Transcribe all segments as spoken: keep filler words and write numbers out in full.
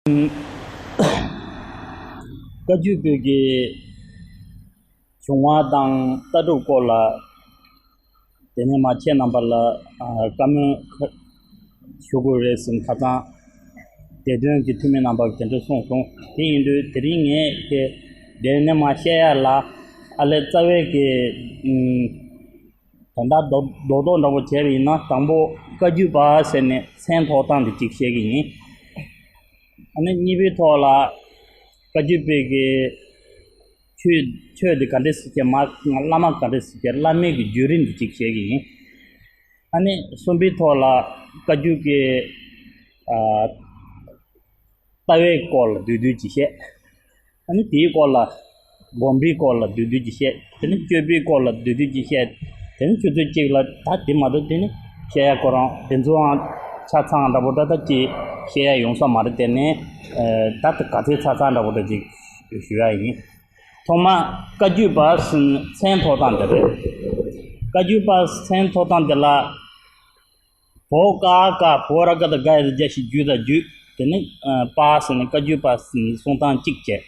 བཀའ་བརྒྱུད་པའི་གི་བྱུང་བ་དང་ལྟ་གྲུབ་སྐོར་ལ། དེ་ནས་མ་ཁྱེད་རྣམ་པ་ལ་ཨ་བཀའ་མོལ་ཞུ་དགོས་རེད་ཟེར་ཁ་སང་བདེ་དོན་གྱི་འཐུས་མི་རྣམ་པ་གིས་དེ་འདྲ་གསུངས་སོང་། དེ་ཡིན་དུས་དེ་རིང་ངས་ཀྱི་དེ་ནས་མ་བཤད་ཡ་ལ། ཨ་ལས་རྩ་བའི་གི་ཨུམ། དོན་དག་རྡོག་རྡོག་རྡོག་འདྲ་པོ་བྱས་པ་ཡིན་ན། དང་པོ་བཀའ་བརྒྱུད་པ་ཟེར་ནས་མཚན་ཐོགས་སྟངས་དེ་གཅིག་བཤད་ཀྱི་ཡིན། ཨ་ནི་གཉིས་པའི་ཐོག་ལ་བཀའ་བརྒྱུད་པའི་གི་ཆོས་ཆོས་དེ་ག་འདྲས་སེ་བྱས། མ་བླ་མ་ག་འདྲས་སེ་བྱས། བླ་མའི་གི་བརྒྱུད་རིམ་དེ་གཅིག་བཤད་ཀྱི་ཡིན། ཨ་ནི་གསུམ་པའི་ཐོག་ལ་བཀའ་བརྒྱུད་ཀྱི་ཨ། ལྟ་བའི་སྐོར་ལ་བསྡུས་བསྡུས་ཅིག་བཤད། ཨ་ནི་དེའི་སྐོར་ལ། དགོངས་པའི་སྐོར་ལ་བསྡུས་བསྡུས་ཅིག་བཤད། དེ་ནི་སྤྱོད་པའི་སྐོར་ལ་བསྡུས་བསྡུས་ཅིག་བཤད། དེ་ནི་ཆུ་ཚོད་གཅིག་ལ་ད་དེ་མ་གཏོགས་དེ་ནི་བཤད་ཡ་ཁོ་རང་དེ་ཚོའང་ཆ་ཚང་འདྲ་པོ་ད་ལྟ་ཅིག་བཤད་ཡ་ཡོང་ས་མ་རེད། དེ་ནི་ད་ལྟ་ག་ཚོད་ཚ་ཚ་འདྲ་པོ་ད་ཅིག་ཞུ་ཡ་ཡིན། ཐོག་མ་བཀའ་བརྒྱུད་པ་ཟེར་མཚན་ཐོགས་སྟངས་དེ་རེད། བཀའ་བརྒྱུད་པ་མཚན་ཐོགས་སྟངས་དེ་ལ། བོ་ཀ་ཀ་བོ་ར་ག་བཏགས་ག་ཡ་བཏགས་གྱ་ཞབས་ཀྱུ་གྱུ་ད་བརྒྱུད། དེ་ནི་ཨ་པ་ཟེར་ནས་བཀའ་བརྒྱུད་པ་ཟེར་ནས་གསུང་སྟངས་གཅིག་བྱས།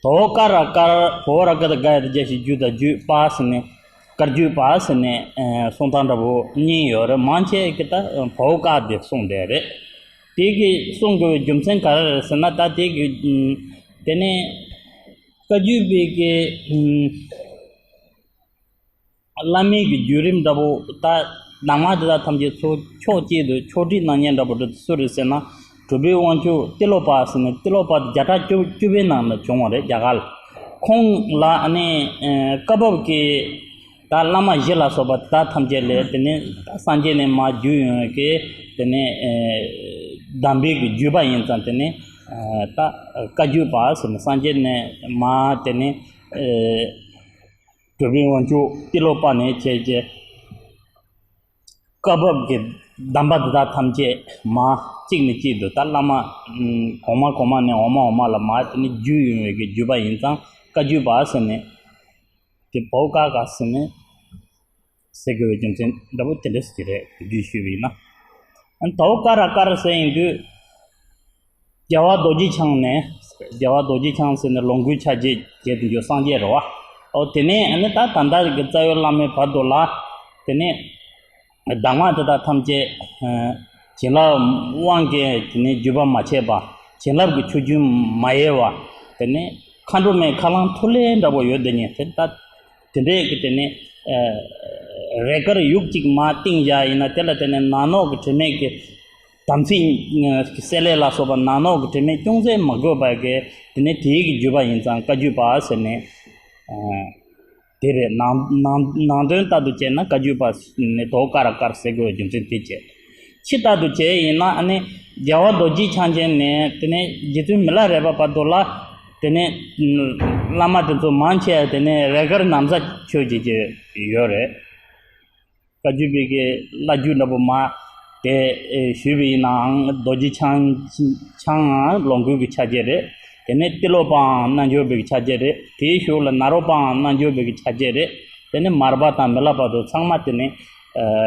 དོ་ཀ་ར་དཀར་བོ་ར་ག་བཏགས་ག་ཡ་བཏགས་གྱ་ཞབས་ཀྱུ་གྱུ་ད་བརྒྱུད། པ་ཟེར་ནས་བཀའ་བརྒྱུད་པ་ཟེར་ནས་ཨ་གསུང་སྟངས་འདྲ་པོ་གཉིས་ཡོད་རེད། མང་ཆེ་གིས་ད་བོ་ཀ་དེ་གསུངས་བསྡད་རེད། དེ་གི་གསུང་དགོས་པའི་རྒྱུ་མཚན་ག་རེ་རེད་ཟེར་ན། ད་དེ་གི་ཨ་དེ་ནི་བཀའ་བརྒྱུད་པའི་གི་ཨ། བླ་མའི་གི་བརྒྱུད་རིམ་འདྲ་པོ་ད་གདམས་ངག་དེ་དག་ཐམས་ཅད་ཚོ་ཕྱོགས་གཅིག་ཏུ་ཕྱོགས་སྒྲིག་གནང་མཁན་འདྲ་པོ་དེ་སུ་རེད་ཟེར་ན། གྲུབ་པའི་དབང་ཕྱུག་ཏི་ལོ་པ་ཟེར་ནས། ཏི་ལོ་པ་དེ་བརྒྱ་ཕྲག་བཅུ་བཅུ་པའི་ནང་ལ་བྱུང་བ་རེད། རྒྱ་གར་ལ། ཁོང་ལ་ཨ་ནི་ཨ་བཀའ་བབས་ཀྱི་ད་བླ་མ་བཞི་ལ་སོགས་པ་དེ་དག་ཐམས་ཅད་ལས། དེ་ནས་ད་སངས་རྒྱས་ནས་མར་བརྒྱུད་ཡོང་བའི་གི་དེ་ནས་ཨ་གདམས་པའི་གི་བརྒྱུད་པ་ཡིན་ཙང་། དེ་ནས་ཨ་ད་བཀའ་བརྒྱུད་པ་ཟེར་ནས་སངས་རྒྱས་ནས་མར་དེ་ནས་ཨ་གྲུབ་པའི་དབང་ཕྱུག་ཏི་ལོ་པ་ནས་བྱས་རྗེས། བཀའ་བབས་ཀྱི་གདམས་པ་འདི་དག་ཐམས་ཅད་མར་གཅིག་ནས་གཅིག་ཏུ་ད་བླ་མ་ཨ་གོང་མ་གོང་མ་ནས་འོག་མ་འོག་མ་ལ་མར་དེ་ནས་བརྒྱུད་ཡོང་བའི་གི་བརྒྱུད་པ་ཡིན་ཙང་། བཀའ་བརྒྱུད་པ་ཟེར་ནས་དེ་བོ་ཀ་ཀ་ཟེར་ནས་ཟེར་དགོས་པའི་རྒྱུ་མཚན་འདྲ་པོ་དེ་འདྲ་ཞིག་རེད། བསྡུས་ཞུས་པ་ཡིན་ན། ཨ་ནི་དོ་ཀ་ར་དཀར་ཟེར་ཡིན་དུས། རྒྱལ་བ་རྡོ་རྗེ་འཆང་ནས། རྒྱལ་བ་རྡོ་རྗེ་འཆང་ཟེར་ནས་ལོངས་སྐུའི་ཆ་བྱད་བྱེད་དུ་འགྱུར་སངས་རྒྱས་རེད་བ། ཨོ་དེ་ནས་ཨ་ནི་ད་ད་ལྟ་གི་རྩ་བའི་བླ་མའི་བར་དུ་ལ། དེ་ནས་གདམས་ངག་དེ་དག་ཐམས་ཅད་ཨ་བྱིན་རླབས་དབང་གིས་དེ་ནས་བརྒྱུད་པ་མ་ཆད་པ། བྱིན་རླབས་ཀྱི་ཆུ་རྒྱུན་མ་ཡལ་བ། དེ་ནས་མཁའ་འགྲོ་མའི་ཁ་རླངས་ཐིག་ལེ་འདྲ་པོ་ཡོད་དེ་ཉིད་དེ་ད། དེ་འདྲའི་གི་དེ་ནས་ཨ་རས་དཀར་ཡུག་གཅིག་མར་བཏིང་བཞག་ཡིན་ན། དེ་ལ་དེ་ནས་ནག་ནོག་གི་དྲི་མས་ཀྱི་དམ་ཚིག་ཨ་བསྲེ་ལྷད་ལ་སོགས་པ་ནག་ནོག་གི་དྲི་མས་ཅུང་ཟད་མ་གོས་པ་གི་དེ་ནས་དེའི་གི་བརྒྱུད་པ་ཡིན་ཙང་བཀའ་བརྒྱུད་པ་ཟེར་ནས་ཨ་དེ་རེད། ནང་ནང་ནང་དོན་ལྟར་དུ་བྱས་ན་བཀའ་བརྒྱུད་པ་ནས་དོ་ཀ་ར་དཀར་ཟེར་དགོས་པའི་རྒྱུ་མཚན་དེ་བྱས། ཕྱི་ལྟར་དུ་བྱས་ཡིན་ན་ཨ་ནི་རྒྱལ་བ་རྡོ་རྗེ་འཆང་ཆེན་ནས་དེ་ནས་རྗེ་བཙུན་མི་ལ་རས་པ་བར་དུ་ལ། དེ་ནས་བླ་མ་དེ་ཚོ་མང་ཆེ་བ་དེ་ནས་རས་དཀར་ན་བཟའ་ཆོས་བྱེད་ཀྱི་ཡོད་རེད། བཀའ་བརྒྱུད་པའི་གི་བླ་བརྒྱུད་འདྲ་པོ་མར་དེ་ཞུས་པ་ཡིན་ནའང་། རྡོ་རྗེ་འཆང་འཆང་ལོངས་སྐུའི་གི་ཆ་བྱད་རེད། དེ་ནས་ཏི་ལོ་པའང་རྣལ་འབྱོར་པའི་གི་ཆ་བྱད་རེད། དེའི་གཞུག་ལ་ནཱ་རོ་པའང་རྣལ་འབྱོར་པའི་གི་ཆ་བྱད་རེད། དེ་ནས་མར་པ་དང་མི་ལ་བར་དུ་ཚང་མ་དེ་ནས་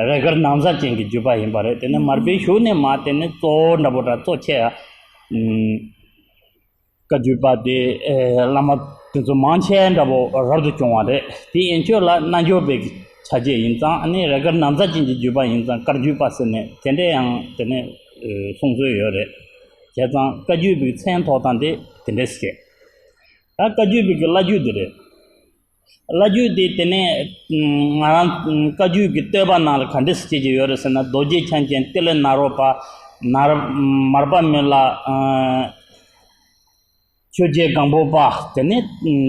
རས་དཀར་ན་བཟའ་ཅན་གྱི་བརྒྱུད་པ་ཡིན་པ་རེད། དེ་ནས་མར་པའི་གཞུག་ནས་མར་དེ་ནས་གཙོ་བོ་འདྲ་པོ་ར་གཙོ་ཆེ་ཡ་བཀའ་བརྒྱུད་པ་དེ་བླ་མ་དེ་ཚོ་མང་ཆེ་འདྲ་པོ་རབ་ཏུ་བྱུང་བ་རེད། དེ་ཡན་ཆོད་ལ་རྣལ་འབྱོར་པའི་ཆ་བྱད་ཡིན་ཙང་། ཨ་ནི་རས་དཀར་ན་བཟའ་ཅན་གྱི་བརྒྱུད་པ་ཡིན་ཙང་བཀའ་བརྒྱུད་པ་ཟེར་ནས་དེ་འདྲ་ཡང་དེ་ནས་གསུང་སྲོལ་ཡོད་རེད། བྱས་ཙང་བཀའ་བརྒྱུད་པའི་མཚན་ཐོགས་སྟངས་དེ་དེ་འདྲ་ཞིག་རེད། ད་བཀའ་བརྒྱུད་པའི་གི་བླ་བརྒྱུད་དེ་རེད། བླ་བརྒྱུད་དེ་དེ་ནས་ང་རང་བཀའ་བརྒྱུད་ཀྱི་བསྟོད་པ་ནང་ལ་ག་འདྲ་ཞིག་བྱེད་ཀྱི་ཡོད་རེད་ཟེར་ན། རྡོ་རྗེ་འཆང་ཆེན་ཏི་ལོ་ནཱ་རོ་པ། ནར་མར་པ་མི་ལ། ཆོས་རྗེ་སྒམ་པོ་པ། དེ་ནས་ཨུམ་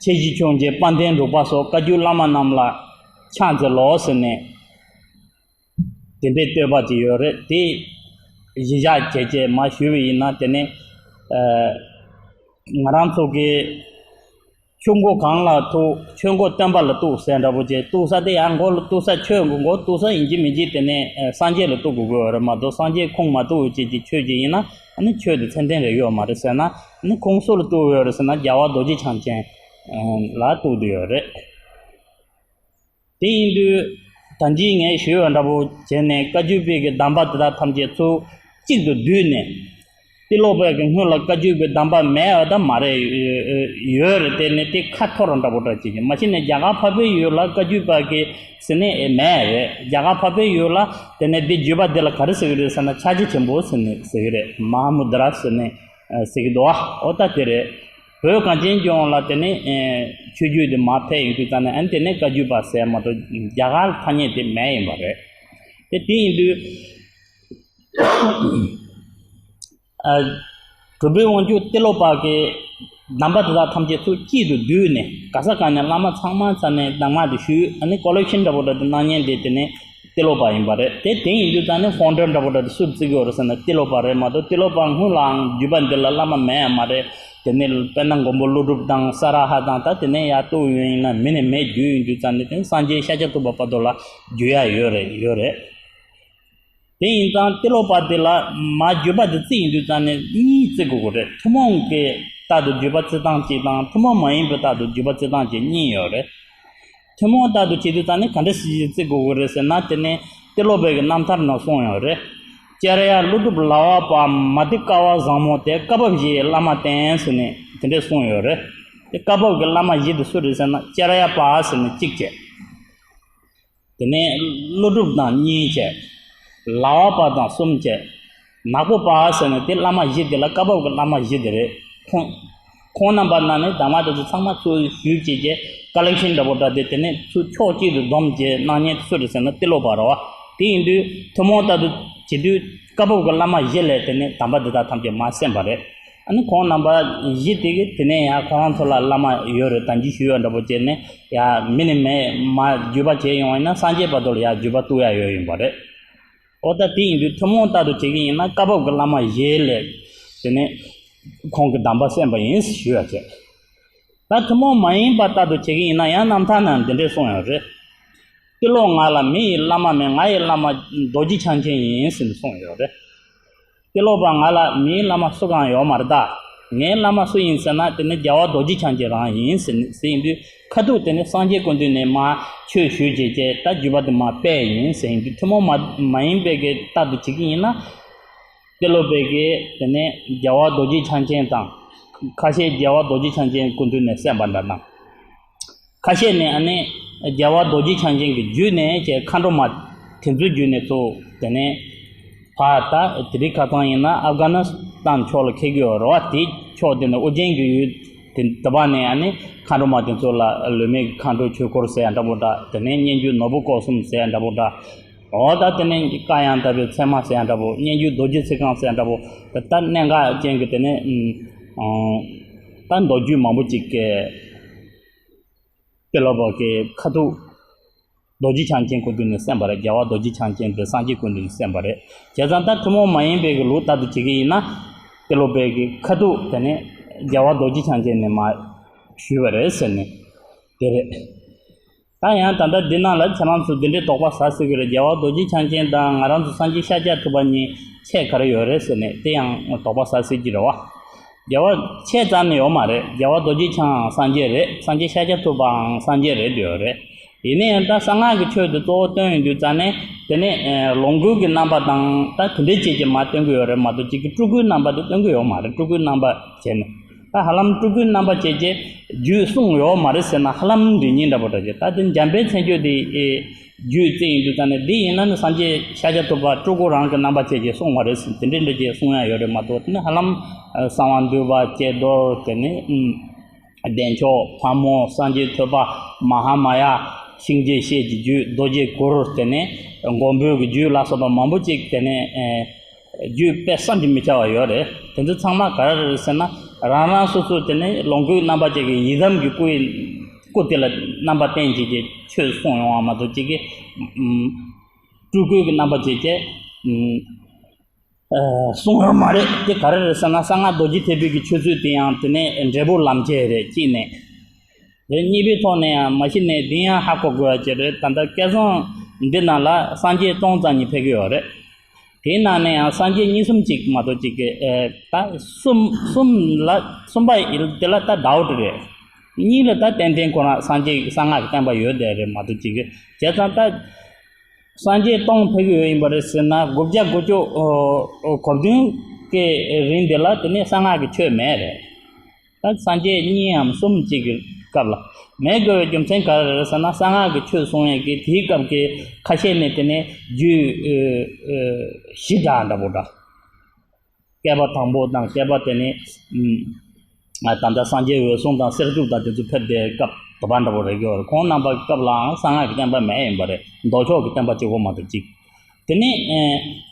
ཆེ་བཞི་ཆུང་བརྒྱད་དཔལ་ལྡན་འབྲུག་པ་སོགས་བཀའ་བརྒྱུད་བླ་མ་རྣམས་ལ་ཕྱག་འཚལ་ལོ་ཟེར་ནས་དེ་འདྲའི་བསྟོད་པ་ཅིག་ཡོད་རེད། དེ་གཞི་བཞག་བྱས་བྱས་མར་ཞུས་པ་ཡིན་ན། དེ་ནས་ཨ་ང་རང་ཚོ་གི་ཆུ་མགོ་གངས་ལ་ཐུག་ཆོས་མགོ་སྟོན་པ་ལ་གཏུགས་ཟེར་འདྲ་པོ་བྱས། གཏུགས་ས་དེ་ཡང་མགོ་ལ་གཏུགས་ས། ཆོས་མགོ་གཏུགས་ས་ཡིན་གཅིག་མིན་གཅིག་དེ་ནས་ཨ་སངས་རྒྱས་ལ་གཏུགས་དགོས་ཀྱི་ཡོད་རེད་མ་གཏོགས། སངས་རྒྱས་ཁུངས་མ་གཏུགས་བྱས་ཀྱི་ཆོས་ཅིག་ཡིན་ན། ཨ་ནི་ཆོས་དེ་ཚད་ལྡན་རེད་ཡོད་མ་རེད་ཟེར་ན། ཨ་ནི་ཁུངས་སུ་ལ་གཏུགས་ཡོད་རེད་ཟེར་ན། རྒྱལ་བ་རྡོ་རྗེ་འཆང་ཆེན་ལ་གཏུགས་བསྡད་ཡོད་རེད། དེ་ཡིན་དུས་ད་ལྟའི་ངས་ཞུས་པ་འདྲ་པོ་བྱས་ནས་བཀའ་བརྒྱུད་པའི་གི་གདམས་པ་དེ་དག་ཐམས་ཅད་ཚུར་གཅིག་ཏུ་བསྡུས་ནས། ཏི་ལོ་པ་གི་སྔོན་ལ་བཀའ་བརྒྱུད་པའི་གདམས་པ་མེད་པ་ད་མ་རེད། ཡོད་རེད། དེ་ནི་དེ་ཁ་འཐོར་འདྲ་པོ་འདྲ་བྱེད་ཀྱི། མ་གཞི་ནས་རྒྱ་གར་འཕགས་པའི་ཡུལ་ལ་བཀའ་བརྒྱུད་པ་གི་ཟེར་ནས་མེད་རེད། རྒྱ་གར་འཕགས་པའི་ཡུལ་ལ་དེ་ནས་འདི་བརྒྱུད་པ་འདི་ལ་ག་རེ་ཟེར་གི་རེད་ཟེར་ན། ཕྱག་རྒྱ་ཆེན་པོ་ཟེར་ནས་ཟེར་གི་རེད། མ་ཧཱ་མུ་དྲ་ཟེར་ནས་ཟེར་གི་འདུག་ཨ། ཨོ་ད་དེ་རེད། བོད་གངས་ཅན་ལྗོངས་ལ་དེ་ནས་ཆོས་བརྒྱུད་དེ་མར་ཕེབས་ཡོང་དུས་ཙང་ནས། ཨ་ནི་དེ་ནས་བཀའ་བརྒྱུད་པ་ཟེར་མ་གཏོགས་རྒྱ་གར་ཐ་སྙད་དེ་མེད་ཡིན་པ་རེད། དེ་དེ་ཡིན་དུས། ཨ། གྲུབ་པའི་དབང་ཕྱུག་ཏི་ལོ་པ་གི་གདམས་པ་དེ་དག་ཐམས་ཅད་ཚུར་གཅིག་ཏུ་བསྡུས་ནས། ག་ས་ག་ནས་བླ་མ་ཚང་མ་ཚང་ནས་གདམས་ངག་དེ་ཞུས། ཨ་ནི་ཀོ་ལེག་ཤན་འདྲ་པོ་འདྲ་དེ་གནང་མཁན་དེ་དེ་ནས་ཏི་ལོ་པ་ཡིན་པ་རེད། དེ་དེ་ཡིན་དུས་ཙང་ནས་ཕའུན་ཌར་འདྲ་པོ་འདྲ་དེ་སུས་བརྩི་གི་ཡོད་རེད་ཟེར་ན། ཏི་ལོ་པ་རེད་མ་གཏོགས། ཏི་ལོ་པ་སྔོན་ལའང་བརྒྱུད་པ་འདི་ལ་བླ་མ་མེད་ཡ་མ་རེད། དེ་ནས་དཔེར་ན་མགོན་པོ་ཀླུ་སྒྲུབ་དང་ས་ར་ཧ་དང་། ད་དེ་ནས་ཡར་གཏུགས་ཡོང་ཡིན་ན་མི་ནས་མེད། བརྒྱུད་ཡིན་དུས་ཙང་ནས་དེ་སངས་རྒྱས་ཤཱཀྱ་ཐུབ་པ་བར་དུ་ལ་བརྒྱུད་ཡ་ཡོད་རེད། ཡོད་རེད། དེ་ཡིན་ཙང་ཏི་ལོ་པ་དེ་ལ་མར་བརྒྱུད་པ་དེ་བརྩིས་ཡིན་དུས་ཙང་ནས་གཉིས་བརྩི་དགོས་ཀྱི་རེད། ཐུན་མོང་གི་ལྟར་དུ་བརྒྱུད་པ་བརྩི་སྟངས་གཅིག་དང་། ཐུན་མོང་མ་ཡིན་པའི་ལྟར་དུ་བརྒྱུད་པ་བརྩི་སྟངས་གཅིག་གཉིས་ཡོད་རེད། ཐུན་མོང་ལྟར་དུ་བྱེད་དུས་ཙང་ནས་ག་འདྲ་ཞིག་བརྩི་དགོས་ཀྱི་རེད་ཟེར་ན། དེ་ནས་ཏི་ལོ་པའི་གི་རྣམ་ཐར་ནང་གསུངས་ཡོད་རེད། ལྕགས་རི་ཀླུ་སྒྲུབ་ལག་པ་པ། མ་ཏི་ཀ་བ་བཟང་མོ་སྟེ། བཀའ་བབས་བཞིའི་བླ་མ་བསྟེན་ཟེར་ནས་དེ་འདྲས་གསུངས་ཡོད་རེད། དེ་བཀའ་བབས་ཀྱི་བླ་མ་བཞི་དེ་སུ་རེད་ཟེར་ན། ལྕགས་རི་པ་ཟེར་ནས་གཅིག་བྱས། དེ་ནས་ཀླུ་སྒྲུབ་དང་གཉིས་བྱས། ལག་པ་པ་དང་གསུམ་བྱས། ནག་པོ་པ་ཟེར་ནས་དེ་བླ་མ་བཞི་དེ་ལ་བཀའ་བབས་ཀྱི་བླ་མ་བཞི་དེ་རེད། ཁོང་ཁོང་རྣམ་པ་རྣམས་ནས་གདམས་ངག་དེ་ཚོ་ཚང་མ་ཚུར་ཞུས་བྱས་རྗེས། ཀོ་ལེག་ཤན་འདྲ་པོ་འདྲ་དེ་དེ་ནས་ཚུར་ཕྱོགས་གཅིག་ཏུ་བསྡོམས་བྱས་གནང་མཁན་དེ་སུ་རེད་ཟེར་ན། ཏི་ལོ་པ་རེད་བ། དེ་ཡིན་དུས་ཐུན་མོང་ལྟར་དུ་བྱེད་དུས་བཀའ་བབས་ཀྱི་བླ་མ་བཞི་ལས་དེ་ནས་གདམས་པ་འདི་དག་ཐམས་ཅད་མར་གསན་པ་རེད། ཨ་ནི་ཁོང་རྣམ་པ་བཞི་དེ་གི་དེ་ནས་ཡང་ཁོ་རང་ཚོ་ལ་བླ་མ་ཡོད་རེད། དམ་ཆོས་ཞུ་བ་འདྲ་པོ་བྱས་ནས་ཡ་མི་ནས་མེད་མར་བརྒྱུད་པ་བྱས་ཡོང་བ་ཡིན་ན། སངས་རྒྱས་བར་དུ་ལ་ཡ་བརྒྱུད་པ་གཏུག་ཡ་ཡོད་ཡིན་པ་རེད། ཨོ་ད་དེ་ཡིན་དུས་ཐུན་མོང་ལྟར་དུ་བྱེད་ཀྱི་ཡིན་ན། བཀའ་བབས་ཀྱི་བླ་མ་བཞི་ལས་དེ་ནས་ཁོང་གི་གདམས་པ་གསན་པ་ཡིན་ཞུ་ཡ་བྱས། ད་ཐུན་མོང་མ་ཡིན་པ་ལྟར་དུ་བྱེད་ཀྱི་ཡིན་ན་ཡང་རྣམ་ཐར་ནང་འདི་འདྲས་གསུངས་ཡོད་རེད། ཏི་ལོ་ང་ལ་མི་ཡི་བླ་མ་མེད། ང་ཡི་བླ་མ་རྡོ་རྗེ་འཆང་ཆེན་ཡིན་ཟེར་ནས་གསུངས་ཡོད་རེད། ཏི་ལོ་པ་ང་ལ་མིའི་བླ་མ་སུ་གང་ཡོད་མ་རེད་ད། ངའི་བླ་མ་སུ་ཡིན་ཟེར་ན་དེ་ནི་རྒྱལ་བ་རྡོ་རྗེ་འཆང་ཆེན་རང་ཡིན་ཟེར་ནས་ཟེར་ཡིན་དུས། ཁ་ཐུག་དེ་ནི་སངས་རྒྱས་སྐུ་མདུན་ནས་མར་ཆོས་ཞུས་བྱས་བྱས། ད་བརྒྱུད་པ་དེ་མར་སྤེལ་ཡིན་ཟེར་ཡིན་དུས། ཐུན་མོང་མ་མ་ཡིན་པའི་གི་ལྟར་དུ་བྱེད་ཀྱི་ཡིན་ན། ཏི་ལོ་པའི་གི་དེ་ནས་རྒྱལ་བ་རྡོ་རྗེ་འཆང་ཆེན་དང་། ཁ་ཤས་རྒྱལ་བ་རྡོ་རྗེ་འཆང་ཆེན་སྐུ་མདུན་ནས་གསན་པ་འདྲ་དང་། ཁ་ཤས་ནས་ཨ་ནི་རྒྱལ་བ་རྡོ་རྗེ་འཆང་ཆེན་གྱི་བརྒྱུད་ནས་ཀྱི་མཁའ་འགྲོ་མ་དེ་ཚོའི་བརྒྱུད་ནས་ཚུར་དེ་ནས་ཕར་ད་དེ་རིང་ཁ་སང་ཡིན་ན་ཨབ་གྷ་ནི་སི་ཐན་ཕྱོགས་ལ་འཁེལ་གྱི་ཡོད་རེད་བ། དེ་ཕྱོགས་དེ་ནས་ཨོ་རྒྱན་གྱི་ཡུལ་དེ་དེ་བ་ནས་ཨ་ནི་མཁའ་འགྲོ་མ་དེ་ཚོ་ལ་ལུས་མེད་མཁའ་འགྲོ་ཆོས་འཁོར་ཟེར་ཡ་འདྲ་པོ་འདྲ། དེ་ནས་སྙན་བརྒྱུད་ནོར་བུ་སྐོར་གསུམ་ཟེར་ཡ་འདྲ་པོ་འདྲ། འོ་ད་དེ་ནས་བཀའ་ཡང་དག་པའི་ཚད་མ་ཟེར་ཡ་འདྲ་པོ། སྙན་བརྒྱུད་རྡོ་རྗེ་ཚིག་རྐང་ཟེར་ཡ་འདྲ་པོ། ད་ལྟ་གནད་འགག་ཅན་གྱི་དེ་ནས་ཨ་ད་མདོ་རྒྱུད་མང་པོ་ཅིག་གི་ཏི་ལོ་པ་གི་ཁ་ཐུག་རྡོ་རྗེ་འཆང་ཆེན་སྐུ་མདུན་ནས་གསན་པ་རེད། རྒྱལ་བ་རྡོ་རྗེ་འཆང་ཆེན་དེ་སངས་རྒྱས་སྐུ་མདུན་ནས་གསན་པ་རེད། བྱས་ཙང་ད་ཐུན་མོང་མ་ཡིན་པའི་གི་ལུགས་ལྟར་དུ་བྱེད་ཀྱི་ཡིན་ན། ཏི་ལོ་པའི་གི་ཁ་ཐུག་དེ་ནས་རྒྱལ་བ་རྡོ་རྗེ་འཆང་ཆེན་ནས་མར་ཞུས་པ་རེད་ཟེར་ནས་དེ་རེད། ད་ཡང་ད་ལྟ་འདི་ནང་ལ་ཁྱེད་རང་ཚོ་འདི་འདྲའི་དོགས་པ་ཟ་སྲིད་ཀྱི་རེད། རྒྱལ་བ་རྡོ་རྗེ་འཆང་ཆེན་དང་ང་རང་ཚོ་སངས་རྒྱས་ཤཱཀྱ་ཐུབ་པ་གཉིས་ཁྱད་ག་རེ་ཡོད་རེད་ཟེར་ནས་དེ་ཡང་དོགས་པ་ཟ་སྲིད་ཀྱི་རེད་བ། རྒྱལ་བ་ཁྱད་ཙམ་ནས་ཡོད་མ་རེད། རྒྱལ་བ་རྡོ་རྗེ་འཆང་སངས་རྒྱས་རེད། སངས་རྒྱས་ཤཱཀྱ་ཐུབ་པའང་སངས་རྒྱས་རེད་ཡོད་རེད། ཡིན་ན་ཡང་ད་གསང་སྔགས་ཀྱི་ཆོས་དེ་གཙོ་བོ་བཏོན་ཡོང་དུས་ཙང་ནས་དེ་ནས་ལོངས་སྐུའི་གི་རྣམ་པ་དང་ད་དེ་འདྲའི་བྱས་ཀྱི་མ་སྟོན་གྱི་ཡོད་རེད་མ་གཏོགས། གཅིག་གི་སྤྲུལ་སྐུའི་རྣམ་པ་དེ་སྟོན་གྱི་ཡོད་མ་རེད། སྤྲུལ་སྐུའི་རྣམ་པ་བྱས་ནས། ད་ཧ་ལམ་སྤྲུལ་སྐུའི་རྣམ་པ་བྱས་རྗེས་རྒྱུད་གསུངས་ཡོད་མ་རེད་ཟེར་ན་ཧ་ལམ་འགྲིག་ཉེན་འདྲ་པོ་འདྲ་ཅིག་ད་དེ་འཇམ་དཔལ་མཚན་བརྗོད་དེ་རྒྱུད་བརྩིས་ཡིན་དུས་ཙང་ནས། འདི་ཡིན་ན་ནི་སངས་རྒྱས་ཤཱཀྱ་ཐུབ་པ་སྤྲུལ་སྐུ་རང་གི་རྣམ་པ་བྱས་རྗེས་གསུངས་པ་རེད་ཟེར་དེ་འདྲའི་འདྲ་ཅིག་གསུང་ཡ་ཡོད་རེད་མ་གཏོགས། དེ་ནི་ཧ་ལམ་གསང་བ་འདུས་པ། ཀྱེ་རྡོར། དེ་ནས་བདེ་མཆོག་ཕག་མོ། སངས་རྒྱས་ཐོད་པ། མ་ཧཱ་མ་ཡ། གཤིན་རྗེ་གཤེད་ཀྱི་རྒྱུད། རྡོ་རྗེ་གུར། དེ་ནས་མགོན་པོའི་གི་རྒྱུད་ལ་སོགས་པ་མང་པོ་ཅིག་དེ་ནས་རྒྱུད་དཔེ་བསམ་གྱིས་མི་ཁྱབ་པ་ཡོད་རེད། དེ་ཚོ་ཚང་མ་ག་རེ་རེད་ཟེར་ན། རང་རང་སོ་སོ་དེ་ནས་ལོངས་སྐུའི་རྣམ་པ་ཅན་གྱི་ཡི་དམ་གྱི་སྐུ་ཡི་སྐུ་དེ་ལ་རྣམ་པ་བསྟན་བྱས་ཀྱི་ཆོས་གསུངས་ཡོང་བ་མ་གཏོགས། གཅིག་གི་སྤྲུལ་སྐུའི་གི་རྣམ་པ་བྱས་ཀྱི་གསུངས་ཡོད་མ་རེད། དེ་ག་རེ་རེད་ཟེར་ན། གསང་སྔགས་རྡོ་རྗེ་ཐེག་པའི་གི་ཆོས་ཚུལ་དེ་ཡང་དེ་ནས་འབྲས་བུ་ལམ་ཁྱེར་རེད། གཅིག་ནས། རེད། གཉིས་པའི་ཐོག་ནས་ཡང་མ་གཞི་ནས་འདི་ཡང་ཧ་གོ་དགོས་པ་ཅིག་རེད། ད་ལྟ་སྐལ་བཟང་འདི་ནང་ལ་སངས་རྒྱས་སྟོང་ཙམ་ཉིད་ཕེབས་ཀྱི་ཡོད་རེད། དེའི་ནང་ནས་ཡང་སངས་རྒྱས་གཉིས་གསུམ་ཅིག་མ་གཏོགས། གཅིག་གི་ཨེ་ད་གསུམ་གསུམ་ལ་གསུམ་པ་དེ་ལ་ད་ཌའུཊ་རེད། གཉིས་ལ་ད་ཏན་ཏན་ཁོ་རང་སངས་རྒྱས་གསང་སྔགས་ཀྱི་བསྟན་པ་ཡོད་བསྡད་རེད་མ་གཏོགས། གཅིག་གི་བྱས་ཙང་ད། སངས་རྒྱས་སྟོང་ཕེབས་ཀྱི་ཡོད་ཡིན་པ་རེད་ཟེར་ན། དགུ་བརྒྱ་དགུ་བཅུ་གོ་བདུན་ གི་རིང་དེ་ལ་དེ་ནས་གསང་སྔགས་ཀྱི་ཆོས་མེད་རེད། ད་སངས་རྒྱས་གཉིས་འམ་གསུམ་གཅིག་གི་སྐབས་ལ་མེད་དགོས་པའི་རྒྱུ་མཚན་ག་རེ་རེད་ཟེར་ན། གསང་སྔགས་ཀྱི་ཆོས་གསུང་ཡས་ཀྱི་དེའི་སྐབས་ཀྱི་ཁ་ཤས་ནས་དེ་ནས་རྒྱུད་ཨ་ཨ་བཞི་འདྲ་འདྲ་པོ་འདྲ། བསྐལ་པ་དང་པོ་དང་བསྐལ་པ་དེ་ནས་ཨ་ད་ལྟ་སངས་རྒྱས་འོད་སྲུང་དང་གསེར་ཐུབ་དང་དེ་ཚོ་ཕེབས་དེ་སྐབས་དུ་བ་འདྲ་པོ་རེད་གི་བར། ཁོང་རྣམ་པ་སྐབས་ལའང་གསང་སྔགས་ཀྱི་བསྟན་པ་མེད་ཡིན་པ་རེད། མདོ་ཕྱོགས་ཀྱི་བསྟན་པ་གཅིག་པོ་མ་གཏོགས་གཅིག་དེ་ནས་ཨ་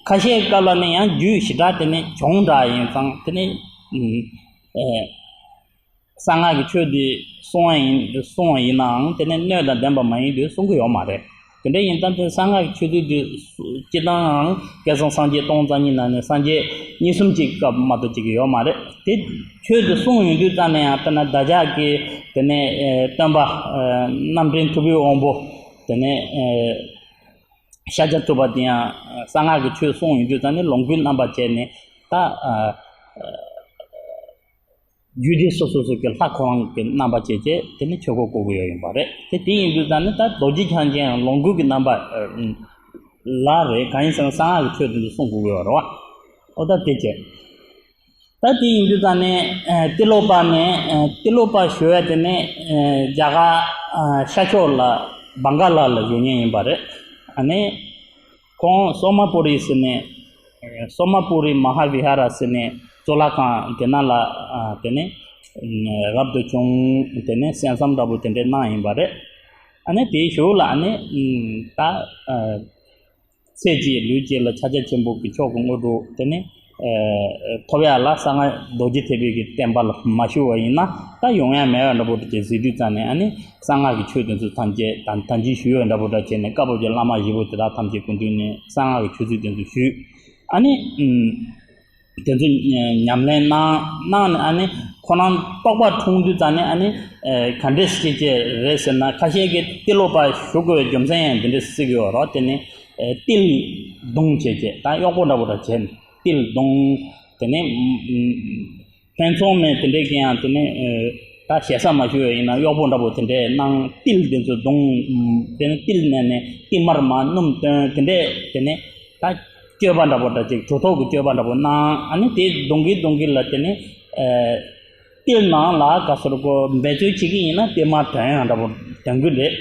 ཁ་ཤས་སྐབས་ལ་ནི་ཡང་རྒྱུད་ཞེ་དྲག་དེ་ནས་གྱོང་འདྲ་ཡིན་ཙང་དེ་ནས་ཨ་གསང་སྔགས་ཀྱི་ཆོས་འདི་གསུང་བ་ཡིན་གསུང་བ་ཡིན་ནའང་དེ་ནས་སྣོད་དང་ལྡན་པ་མ་ཡིན་དུས་གསུང་གི་ཡོད་མ་རེད། དེ་འདྲ་ཡིན་ཙང་དེ་གསང་སྔགས་ཀྱི་ཆོས་ཚུལ་འདི་སྤྱི་བཏང་སྐལ་བཟང་སངས་རྒྱས་སྟོང་རྩ་གཉིས་ནང་ནས་སངས་རྒྱས་གཉིས་གསུམ་གཅིག་སྐབས་མ་གཏོགས་གཅིག་ཡོད་མ་རེད། དེ་ཆོས་འདི་གསུང་ཡོང་དུས་ཙམ་ནས་ཡང་དེ་ན་བདག་ཅག་གི་དེ་ནས་ཨ་སྟོན་པ་ཨ་རྣམ་འདྲེན་ཐུབ་པའི་དབང་པོ་དེ་ནས་ཨ་ཤཱཀྱ་ཐུབ་པ་དེ་ཡང་གསང་སྔགས་ཀྱི་ཆོས་གསུང་ཡོང་དུས་ཙམ་ནས་ལོངས་སྐུའི་རྣམ་པ་བྱས་ནས་ད་ཨ་རྒྱུད་སྡེ་སོ་སོ་སོ་གི་ལྷ་ཁོ་རང་གི་རྣམ་པ་བྱས་བྱས་དེ་ནི་ཆོས་འཁོར་བསྐོར་གི་ཡོད་ཡིན་པ་རེད། དེ་དེ་ཡིན་དུས་ཙམ་ནི་ད་རྡོ་རྗེ་འཆང་ཆེན་ཡང་ལོངས་སྐུ་གི་རྣམ་པ་ལ་རེད། གང་ཡིན་ཟེར་ན་གསང་སྔགས་ཀྱི་ཆོས་དེ་ཚོ་གསུང་དགོས་ཀྱི་ཡོད་རེད་བ། ཨོ་ད་དེ་བྱས། ད་དེ་ཡིན་དུས་ཙམ་ནི་ཨ་ཏི་ལོ་པ་ནས་ཨ་ཏི་ལོ་པ་ཞུ་བ་དེ་ནི་ཨ་རྒྱ་གར་ཨ་ཤར་ཕྱོགས་ལ་བང་ག་ལ་ལ་བཞུགས་མཁན་ཡིན་པ་རེད། ཨ་ནི་ཁོང་སོ་མ་པུ་རི་ཟེར་ནས། སོ་མ་པུ་རི་མ་ཧཱ་བི་ཧ་ར་ཟེར་ནས་གཙུག་ལག་ཁང་དེ་ན་ལ་ཨ་དེ་ནས་ཨ་རབ་ཏུ་བྱུང་། དེ་ནས་གསན་བསམ་འདྲ་པོ་དེ་འདྲས་གནང་ཡིན་པ་རེད། ཨ་ནི་དེའི་གཞུག་ལ་ཨ་ནི་ཨ་ད་ཨ་ཚེ་གཅིག་ལུས་གཅིག་ལ་ཕྱག་རྒྱ་ཆེན་པོ་གི་མཆོག་གི་དངོས་གྲུབ་དེ་ནས་ཨ་ཐོབ་ཡ་ལ་གསང་སྔགས་རྡོ་རྗེ་ཐེག་པའི་གི་བསྟན་པ་ལ་མ་ཞུགས་པ་ཡིན་ན་ད་ཡོང་ཡ་མེད་པ་འདྲ་པོ་དེ་འདྲས་གཟིགས་དུས་ཙམ་ནས་ཨ་ནི་གསང་སྔགས་ཀྱི་ཆོས་དེ་ཚོ་ཐམས་ཅད་དང་དམ་ཅན་ཞུ་ཡ་འདྲ་པོ་འདྲ་བྱས་ནས་བཀའ་བབས་ཀྱི་བླ་མ་བཞི་པོ་དེ་དག་ཐམས་ཅད་སྐུ་མདུན་ནས་གསང་སྔགས་ཀྱི་ཆོས་ཚུལ་དེ་ཚོ་ཞུས། ཨ་ནི་ཨུམ། དེ་ཚོ་ཉམས་ལེན་གནང་གནང་ནས་ཨ་ནི་ཁོ་རང་རྟོགས་པ་འཁྲུངས་དུས་ཙམ་ནས་ཨ་ནི་ཨེ་ག་འདྲས་སེ་བྱས་རེད་ཟེར་ན། ཁ་ཤས་ཀྱིས་ཏི་ལོ་པ་ཞུ་དགོས་པའི་རྒྱུ་མཚན་ཡང་འདི་འདྲས་སེ་གི་ཡོད་རོགས། དེ་ནི་ཨེ་ཏིལ་བརྡུང་བྱས་བྱས་ད་གཡོག་པོ་འདྲ་པོ་འདྲ་བྱས་ནས་ཏིལ་བརྡུང་། དེ་ནས་ཨུམ། ཕན་ཚུན་ནས་དེ་འདྲས་ཀྱི་ཡང་དེ་ནས་ཨེ་ད་ཞེ་ས་མ་ཞུ་བ་ཡིན་ན་གཡོག་པོ་འདྲ་པོ་དེ་འདྲས་གནང་། ཏིལ་དེ་ཚོ་བརྡུང་། དེ་ནས་ཏིལ་ནས་ནས་ཏིལ་མར་མར་སྣུམ་བཏོན། དེ་འདྲས་དེ་ནས་ད་སྤྱོད་པ་འདྲ་པོ་འདྲ་ཅིག་གྲུབ་ཐོབ་ཀྱི་སྤྱོད་པ་འདྲ་པོ་གནང་། ཨ་ནི་དེ་བརྡུང་གིན་བརྡུང་གིན་ལ་དེ་ནས་ཨེ་ཏིལ་ནང་ལ་ག་ཟེར་གོ་འབད་རྩོལ་བྱེད་ཀྱི་ཡིན་ན་ཏིལ་མར་ཐོན་ཡང་འདྲ་པོ་ཐོན་གི་རེད།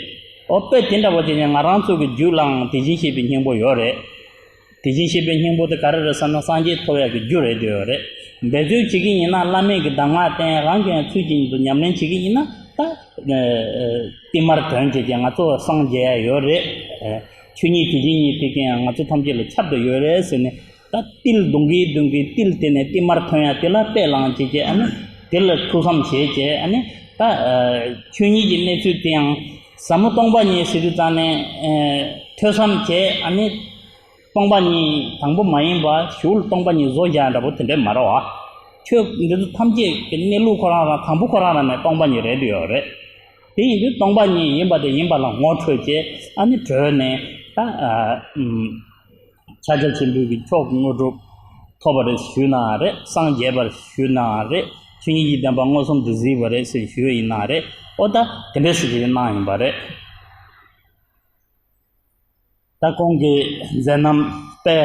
ཨོ་དཔེ་དེ་འདྲ་པོ་བྱས་ནས་ང་རང་ཚོ་གི་རྒྱུད་ལའང་དེ་བཞིན་གཤེགས་པའི་སྙིང་པོ་ཡོད་རེད། དེ་བཞིན་གཤེགས་པའི་སྙིང་པོ་དེ་ག་རེ་རེད་ཟེར་ན་སངས་རྒྱས་ཐོབ་ཡག་གི་རྒྱུ་རེད་འདོད་ཡོད་རེད། འབད་རྩོལ་བྱེད་ཀྱི་ཡིན་ན་བླ་མེད་ཀྱི་གདམས་ངག་བསྟེན། རང་གིས་ཡང་ཚུལ་བཞིན་དུ་ཉམས་ལེན་བྱེད་ཀྱི་ཡིན་ན་ད་ཨ་ཏིལ་མར་ཐོན་བྱས་ཀྱི་ང་ཚོ་སངས་རྒྱས་ཡག་ཡོད་རེད། ཨ་ཆོས་ཉིད་དེ་བཞིན་ཉིད་དེ་ཀྱང་ང་ཚོ་ཐམས་ཅད་ལ་ཁྱབ་བསྡད་ཡོད་རེད་ཟེར་ནས་ད་ཏིལ་བརྡུང་གིན་བརྡུང་གིན་ཏིལ་དེ་ནས་ཏིལ་མར་ཐོན་ཡག་དེ་ལ་དཔེ་བླངས་བྱས་ཀྱི་ཨ་ནི་དེ་ལ་ཐུགས་བསམ་བཞེས་བྱས་ཨ་ནི་ད་ཨ་ཆོས་ཉིད་ཀྱི་གནས་ཚུལ་དེའང་ཟབ་མོ་སྟོང་པ་ཉིད་ཟེར་དུས་ཙམ་ནས་ཨ་ཐོས་བསམ་བྱས་ཨ་ནི། སྟོང་པ་ཉིད་དང་པོ་མ་ཡིན་པ་གཞུག་ལ་སྟོང་པ་ཉིད་བཟོ་བཞག་འདྲ་པོ་དེ་འདྲ་མ་རེད་བ། ཆོས་འདི་ཚོ་ཐམས་ཅད་ཀྱི་གནས་ལུགས་ཁོ་རང་རང་དང་པོ་ཁོ་རང་རང་ནས་སྟོང་པ་ཉིད་རེད་འདོད་ཡོད་རེད། དེ་ཡིན་དུས་སྟོང་པ་ཉིད་ཡིན་པ་དེ་ཡིན་པ་ལ་ངོ་འཕྲོད་བྱས་ཨ་ནི་གྲོལ་ནས་ད་ཨ་ཨུམ་ཕྱག་རྒྱ་ཆེན་པོའི་གི་མཆོག་གི་དངོས་གྲུབ་ཐོབ་པ་རེད་ཞུས་ན་རེད། སངས་རྒྱས་པར་ཞུས་ན་རེད། ཆོས་ཉིད་ཀྱི་བདེན་པ་མངོན་སུམ་དུ་གཟིགས་པ་རེད་ཟེར་ཞུས་ཡིན་ན་རེད། ཨོ་ད་དེ་འདྲ་ཞིག་གི་གནང་ཡིན་པ་རེད། ད་ཁོང་གི་མཛད་རྣམ་དཔེ་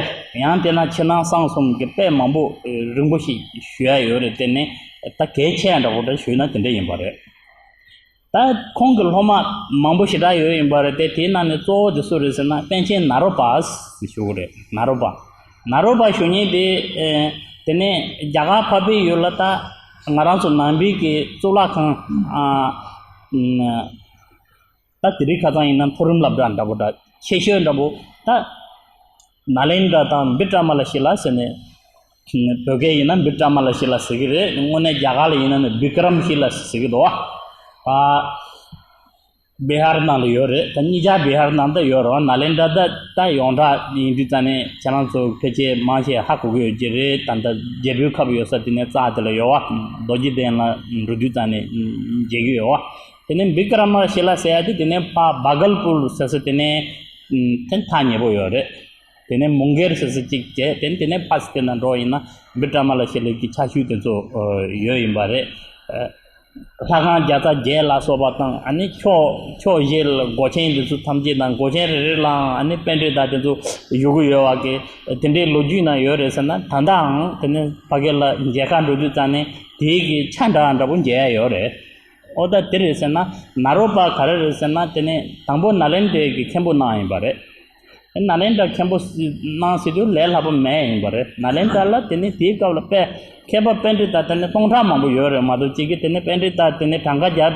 ཡང་དེ་ན་ཕྱི་ནང་གསང་གསུམ་གྱི་དཔེ་མང་པོ་རིང་པོ་ཞིག་ཞུ་ཡ་ཡོད་རེད། དེ་ནི་ད་གལ་ཆེ་ཡ་འདྲ་པོ་འདྲ་ཞུས་ན་དེ་འདྲ་ཡིན་པ་རེད། ད་ཁོང་གི་སློབ་མ་མང་པོ་ཞེ་དྲག་ཡོད་ཡིན་པ་རེད་དེ། དེའི་ནང་ནས་གཙོ་བོ་དེ་སུ་རེད་ཟེར་ན་པཎ་ཆེན་ནཱ་རོ་པ་ཞུ་གི་རེད། ནཱ་རོ་པ། ནཱ་རོ་པ་ཞུ་མཁན་དེ་དེ་ནས་རྒྱ་གར་འཕགས་པའི་ཡུལ་ལ་ད་ང་རང་ཚོ་ནང་པའི་གི་གཙུག་ལག་ཁང་ཨ། ད་དེ་རིང་ཁ་སང་ཡིན་ན་མཐོ་རིམ་སློབ་གྲྭ་འདྲ་པོ་འདྲ་ཆེ་ཤོས་འདྲ་པོ་ད་ནཱ་ལེནྡྲ་དང་བི་ཀྲ་མ་ལ་ཤི་ལ་ཟེར་ནས། བོད་སྐད་ཡིན་ན་བི་ཀྲ་མ་ལ་ཤི་ལ་ཟེར་གི་རེད། དངོས་གནས་རྒྱ་གར་ལ་ཡིན་ན་ནི་བི་ཀྲམ་ཤི་ལ་ཟེར་གི་འདུག་བ། ཨ་བི་ཧར་ནང་ལ་ཡོད་རེད། ད་གཉིས་ཆ་བི་ཧར་ནང་ད་ཡོད་རེད་བ། ནཱ་ལེནྡྲ་ད་ད་ཡོངས་གྲགས་ཡིན་དུས་ཙ་ནས་ཁྱེད་རང་ཚོ་ཕལ་ཆེར་མང་ཆེ་ཧ་གོ་གི་ཡོད་ཀྱི་རེད། ད་ད་རྒྱལ་པོའི་ཁབ་ཡོད་ས་དེ་ནས་རྩ་དེ་ལ་ཡོད་བ། རྡོ་རྗེ་གདན་ལ་འགྲོ་དུས་ཙ་ནས་མཇལ་གི་ཡོད་བ། དེ་ནས་བི་ཀྲ་མ་ལ་ཤི་ལ་ཟེར་ཡ་དེ་དེ་ནས་ཕ་བྷ་གལ་པུར་ཟེར་ས་དེ་ནས་ཨུམ་ཐེངས་ཐག་ཉེ་པོ་ཡོད་རེད། དེ་ནས་མུང་གེར་ཟེར་ས་གཅིག་བྱས། དེ་ནས་དེ་ནས་ཕ་སི་དེ་ན་འགྲོ་ཡིན་ན་བི་ཀྲ་མ་ལ་ཤི་ལ་གི་ཆ་ཤུལ་དེ་ཚོ་ཨ་ཡོད་ཡིན་པ་རེད། ཨ་ ལྷ་ཁང་བརྒྱ་རྩ་བརྒྱད་ལ་སོགས་པ་དང་། ཨ་ནི་ཕྱོགས་ཕྱོགས་བཞི་ལ་སྒོ་ཆེན་འདི་ཚོ་ཐམས་ཅད་དང་། སྒོ་ཆེན་རེ་རེ་ལའང་ཨ་ནི་པཎྜི་ཏ་དེ་ཚོ་བཞུགས་ཀྱི་ཡོད་པ་གི་དེ་འདྲའི་ལོ་རྒྱུས་ན་ཡོད་རེད་ཟེར་ན། ད་ལྟའང་དེ་ནས་ཕ་གི་ལ་མཇལ་ཁ་འགྲོ་དུས་ཙང་ནས་དེའི་གི་ཆ་འདྲ་འདྲ་པོ་མཇལ་ཡ་ཡོད་རེད། ཨོ་ད་དེ་རེད་ཟེར་ན། ནཱ་རོ་པ་ག་རེ་རེད་ཟེར་ན། དེ་ནས་དང་པོ་ནཱ་ལེནྡྲའི་གི་མཁན་པོ་གནང་ཡིན་པ་རེད། ནཱ་ལེནྡྲ་མཁན་པོ་གནང་ཟེར་དུས་ལས་སླ་པོ་མེད་ཡིན་པ་རེད། ནཱ་ལེནྡྲ་ལ་དེ་ནས་དེའི་སྐབས་ལ་དཔེ་མཁས་པ་པཎྜི་ཏ་དེ་ནས་སྟོང་ཕྲག་མང་པོ་ཡོད་རེད་མ་གཏོགས། གཅིག་གིས་དེ་ནས་པཎྜི་ཏ་དེ་ནས་གྲངས་ཀ་རྒྱབ།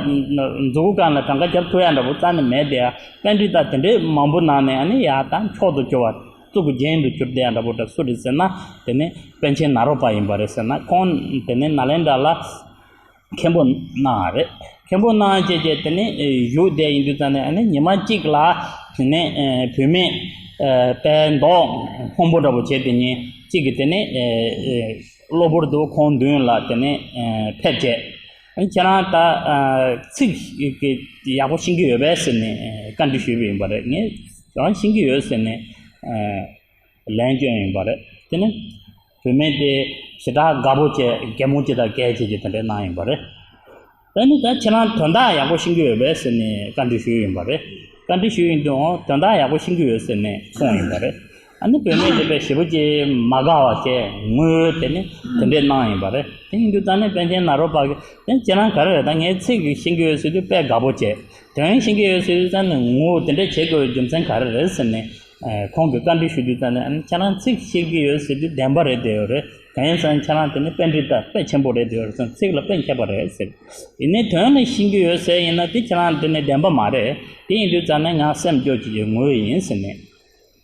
མཛུ་གུ་སྒང་ལ་གྲངས་ཀ་རྒྱབ་ཐུབ་ཡ་འདྲ་པོ་རྩ་ནས་མེད་དེ། ཡ་པཎྜི་ཏ་དེ་འདྲའི་མང་པོ་ནང་ནས་ཨ་ནི་ཡ་ད་མཆོག་ཏུ་གྱུར་པ། གཙུག་གི་རྒྱན་དུ་གྱུར་བསྡད་ཡ་འདྲ་པོ་འདྲ་སུ་རེད་ཟེར་ན། དེ་ནས་པཎ་ཆེན་ནཱ་རོ་པ་ཡིན་པ་རེད་ཟེར་ན། ཁོང་དེ་ནས་ནཱ་ལེནྡྲ་ལ་མཁན་པོ་གནང་བ་རེད། མཁན་པོ་གནང་བྱས་བྱས་དེ་ནས་བཞུགས་བསྡད་ཡིན་དུས་ཙང་ནས། ཨ་ནི་ཉི་མ་གཅིག་ལ་དེ་ནས་བུད་མེད་དཔལ་མདོག་སྔོན་པོ་འདྲ་པོ་བྱས་དེ་ཉིན་གཅིག་གི་དེ་ནས་གློ་བུར་དུ་ཁོང་མདུན་ལ་དེ་ནས་ཕེབས་བྱས། ཨ་ནི་ཁྱེད་རང་ད་ཚིག་ཡག་པོ་ཤེས་ཀྱི་ཡོད་པས་ཟེར་ནས་བཀའ་འདྲི་ཞུས་པ་ཡིན་པ་རེད། ངས་ཁྱེད་རང་ཤེས་ཀྱི་ཡོད་ཟེར་ནས། ལན་བསྐྱོན་ཡིན་པ་རེད། དེ་ནས་བུད་མེད་དེ་ཞེ་དྲག་དགའ་པོ་བྱས། གད་མོ་ཅིག་དང་བགད་བྱས་ཀྱི་དེ་འདྲ་གནང་ཡིན་པ་རེད། དེ་ནས་ད་ཁྱེད་རང་དོན་དག་ཡག་པོ་ཤེས་ཀྱི་ཡོད་པས་ཟེར་ནས་བཀའ་འདྲི་ཞུས་ཡིན་པ་རེད། བཀའ་འདྲི་ཞུས་ཡིན་དུས། འོ་དོན་དག་ཡག་པོ་ཤེས་ཀྱི་ཡོད་ཟེར་ནས་གསུངས་ཡིན་པ་རེད། ཨ་ནི་བུད་མེད་དེ་དཔེ་ཞེ་པོ་ཅིག་མ་དགའ་བ་བྱས། ངུས་དེ་ནས་དེ་འདྲས་གནང་ཡིན་པ་རེད། དེ་ཡིན་དུས་ད་ནི་པཎ་ཆེན་ནཱ་རོ་པ་གིས། དེ་ཁྱེད་རང་ག་རེ་རེད། ད་ངའི་ཚིག་གི་ཤེས་ཀྱི་ཡོད་ཟེར་དུས་དཔེ་དགའ་པོ་བྱས། དོན་ཤེས་ཀྱི་ཡོད་ཟེར་དུས་ད་ནི་ངུ་དེ་འདྲས་བྱེད་དགོས་པའི་རྒྱུ་མཚན་ག་རེ་རེད་ཟེར་ནས། ཨ་ཁོང་གིས་བཀའ་འདྲི་ཞུ་དུས་ཙང་ནས། ཨ་ནི་ཁྱེད་རང་ཚིག་ཤེས་ཀྱི་ཡོད་ཟེར་དུས་བདེན་པ་རེད་བསྡད་ཡོད་རེད། གང་ཡིན་ཟེར་ན་ཁྱེད་རང་དེ་ནི་པཎྜི་ཏ་དཔེ་ཆེན་པོ་རེད་བསྡད་ཡོད་རེད་ཟེར། ཚིག་ལ་དཔེ་མཁས་པ་རེད་ཟེར། ཡིན་ནའི་དོན་ལ་ཤེས་ཀྱི་ཡོད་ཟེར་ཡིན་ན་དེ་ཁྱེད་རང་དེ་ནི་བདེན་པ་མ་རེད། དེ་ཡིན་དུས་ཙང་ནས་ང་སེམས་སྐྱོ་བྱེད་ཀྱི་ངུས་ཡིན་ཟེར་ནས།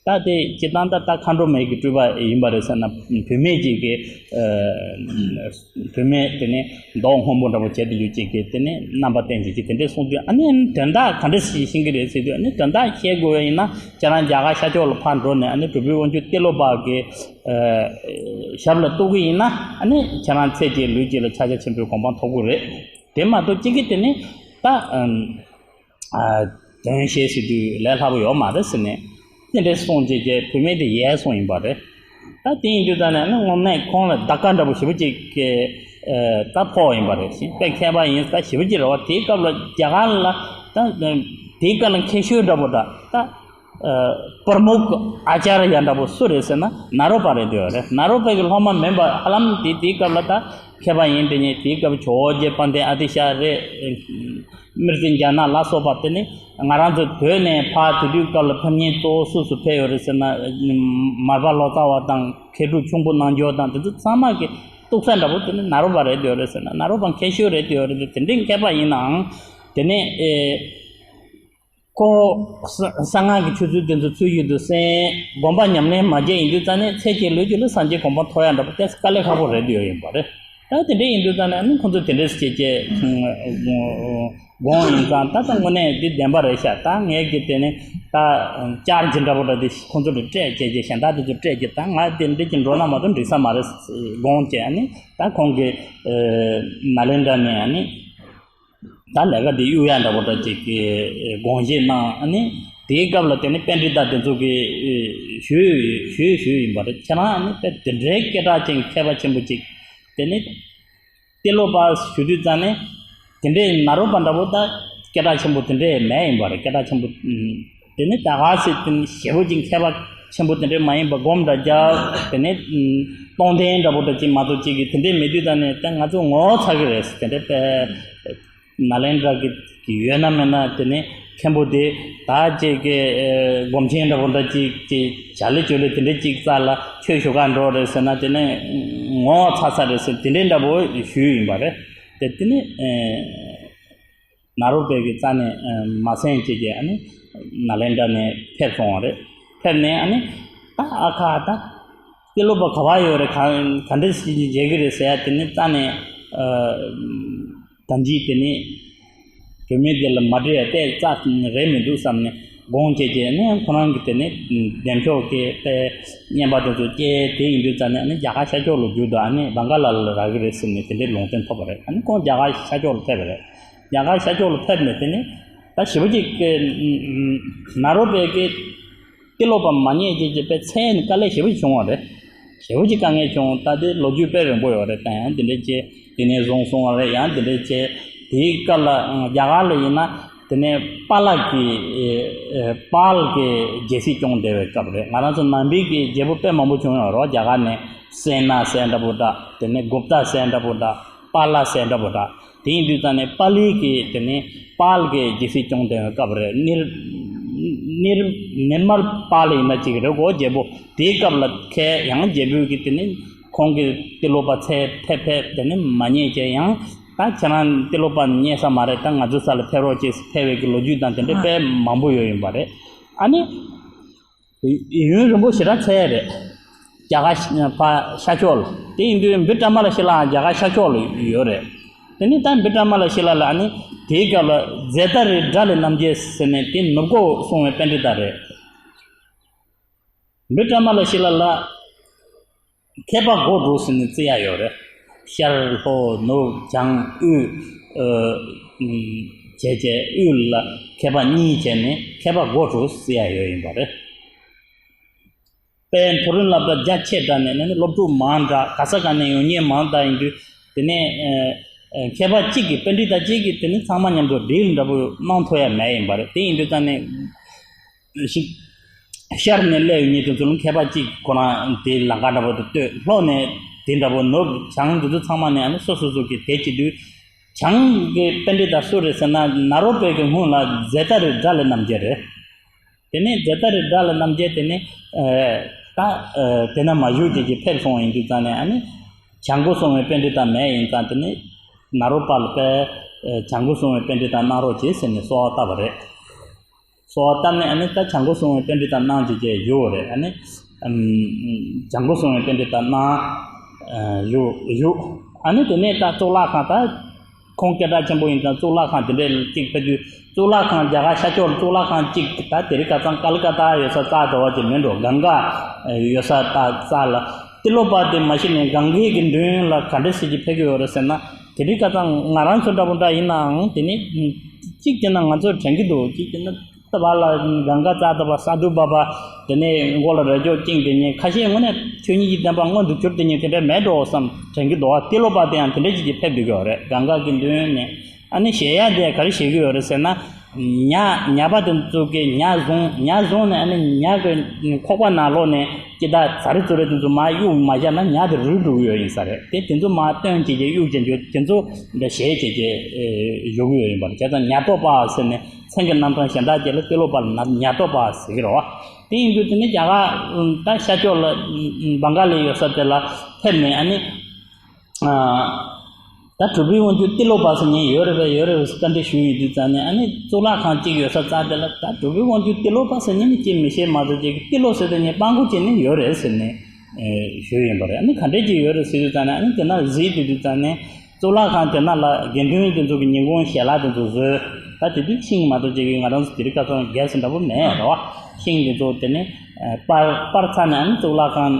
ད་དེ་སྤྱིར་བཏང་ད་ད་མཁའ་འགྲོ་མའི་གི་སྤྲུལ་པ་ཡིན་པ་རེད་ཟེར་ན། བུད་མེད་ཅིག་གི་ཨ་བུད་མེད་དེ་ནི་མདོག་སྔོན་པོ་འདྲ་པོ་བྱས་དེ་ཡོད་ཅིག་གིས་དེ་ནི་རྣམ་པ་བསྟན་ཅིག་གིས་དེ་འདྲས་གསུངས་དུས། ཨ་ནི་དོན་དག་ག་འདྲས་ཤེས་ཤེས་ཀྱི་རེད་ཟེར་དུས། ཨ་ནི་དོན་དག་ཤེས་དགོས་པ་ཡིན་ན་ཁྱེད་རང་རྒྱ་གར་ཤར་ཕྱོགས་ལ་ཕར་འགྲོ་ནས། ཨ་ནི་གྲུབ་པའི་དབང་ཕྱུག་ཏེ་ལོ་པ་གི་ཨ་ཞབས་ལ་གཏུག་གི་ཡིན་ན། ཨ་ནི་ཁྱེད་རང་ཚེ་གཅིག་ལུས་གཅིག་ལ་ཕྱག་རྒྱ་ཆེན་པོའི་གོ་འཕང་ཐོབ་ཀྱི་རེད། དེ་མ་གཏོགས་གཅིག་གིས་དེ་ནི་ད་ཨ་དོན་ཤེས་ཟེར་དུས་ལས་སླ་པོ་ཡོད་མ་རེད་ཟེར་ནས། དེ་འདྲས་གསུངས་བྱས་བྱས་བུད་མེད་དེ་ཡལ་སོང་ཡིན་པ་རེད། ད་དེ་ཡིན་དུས་ད་ནས་ཨ་ནི་དངོས་གནས་ཁོང་ལ་བརྡ་དཀར་འདྲ་པོ་ཞེ་པོ་ཅིག་གི་ཨ་ད་ཕོག་ཡིན་པ་རེད། ཞེས་དཔེ་མཁས་པ་ཡིན་ད་ཞེ་པོ་ཅིག་རེད་བ། དེའི་སྐབས་ལ་རྒྱ་གར་ལ་ད་དེའི་སྐབས་ལ་མཁས་ཤོས་འདྲ་པོ་ད་ད་ཨ་པྲ་མུག་ཨ་ཅཱརྱ་འདྲ་པོ་སུ་རེད་ཟེར་ན། ནཱ་རོ་པ་རེད་འདོད་རེད། ནཱ་རོ་པའི་གི་སློབ་མ་མིན་པ་ཧ་ལམ་དེ་དེའི་སྐབས་ལ་ད་མཁས་པ་ཡིན་དེ་ཉིད། དེའི་སྐབས་ཇོ་བོ་རྗེ་དཔལ་ལྡན་ཨ་ཏི་ཤ་རེད། སྨིར་སེང་ལྗང་ནག་ལ་སོགས་པ་དེ་ནི་ང་རང་ཚོ་བོད་ནས་ཕར་དེ་དུས་སྐབས་ལ་ཕེབས་མཁན་གཙོ་བོ་སུ་སུ་ཕེབས་ཡོད་རེད་ཟེར་ན། མར་པ་ལོ་ཙཱ་བ་དང་། མཁས་གྲུབ་ཁྱུང་པོ་རྣལ་འབྱོར་དང་། དེ་ཚོ་ཚང་མ་གི་གཏུག་ས་འདྲ་པོ་དེ་ནི་ནཱ་རོ་པ་རེད་འདོད་རེད་ཟེར་ན། ནཱ་རོ་པ་མཁས་ཤོས་རེད་འདོད་རེད། དེ་འདྲའི་མཁས་པ་ཡིན་ནའང་དེ་ནས་ཨེ་ཁོ་གསང་སྔགས་ཀྱི་ཆོས་ཚུལ་དེ་ཚོ་ཚུལ་བཞིན་དུ་གསན། སྒོམ་པ་ཉམས་ལེན་མ་བྱས་ཡིན་དུས་ཙང་ནས་ཚེ་གཅིག་ལུས་གཅིག་ལ་སངས་རྒྱས་གོ་འཕང་ཐོབ་ཡ་འདྲ་པོ་དེ་དཀའ་ལས་ཁག་པོ་རེད་འདོད་ཡིན་པ་རེད། ད་དེ་འདྲ་ཡིན་དུས་ཙང་ནས་ཨ་ནི་ཁོང་ཚོ་དེ་འདྲས་བྱས་བྱས་དགོངས་ཡིན་ཙང་། ད་ད་དངོས་གནས་འདི་བདེན་པ་རེད་ཤག་ད་ངས་ཀྱི་དེ་ནི་ད་ཅར་གྱི་འདྲ་པོ་འདྲ་དེ་ཁོང་ཚོ་ལ་སྤྲད་བྱས་བྱས། གཞན་དག་དེ་ཚོ་སྤྲད་བྱས། ད་ང་དེ་འདྲ་ཅིག་འགྲོ་ན་མ་གཏོགས་འགྲིག་ས་མ་རེད་དགོངས་བྱས། ཨ་ནི་ད་ཁོང་གི་ནཱ་ལེནྡྲ་ནས་ཨ་ནི་ད་ལས་ཀ་དེ་གཡུག་ཡ་འདྲ་པོ་འདྲ་ཅིག་གི་དགོངས་བཞེས་གནང་། ཨ་ནི་དེའི་སྐབས་ལ་དེ་ནི་པཎྜི་ཏ་དེ་ཚོ་གིས་ཞུས་ཞུས་ཞུས་ཡིན་པ་རེད། ཁྱེད་རང་ཨ་ནི་དཔེ་དེ་འདྲའི་སྐད་གྲགས་ཅན་མཁས་པ་ཆེན་པོ་ཅིག་དེ་ནི་ཏེ་ལོ་པ་ཞུ་དུས་ཙང་ནས་དེ་འདྲའི་ནཱ་རོ་པ་འདྲ་པོ་ད་སྐད་གྲགས་ཆེན་པོ་དེ་འདྲའི་མེད་ཡིན་པ་རེད། སྐད་གྲགས་ཆེན་པོ་དེ་ནི་ད་ག་ཟེ་དེ་ནི་ཞེ་པོ་ཅིག་མཁས་པ་ཆེན་པོ་དེ་འདྲའི་མ་ཡིན་པ། སྒོམ་འདྲ་རྒྱག་དེ་ནི་སྟོང་ལྡན་འདྲ་པོ་འདྲ་ཅིག་མ་གཏོགས་ཅིག་གི་དེ་འདྲའི་མེད་དུས་ཙང་ནས། ད་ང་ཚོ་ངོ་ཚ་གི་རེད། དེ་འདྲའི་དཔེ་ནཱ་ལེནྡྲ་གི་གི་ཡོད་ན་མེད་ན་དེ་ནི་མཁན་པོ་དེ་ད་ཅིག་གི་ཨེ་སྒོམ་ཆེན་འདྲ་པོ་འདྲ་ཅིག་ཅིག་བྱ་ལས་བྱོ་ལས་དེ་འདྲ་ཅིག་རྩ་ལ་ཆོས་ཞུ་ག་འགྲོ་རེད་ཟེར་ན་དེ་ནི་ངོ་ཚ་ས་རེད་ཟེར། དེ་འདྲའི་འདྲ་པོ་ཞུས་ཡིན་པ་རེད། དེ་དེ་ནི་ཨེ་ནཱ་རོ་པའི་གི་རྩ་ནས་ཨེ་མ་གསན་བྱས་བྱས། ཨ་ནི་ནཱ་ལེནྡྲ་ནས་ཕེབས་སོང་བ་རེད། ཕེབས་ནས་ཨ་ནི་ད་ཨ་ཁ་ད་ཏེ་ལོ་པ་ག་པར་ཡོད་རེད། ག་ག་འདྲ་ཞིག་མཇལ་གི་རེད་ཟེར་ཡ་དེ་ནི་རྩ་ནས་ཨ། ད་ཅི་དེ་ནི་བུད་མེད་དེ་ལ་མ་འདྲི་ཡ་ཏོག་ཙམ་རེད་མི་འདུག་བསམ་ནས་དགོངས་བྱས་བྱས་ནས། ཁོ་རང་གིས་དེ་ནི་བདེ་མཆོག་གི་དཔེ་བསྙེན་པ་དེ་ཚོ་བསྐྱལ། དེ་ཡིན་དུས་ཙང་ནས་ཨ་ནི་རྒྱ་གར་ཤར་ཕྱོགས་ལ་བརྒྱུད་དུ་ཨ་ནི་བང་ག་ལ་ལ་རག་གི་རེད་ཟེར་ནས་དེ་འདྲའི་ལུང་བསྟན་ཐོབ་པ་རེད། ཨ་ནི་ཁོང་རྒྱ་གར་ཤར་ཕྱོགས་ལ་ཕེབས་པ་རེད། རྒྱ་གར་ཤར་ཕྱོགས་ལ་ཕེབས་ནས་དེ་ནི་ད་ཞེ་པོ་ཅིག་ནཱ་རོ་པའི་གི་ཏེ་ལོ་པ་མ་རྙེད་ཀྱི་ཀྱི་དཔེ་མཚན་དཀའ་ལས་ཞེ་པོ་ཅིག་བྱུང་བ་རེད། ཞེ་པོ་ཅིག་དཀའ་ངལ་བྱུང་། ད་དེ་ལོ་རྒྱུས་དཔེ་རིང་པོ་ཡོད་རེད། ད་ཡང་དེ་འདྲ་བྱས་དེ་ནས་བཟུང་སོང་བ་རེད། ཡང་དེ་འདྲ་བྱས་ དེའི་སྐབས་ལ་རྒྱ་གར་ལ་ཡིན་ན་དེ་ནས་པཱ་ལགས་ཀྱི་པཱལ་གྱི་རྒྱལ་སྲིད་སྐྱོང་བསྡད་པའི་སྐབས་རེད། ང་རང་ཚོ་ནང་པའི་གི་རྒྱལ་པོ་དཔེ་མང་པོ་བྱུང་ཡོད་རེད། རྒྱ་གར་ནས་སེ་ན་ཟེར་འདྲ་པོ་འདྲ། དེ་ནས་གུབ་ཏ་ཟེར་འདྲ་པོ་འདྲ། པཱ་ལ་ཟེར་འདྲ་པོ་འདྲ། དེ་ཡིན་དུས་ཙང་ནས་པཱ་ལི་གི་དེ་ནས་པཱལ་གྱི་རྒྱལ་སྲིད་སྐྱོང་བསྡད་པའི་སྐབས་རེད། ནིར་ནིར་ནིར་མལ་པཱལ་ཡིན་ན་ཅིག་རེད་གོ། རྒྱལ་པོ་དེའི་སྐབས་ལ་ཁེལ། ཡང་རྒྱལ་པོས་ཀྱི་དེ་ནས་ཁོང་གི་ཏི་ལོ་པ་ཚད་ཕེབས་ཕེབས་དེ་ནས་མ་ཉེས་བྱས། ཡང་ད་ཁྱེད་རང་ཏི་ལོ་པ་ཉེས་ས་མ་རེད། ད་ང་ཚོའི་ས་ལ་ཕེབས་རོགས་ཅེས་ཕེབས་པའི་གི་ལོ་རྒྱུས་དང་དེ་འདྲ་དཔེ་མང་པོ་ཡོད་ཡིན་པ་རེད། ཨ་ནི། ཡུན་རིང་པོ་ཞེ་དྲག་འཚོལ་ཡ་རེད། རྒྱ་གར་ཕ་ཤར་ཕྱོགས་ལ། དེ་ཡིན་དུས་བི་ཀྲ་མ་ལ་ཤི་ལའང་རྒྱ་གར་ཤར་ཕྱོགས་ལ་ཡོད་རེད། དེ་ནས་ད་བི་ཀྲ་མ་ལ་ཤི་ལ་ལ་ཨ་ནི་དེའི་སྐབས་ལ་ཛེ་ཏ་རི་དགྲ་ལྷ་རྣམ་རྒྱལ་ཟེར་ནས་དེ་ནུབ་སྒོ་སྲུང་བའི་པཎྜི་ཏ་རེད། བི་ཀྲ་མ་ལ་ཤི་ལ་ལ་མཁས་པ་སྒོ་དྲུག་ཟེར་ནས་བརྩི་ཡ་ཡོད་རེད། ཤར་ལྷོ་ནུབ་བྱང་དབུས། ཨ། བྱས་བྱས་དབུས་ལ་མཁས་པ་གཉིས་བྱས་ནས་མཁས་པ་སྒོ་དྲུག་བརྩི་ཡ་ཡོད་ཡིན་པ་རེད། དཔལ་མཐོ་རིམ་སློབ་གྲྭ་རྒྱ་ཆེ་དྲགས་ནས་ནི་སློབ་ཕྲུག་མང་དྲགས། ག་ས་ག་ནས་ཡོང་མཁན་མང་དྲགས་ཡིན་དུས། དེ་ནས་ཨ། ཨ། མཁས་པ་གཅིག་གིས་པཎྜི་ཏ་གཅིག་གིས་དེ་ནི་ཚང་མ་མཉམ་དུ་སྒྲིལ་འདྲ་པོ་གནང་ཐུབ་ཡ་མེད་ཡིན་པ་རེད། དེ་ཡིན་དུས་ཙང་ནས་ཤི་ཤར་ནས་སླེབས་ཡོང་མཁན་དེ་ཚོ་ལ་མཁས་པ་གཅིག་ཁོ་རང་དེ་ལམ་ཁ་འདྲ་པོ་དེ་བསྟོད། ལྷོ་ནས་དེ་འདྲ་པོ། ནུབ་བྱང་དེ་ཚོ་ཚང་མ་ནས་ཨ་ནི་སོ་སོ་སོ་གི་དེ་བྱེད་དུས། བྱང་གི་པཎྜི་ཏ་སུ་རེད་ཟེར་ན། ནཱ་རོ་པའི་གི་སྔོན་ལ་ཛེ་ཏ་རི་དགྲ་ལྷ་རྣམ་རྒྱལ་རེད། དེ་ནས་ཛེ་ཏ་རི་དགྲ་ལྷ་རྣམ་རྒྱལ་དེ་ནས་ཨ། ད་ཨ། དེ་ན་མ་བཞུགས་བྱས་ཀྱི་ཕེབས་སོང་ཡིན་དུས་ཙང་ནས་ཨ་ནི་བྱང་སྒོ་སྲུང་བའི་པཎྜི་ཏ་མེད་ཡིན་ཙང་། དེ་ནས་ནཱ་རོ་པ་ལ་དཔེ་ཨ། བྱང་སྒོ་སྲུང་བའི་པཎྜི་ཏ་གནང་རོགས་བྱེད་ཟེར་ནས་གསོལ་བ་བཏབ་པ་རེད། གསོལ་བ་བཏབ་ནས་ཨ་ནི་ད་བྱང་སྒོ་སྲུང་བའི་པཎྜི་ཏ་གནང་བྱས་བྱས་བཞུགས་པ་རེད། ཨ་ནི་ཨམ། བྱང་སྒོ་སྲུང་བའི་པཎྜི་ཏ་གནང་། ཨ། བཞུགས་བཞུགས། ཨ་ནི་དེ་ནས་ད་གཙུག་ལག་ཁང་ད། ཁོང་སྐད་གྲགས་ཆེན་པོ་ཡིན་ཙང་གཙུག་ལག་ཁང་དེ་འདྲའི་གཅིག་ཕེབས་དུས། གཙུག་ལག་ཁང་རྒྱ་གར་ཤར་ཕྱོགས་ལ་གཙུག་ལག་ཁང་གཅིག་ད་དེ་རིང་ཁ་སང་ཀ་ལི་ཀ་ཏ་ཡོད་ས་རྩ་དོ་བ་ཅིག་མིན་འགྲོ། གངྒཱ་ཡོད་ས་ད་རྩ་ལ། ཏི་ལོ་པ་དེ་མ་གཞི་ནས་གངྒཱའི་གི་མདུན་ལ་ག་འདྲ་ཞིག་གིས་ཕེབས་ཀྱི་ཡོད་རེད་ཟེར་ན། དེ་རིང་ཁ་སང་ང་རང་ཚོ་འདྲ་པོ་འདྲ་ཡིན་ནའང་དེ་ནི་གཅིག་བྱས་ན་ང་ཚོ་དྲན་གྱི་འདུག་གཅིག་བྱས་ན། ད་བར་ལ་གངྒཱ་རྩ་དོ་བ་ས་དུ་པ་པ། དེ་ནས་མགོ་ལ་རས་ཅོག་བཅིངས་དེ་ཉིད། ཁ་ཤས་དངོས་གནས་ཆོས་ཉིད་ཀྱི་བསྟན་པ་མངོན་དུ་གྱུར་དེ་ཉིད་དེ་འདྲ་མེད་འགྲོ་བསམ་དྲན་གྱི་འདུག་བ། ཏི་ལོ་པ་དེ་ཡང་དེ་འདྲ་ཅིག་གིས་ཕེབས་སྡོད་ཀྱི་ཡོད་རེད། གངྒཱ་གི་མདུན་ནས། ཨ་ནི་གཞལ་ཡས་དེ་ག་རེ་བཞེས་ཀྱི་ཡོད་རེད་ཟེར་ན། ཉ་ཉ་པ་དེ་ཚོ་གིས་ཉ་བཟུང་། ཉ་བཟུང་ནས་ཨ་ནི་ཉ་གི་ཁོག་པ་ནང་ལོགས་ནས་ཅི་ད་ཟ་རི་ཚུ་རི་དེ་ཚོ་མར་གཡུག་མ་བཞག་ན་ཉ་དེ་རུལ་འགྲོ་གི་ཡོད་ཡིན་ས་རེད། དེ་དེ་ཚོ་མར་བཏོན་བྱས་བྱས་གཡུག་བྱས་བྱས་དེ་ཚོ་འདྲ་གཞལ་བྱས་བྱས་བཞུགས་ཀྱི་ཡོད་ཡིན་པ་རེད། བྱས་ཙང་ཉ་ཐོག་པ་ཟེར་ནས། མཚན་གྱི་རྣམ་གྲངས་གཞན་དག་ཅིག་ལ་ཏི་ལོ་པ་ལ་ན་ཉ་ཐོག་པ་ཟེར་གྱི་རེད་བ། དེ་ཡིན་དུས་དེ་ནི་རྒྱ་གར་ད་ཤར་ཕྱོགས་ལ་བང་ག་ལི་ཡོད་ས་དེ་ལ་ཕེབས་ནས། ཨ་ནི་ད་གྲུབ་པའི་དབང་ཕྱུག་ཏི་ལོ་པ་ཟེར་མཁན་ཡོད་རེད་པས། ཡོད་རེད་པས་བཀའ་འདྲི་ཞུས་ཡོང་དུས་ཙང་ནས། ཨ་ནི་གཙུག་ལག་ཁང་གཅིག་ཡོད་ས་རྩ་དེ་ལ་ད་གྲུབ་པའི་དབང་ཕྱུག་ཏི་ལོ་པ་ཟེར་མཁན་ནི་ཅིག་མི་ཤེས་མ་གཏོགས་ཅིག་ཏི་ལོ་ཟེར་དེ་ནི་སྤྲང་པོ་ཅིག་ནི་ཡོད་རེད་ཟེར་ནས་ཞུས་ཡིན་པ་རེད། ཨ་ནི་ག་འདྲས་ཅིག་ཡོད་རེད་ཟེར་དུས་ཙང་ནས། ཨ་ནི་དེ་ན་གཟིགས་དུས་དུས་ཙང་ནས། གཙུག་ལག་ཁང་དེ་ན་ལ་དགེ་འདུན་དེ་ཚོ་གི་ཉིན་གུང་ཞལ་ལག་དེ་ཚོ་བཟོས། ད་དེ་དུས་ཤིང་མ་གཏོགས་ཅིག་གི་ང་རང་ཚོ་དེ་རིང་ཁ་སང་གས་ཟེར་འདྲ་པོ་མེད་རེད་བ། ཤིང་དེ་ཚོ་དེ་ནས་སྤར་སྤར་ཚར་ནས། ཨ་ནི་གཙུག་ལག་ཁང་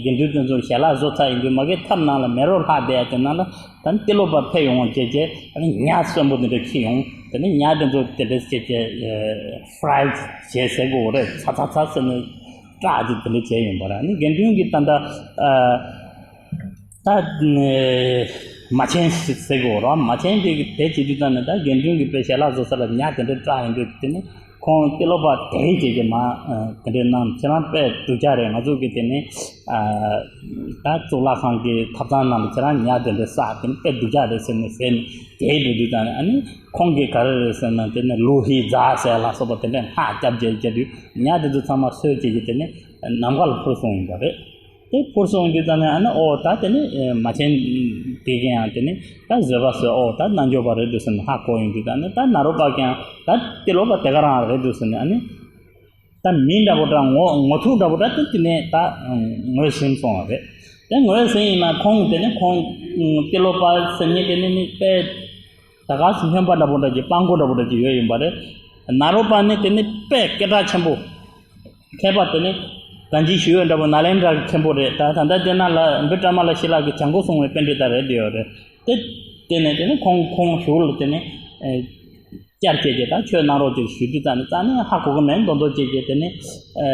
དགེ་འདུན་དེ་ཚོ་ཞལ་ལག་བཟོ་ཚར་ཡིན་དུས་མ་གི་ཐབ་ནང་ལ་མེ་རོ་ལྷག་བསྡད་ཡ་དེ་ན་ལ། ད་ནི་ཏི་ལོ་པ་ཕེབས་ཡོང་བྱས་བྱས། ཨ་ནི་ཉ་གསོན་པོ་དེ་འདྲ་ཁྱེར་ཡོང་། དེ་ནས་ཉ་དེ་ཚོ་དེ་འདྲ་བྱས་བྱས་ཕ་རའི་བྱས་ཟེར་དགོས་རེད། ཚ་ཚ་ཚ་ཟེར་ནས་སྐྲག་ཅིག་དེ་འདྲ་བྱས་ཡིན་པ་རེད། ཨ་ནི་དགེ་འདུན་གྱི་ད་ལྟ་ཨ། ད་ནི་མ་ཆེན་ཟེར་དགོས་རེད། མ་ཆེན་དེ་གི་དེ་བྱེད་དུས་ཙམ་ནས། ད་དགེ་འདུན་གྱི་དཔེ་ཞལ་ལག་བཟོ་ས་ལ་ཉ་དེ་འདྲ་སྐྲག་ཡོང་དུས། དེ་ནི་ཁོང་ཏི་ལོ་པ་དེ་བྱེད་ཀྱི་མ་དེ་འདྲ་གནང་། ཁྱེད་རང་དཔེ་སྡུག་ཅག་རེད། ང་ཚོ་གི་དེ་ནི་ཨ། ད་གཙུག་ལག་ཁང་གི་ཐབ་ཚང་ནང་ལ་ཁྱེད་རང་ཉ་དེ་འདྲ་བསགས། དེ་ནི་དཔེ་སྡུག་ཅག་རེད་ཟེར་ནས་ཟེར་ནས་དེ་འགྲོ་དུས་ཙམ་ནས། ཨ་ནི་ཁོང་གིས་ག་རེ་རེད་ཟེར་ན། དེ་ནི་ལུ་ཧི་ཛ་ཟེར་ལ་སོགས་པ་དེ་འདྲ་སྔགས་བརྒྱབ་བྱས་བྱས་དུས། ཉ་དེ་ཚོ་ཚང་མ་གསོད་བྱས་ཀྱི་དེ་ནི་ནམ་མཁའ་ལ་འཕུར་སོང་ཡིན་པ་རེད། དེ་འཕུར་སོང་དུས་ཙམ་ནས། ཨ་ནི་ཨོ་ད་དེ་ནི་མ་ཆེན་དེ་གིས་ཡང་དེ་ནི་ད་བཟོད་པ་བཟོས། ཨོ་ད་རྣལ་འབྱོར་པ་རེད་འདུག་ཟེར་ནས་ཧ་གོ་ཡོང་དུས་ཙམ་ནས། ད་ནཱ་རོ་པ་གིས་ཡང་ད་ཏི་ལོ་པ་དེ་ག་རང་རེད་འདུག་ཟེར་ནས། ཨ་ནི་ད་མི་འདྲ་པོ་འདྲ། ངོ་ངོ་ཐུག་འདྲ་པོ་འདྲ་དེ་དེ་ནས་ད་ངོས་ཟིན་སོང་བ་རེད། དེ་ངོས་ཟིན་ཡིན་ན་ཁོང་དེ་ནི་ཁོང་ཏི་ལོ་པ་ཟེར་མཁན་དེ་ནི་ནི་དཔེ་ད་ག་སེ་སྨྱོན་པ་འདྲ་པོ་འདྲ་ཅིག་སྤྲང་པོ་འདྲ་པོ་འདྲ་ཅིག་ཡོད་ཡིན་པ་རེད། ནཱ་རོ་པ་ནི་དེ་ནི་དཔེ་སྐད་གྲགས་ཆེན་པོ། མཁས་པ་དེ་ནི་གང་ཅི་ཞུ་ཡོད་འདྲ་པོ་ནཱ་ལེནྡྲ་གི་མཁན་པོ་རེད། ད་ད་ལྟ་དེ་ན་ལ་བི་ཀྲ་མ་ལ་ཤི་ལ་གི་བྱང་སྒོ་སྲུང་བའི་པཎྜི་ཏ་རེད་བསྡད་ཡོད་རེད། དེ་དེ་ནས་དེ་ནི་ཁོང་ཁོང་གཞུག་ལ་དེ་ནི་ཨེ་བཅར་བྱས་བྱས། ད་ཆོས་གནང་རོགས་ཅེས་ཞུ་དུས་ཙམ་ནས། རྩ་ནས་ཧ་གོ་གི་མེད་མདོག་མདོག་བྱས་བྱས། དེ་ནི་ཨེ་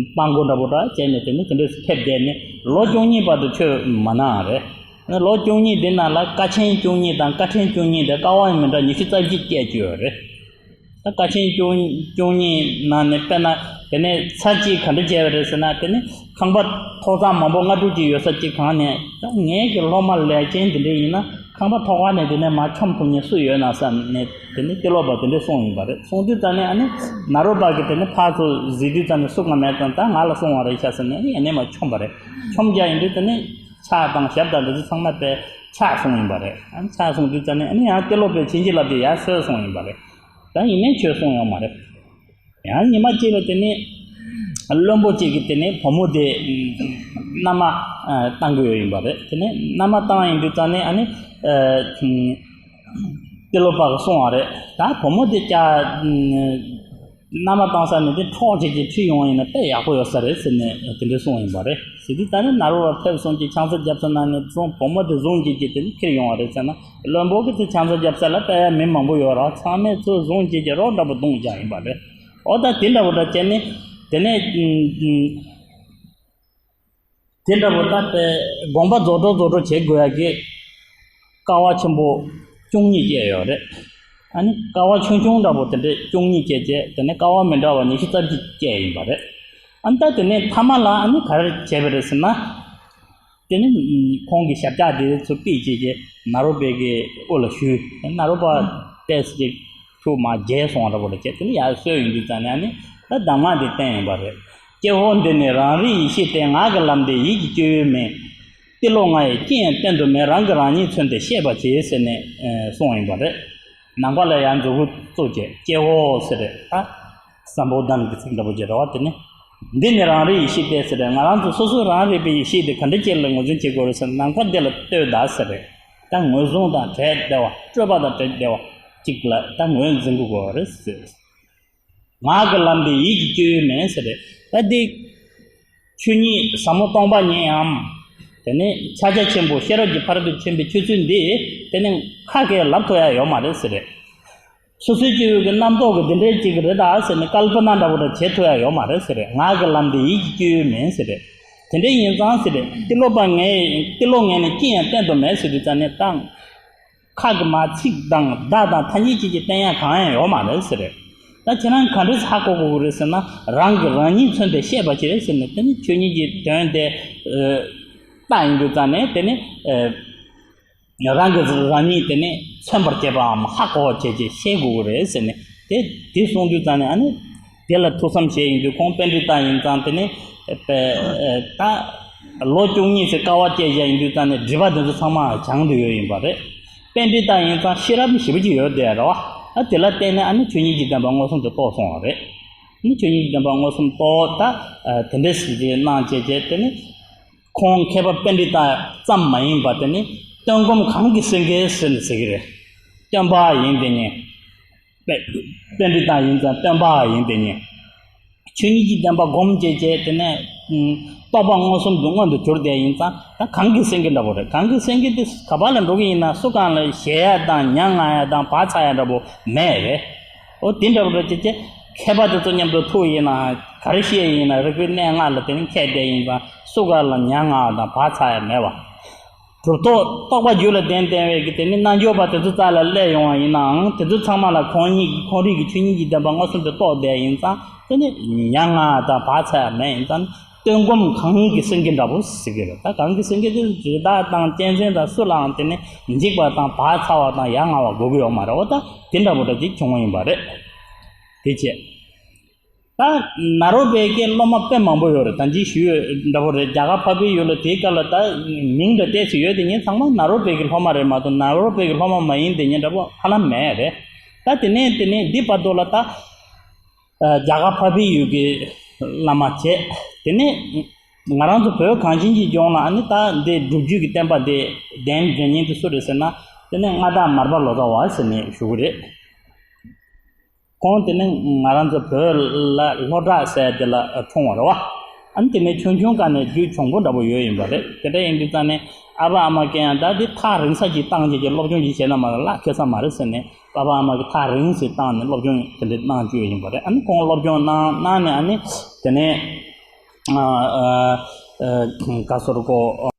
སྤྲང་པོ་འདྲ་པོ་འདྲ་བྱས་ནས། དེ་ནི་དེ་འདྲས་ཕེབས་བསྡད་ནས་ལོ་བཅུ་གཉིས་བར་དུ་ཆོས་མ་གནང་རེད། ལོ་བཅུ་གཉིས་འདི་ནང་ལ་ཀ་ཆེན་བཅུ་གཉིས་དང་ཀ་ཕྲན་བཅུ་གཉིས་དང་ཀ་བ་མི་འདྲ་ཉི་ཤུ་རྩ་བཞི་བཅད་ཀྱི་ཡོད་རེད། ད་ཀ་ཆེན་བཅུ་བཅུ་གཉིས་ནང་ནས་དཔེར་ན་དེ་ནས་ཚར་གཅིག་ག་འདྲ་བྱས་པ་རེད་ཟེར་ན། དེ་ནས་ཁང་པ་ཐོག་ཚང་མང་པོ་ལྔ་དྲུག་ཅིག་ཡོད་ས་གཅིག་གང་ནས། ད་ངེད་ཀྱི་སློབ་མ་ལས་ཅན་དེ་འདྲ་ཡིན་ན་ཁང་པ་ཐོག་ཁ་ནས་དེ་ནས་མར་མཆོང་ཐུབ་མཁན་སུ་ཡོད་ན་བསམ་ནས། དེ་ནས་ཏི་ལོ་པ་དེ་འདྲ་གསུངས་ཡིན་པ་རེད། གསུངས་དུས་ཙ་ནས་ཨ་ནི་ནཱ་རོ་པ་གིས་དེ་ནས་ཕར་ཚུར་གཟིགས་དུས་ཙ་ནས་སུ་གང་མེད་ཙང་། ད་ང་ལ་གསུང་བ་རེད་ཤག་ཟེར་ནས་ཨ་ནི་ཡ་ནས་མར་མཆོངས་པ་རེད། མཆོངས་རྒྱག་ཡིན་དུས་དེ་ནས་ཕྱག་དང་ཞབས་དང་དེ་ཚོ་ཚང་མ་དཔེ་ཕྱག་གསུངས་ཡིན་པ་རེད། ཨ་ནི་ཕྱག་གསུངས་དུས་ཙ་ནས་ཨ་ནི་ཡང་ཏི་ལོ་པས་བྱིན་གྱིས་བརླབས་ཏེ་ཡར་སོས་སོང་ཡིན་པ་རེད། ད་ཡིན་ནའི་ཆོས་གསུངས་ཡོད་མ་རེད། ཡང་ཉི་མ་གཅིག་ལ་དེ་ནས་བློན་པོ་གཅིག་གིས་དེ་ནས་བུ་མོ་དེ་མནའ་མ་བཏང་གི་ཡོད་ཡིན་པ་རེད། དེ་ནས་མནའ་མ་བཏང་ཡིན་དུས་ཙ་ནས་ཨ་ནི་ཏི་ལོ་པ་གིས་གསུངས་པ་རེད། ད་བུ་མོ་དེ་ཀྱ་མནའ་མ་བཏང་ས་ནས་དེ་འཕྲོག་བྱེད་ཀྱི་ཁྲིད་ཡོང་ཡིན་ན་དཔེ་ཡག་པོ་ཡོད་ས་རེད་ཟེར་ནས་དེ་འདྲ་གསུངས་ཡིན་པ་རེད། ཟེར་དུས་ད་ནི་ནཱ་རོ་པ་ཕེབས་སོང་གི་ཆང་ས་རྒྱབ་ས་ནང་ནས་བཟུང་བུ་མོ་དེ་བཟུང་བྱེད་ཀྱི་དེ་ནི་ཁྱེར་ཡོང་བ་རེད་ཟེར་ན། བློན་པོ་གིས་དེ་ཆང་ས་རྒྱབ་ས་ལ་དཔེ་མི་མང་པོ་ཡོད་ར། ཚང་མས་ཚུར་བཟུང་བྱེད་ཀྱི་རོགས་འདྲ་པོ་བརྡུངས་བཞག་ཡིན་པ་རེད། འོ་ད་དེ་འདྲ་པོ་འདྲ་བྱས་ནས་དེ་ནས་དེ་འདྲ་པོ་ད་དེ་དགོངས་པ་རྫོགས་འགྲོ་རྫོགས་འགྲོ་བྱེད་དགོས་ཡ་གི་ཀ་བ་ཆེན་པོ་བཅུ་གཉིས་བཅད་ཡོད་རེད། ཨ་ནི་ཀ་བ་ཆུང་ཆུང་འདྲ་པོ་དེ་འདྲས་བཅུ་གཉིས་བཅད་བྱས། དེ་ནས་ཀ་བ་མི་འདྲ་བ་ཉི་ཤུ་རྩ་བཞི་བཅད་ཡིན་པ་རེད། ཨ་ནི་ད་དེ་ནས་མཐའ་མ་ལ་ཨ་ནི་ག་རེ་བྱས་པ་རེད་ཟེར་ན། དེ་ནི་ཁོང་གི་ཞབས་ཀྱག་དེ་ཚོ་ཕུད་བྱས་རྗེས་ནཱ་རོ་པའི་གི་དབུ་ལ་ཞུས། ནཱ་རོ་པ་ཏོག་ཙམ་ཅིག་ཐུགས་མ་བདེ་སོང་བ་འདྲ་པོ་ལ་བྱས། དེ་ནི་ཡར་སོས་ཡོང་དུས་ཙ་ནས་ཨ་ནི་ད་གདམས་ངག་དེ་བསྟན་ཡིན་པ་རེད། ཀྱེ་ཧོ། འདི་ནི་རང་རིག་ཡེ་ཤེས་ཏེ། ངག་གི་ལམ་འདི་ཡིད་ཀྱི་སྤྱོད་ཡུལ་མིན། ཏེ་ལོ་ང་ཡིས་ཅི་ཡང་བསྟན་དུ་མེད། རང་གིས་རང་ཉིད་མཚོན་ཏེ་ཤེས་པར་བྱེད་ཟེར་ནས་གསུངས་ཡིན་པ་རེད། ནང་པ་ལ་ཡང་མཛུབ་གུ་བཙུགས་བྱས་ཀྱེ་ཧོ་ཟེར་རེད། ད་སམ་བྷོ་དྷན་གྱི་ཚིག་འདྲ་པོ་བྱས་རེད་བ། དེ་ནི་འདི་ནི་རང་རིག་ཡེ་ཤེས་ཏེ་ཟེར་རེད། ང་རང་ཚོ་སོ་སོའི་རང་རིག་པའི་ཡེ་ཤེས་དེ་ག་འདྲ་ཅིག་ལ་ངོས་འཛིན་བྱེད་དགོས་རེད་ཟེར། ནང་པ་འདི་ལ་ལྟོས་དང་ཟེར་རེད། ད་ངོས་བཟུང་དང་བྲལ་བསྡད་པ། སྤྲོས་པ་དང་བྲལ་བསྡད་པ་ཅིག་ལ་ད་ངོས་འཛིན་དགོས་རེད་ཟེར། ངག་གི་ལམ་འདི་ཡིད་ཀྱི་སྤྱོད་ཡུལ་མིན་ཟེར་རེད། ད་འདི་ཆོས་ཉིད་ཟབ་མོ་སྟོང་པ་ཉིད་འམ། དེ་ནས་ཕྱག་རྒྱ་ཆེན་པོ་ཤེས་རབ་ཀྱི་ཕ་རོལ་ཏུ་ཕྱིན་པའི་ཆོས་ཚུལ་འདི་དེ་ནི་ཁ་སྐད་ལབ་ཐུབ་ཡ་ཡོད་མ་རེད་ཟེར་རེད། སོ་སོའི་སྤྱོད་ཡུལ་གྱི་རྣམ་རྟོག་གི་འདི་འདྲའི་ཅིག་རེད་ད་ཟེར་ནས་ཀལ་པ་ན་འདྲ་པོ་འདྲ་བྱེད་ཐུབ་ཡ་ཡོད་མ་རེད་ཟེར་རེད། ངག་གི་ལམ་འདི་ཡིད་ཀྱི་སྤྱོད་ཡུལ་མིན་ཟེར་རེད། དེ་འདྲ་ཡིན་ཙང་ཟེར་རེད། ཏེ་ལོ་པ་ངས་ཏེ་ལོ་ངས་ནི་ཅི་ཡང་བསྟན་དུ་མེད་ཟེར་དུས་ཙ་ནས་བཏང་། ཁ་གི་མ་ཚིག་དང་བརྡ་དང་ཐ་སྙད་ཅིག་གིས་བསྟན་ཡ་གང་ཡང་ཡོད་མ་རེད་ཟེར་རེད། ད་ཁྱེད་རང་ག་འདྲས་ཧ་གོ་དགོས་ཀྱི་རེད་ཟེར་ན། རང་གིས་རང་ཉིད་མཚོན་ཏེ་ཤེས་པར་བྱེད་ཟེར་ནས། དེ་ནི་ཆོས་ཉིད་ཀྱི་དོན་དེ་ཨ་བལྟ་ཡིན་དུས་ཙ་ནས་དེ་ནི་ཨ་རང་གིས་རང་ཉིད་དེ་ནི་མཚོན་པར་བྱེད་པའམ་ཧ་གོ་བར་བྱེད་ཅེས་ཤེས་དགོས་ཀྱི་རེད་ཟེར་ནས། དེ་དེ་གསུངས་དུས་ཙ་ནས་ཨ་ནི་དེ་ལ་ཐུགས་བསམ་བཞེས་ཡིན་དུས། ཁོང་པཎྜི་ཏ་ཡིན་ཙང་དེ་ནི་ཨ་ད་ལོ་བཅུ་གཉིས་ཙམ་དཀའ་བ་སྤྱད་བཞག་ཡིན་དུས་ཙ་ནས་སྒྲིབ་པ་དེ་ཚོ་ཚང་མ་བྱང་དུ་ཡོད་ཡིན་པ་རེད། པཎྜི་ཏ་ཡིན་ཙང་ཤེས་རབ་ཞེ་པོ་ཅིག་ཡོད་བསྡད་རེད་བ། ཨ་དེ་ལ་བརྟེན་ནས་ཨ་ནི་ཆོས་ཉིད་ཀྱི་བདེན་པ་མངོན་སུམ་དུ་རྟོགས་སོང་བ་རེད། ཨ་ནི་ཆོས་ཉིད་ཀྱི་བདེན་པ་མངོན་སུམ་རྟོགས། ད་ཨ་དེ་འདྲ་ཞིག་གནང་བྱས་བྱས། དེ་ནི་ཁོང་མཁས་པ་པཎྜི་ཏ་ཙམ་མ་ཡིན་པར་དེ་ནི་སྟོན་སྒོམ་གང་གི་སེང་གེ་ཟེར་ནས་ཟེར་གྱི་རེད། སྟོན་པ་ཡིན་དེ་ཉིད། པཎྜི་ཏ་ཡིན་ཙང་སྟོན་པ་ཡིན་དེ་ཉིད། ཆོས་ཉིད་ཀྱི་བདེན་པ་སྒོམ་བྱས་བྱས། དེ་ནས་རྟོགས་པ་མངོན་སུམ་དུ་མངོན་དུ་གྱུར་བསྡད་ཡིན་ཙང་། ད་གང་གི་སེང་གེ་འདྲ་པོ་རེད། གང་གི་སེང་གེ་དེ་ག་པར་ལ་འགྲོ་གི་ཡིན་ན་སུ་གང་ལ་ཞེད་ཡ་དང་མྱ་ངམ་ཡ་དང་བག་ཚ་ཡ་འདྲ་པོ་མེད་རེད། འོ་དེ་འདྲ་པོ་རེད་བྱས་བྱས། མཁས་པ་དེ་ཚོ་མཉམ་དུ་ཐུག་ཡིན་ན་ག་རེ་བཤད་ཡིན་ན་རིག་པའི་གནས་ལྔ་ལ་དེ་ནི་མཁས་བསྡད་ཡིན་ཙང་སུ་གང་ལ་མྱ་ངམ་དང་བག་ཚ་ཡ་མེད་པ། གྲུབ་ཐོབ་རྟོགས་པ་རྒྱུད་ལ་ལྡན་ལྡན་པའི་གི་དེ་ནི་རྣལ་འབྱོར་པ་དེ་ཚོ་རྩ་ལ་སླེབས་ཡོང་བ་ཡིན་ནའང་། དེ་ཚོ་ཚང་མ་ལ་ཁོང་ཉིད་ཁོང་རིག་གི་ཆོས་ཉིད་ཀྱི་བདེན་པ་མངོན་སུམ་དུ་རྟོགས་བསྡད་ཡིན་ཙང་། དེ་ནི་མྱ་ངམ་དང་བག་ཚ་ཡ་མེད་ཡིན་ཙང་། སྟོན་སྒོམ་གང་གི་སེང་གེ་འདྲ་པོ་ཟེར་གྱི་རེད། ད་གང་གི་སེང་གེ་དེ་རི་དྭགས་དང་གཅན་གཟན་དང་སུ་ལའང་དེ་ནི་འཇིགས་པ་དང་བག་ཚ་བ་དང་ཡ་ང་བ་དགོས་ཀྱི་ཡོད་མ་རེད། འོ་ད་དེ་འདྲ་པོ་འདྲ་ཅིག་བྱུང་བ་ཡིན་པ་རེད། དེ་བྱས། ད་ནཱ་རོ་པའི་གི་སློབ་མ་དཔེ་མང་པོ་ཡོད་རེད། ད་ཅི་ཞུས་འདྲ་པོ་རེད། རྒྱ་གར་འཕགས་པའི་ཡུལ་ལ་དེའི་སྐབས་ལ་ད་མིང་འདྲ་ཏོག་ཙམ་ཡོད་དེ་ཉིད་ཚང་མ་ནཱ་རོ་པའི་གི་སློབ་མ་རེད་མ་གཏོགས། ནཱ་རོ་པའི་གི་སློབ་མ་མ་ཡིན་དེ་ཉིད་འདྲ་པོ་ཧ་ལམ་མེད་རེད། ད་དེ་ནས་དེ་ནས་འདི་བར་དུ་ལ་ད་རྒྱ་གར་འཕགས་པའི་ཡུལ་གྱི་བླ་མ་བྱས། དེ་ནས་ང་རང་ཚོ་བོད་གངས་ཅན་གྱི་ལྗོངས་ལ་ཨ་ནི་ད་འདི་སྒྲུབ་བརྒྱུད་ཀྱི་བསྟན་པ་འདི་གདན་འདྲེན་མཁན་དེ་སུ་རེད་ཟེར་ན། དེ་ནས་མངའ་བདག་མར་པ་ལོ་ཙཱ་བ་ཟེར་ནས་ཞུ་གི་རེད། ཁོང་དེ་ནི་ང་རང་ཚོ་བོད་ལ་ལྷོ་བྲག་ཟེར་དེ་ལ་འཁྲུངས་པ་རེད་བ། ཨ་ནི་དེ་ནས་ཆུང་ཆུང་སྒང་ནས་རྒྱུད་གྱོང་པོ་འདྲ་པོ་ཡོད་ཡིན་པ་རེད། དེ་འདྲ་ཡིན་དུས་ཙང་ནས་ཨ་ཕ་ཨ་མ་གིས་ཡང་ད་འདི་ཐག་རིང་ས་ཅིག་བཏང་བྱས་ཀྱི་སློབ་སྦྱོང་ཅིག་བྱས་ན་མ་གཏོགས་ལག་ཁེལ་ས་མ་རེད་ཟེར་ནས། ཨ་ཕ་ཨ་མ་གིས་ཐག་རིང་ཞིག་བཏང་ནས་སློབ་སྦྱོང་དེ་འདྲ་གནང་བཅུག་ཡོད་ཡིན་པ་རེད། ཨ་ནི་ཁོང་སློབ་སྦྱོང་གནང་གནང་ནས། ཨ་ནི་དེ་ནས་ཨ་ཨ་ཨ་ག་ཟེར་གོ།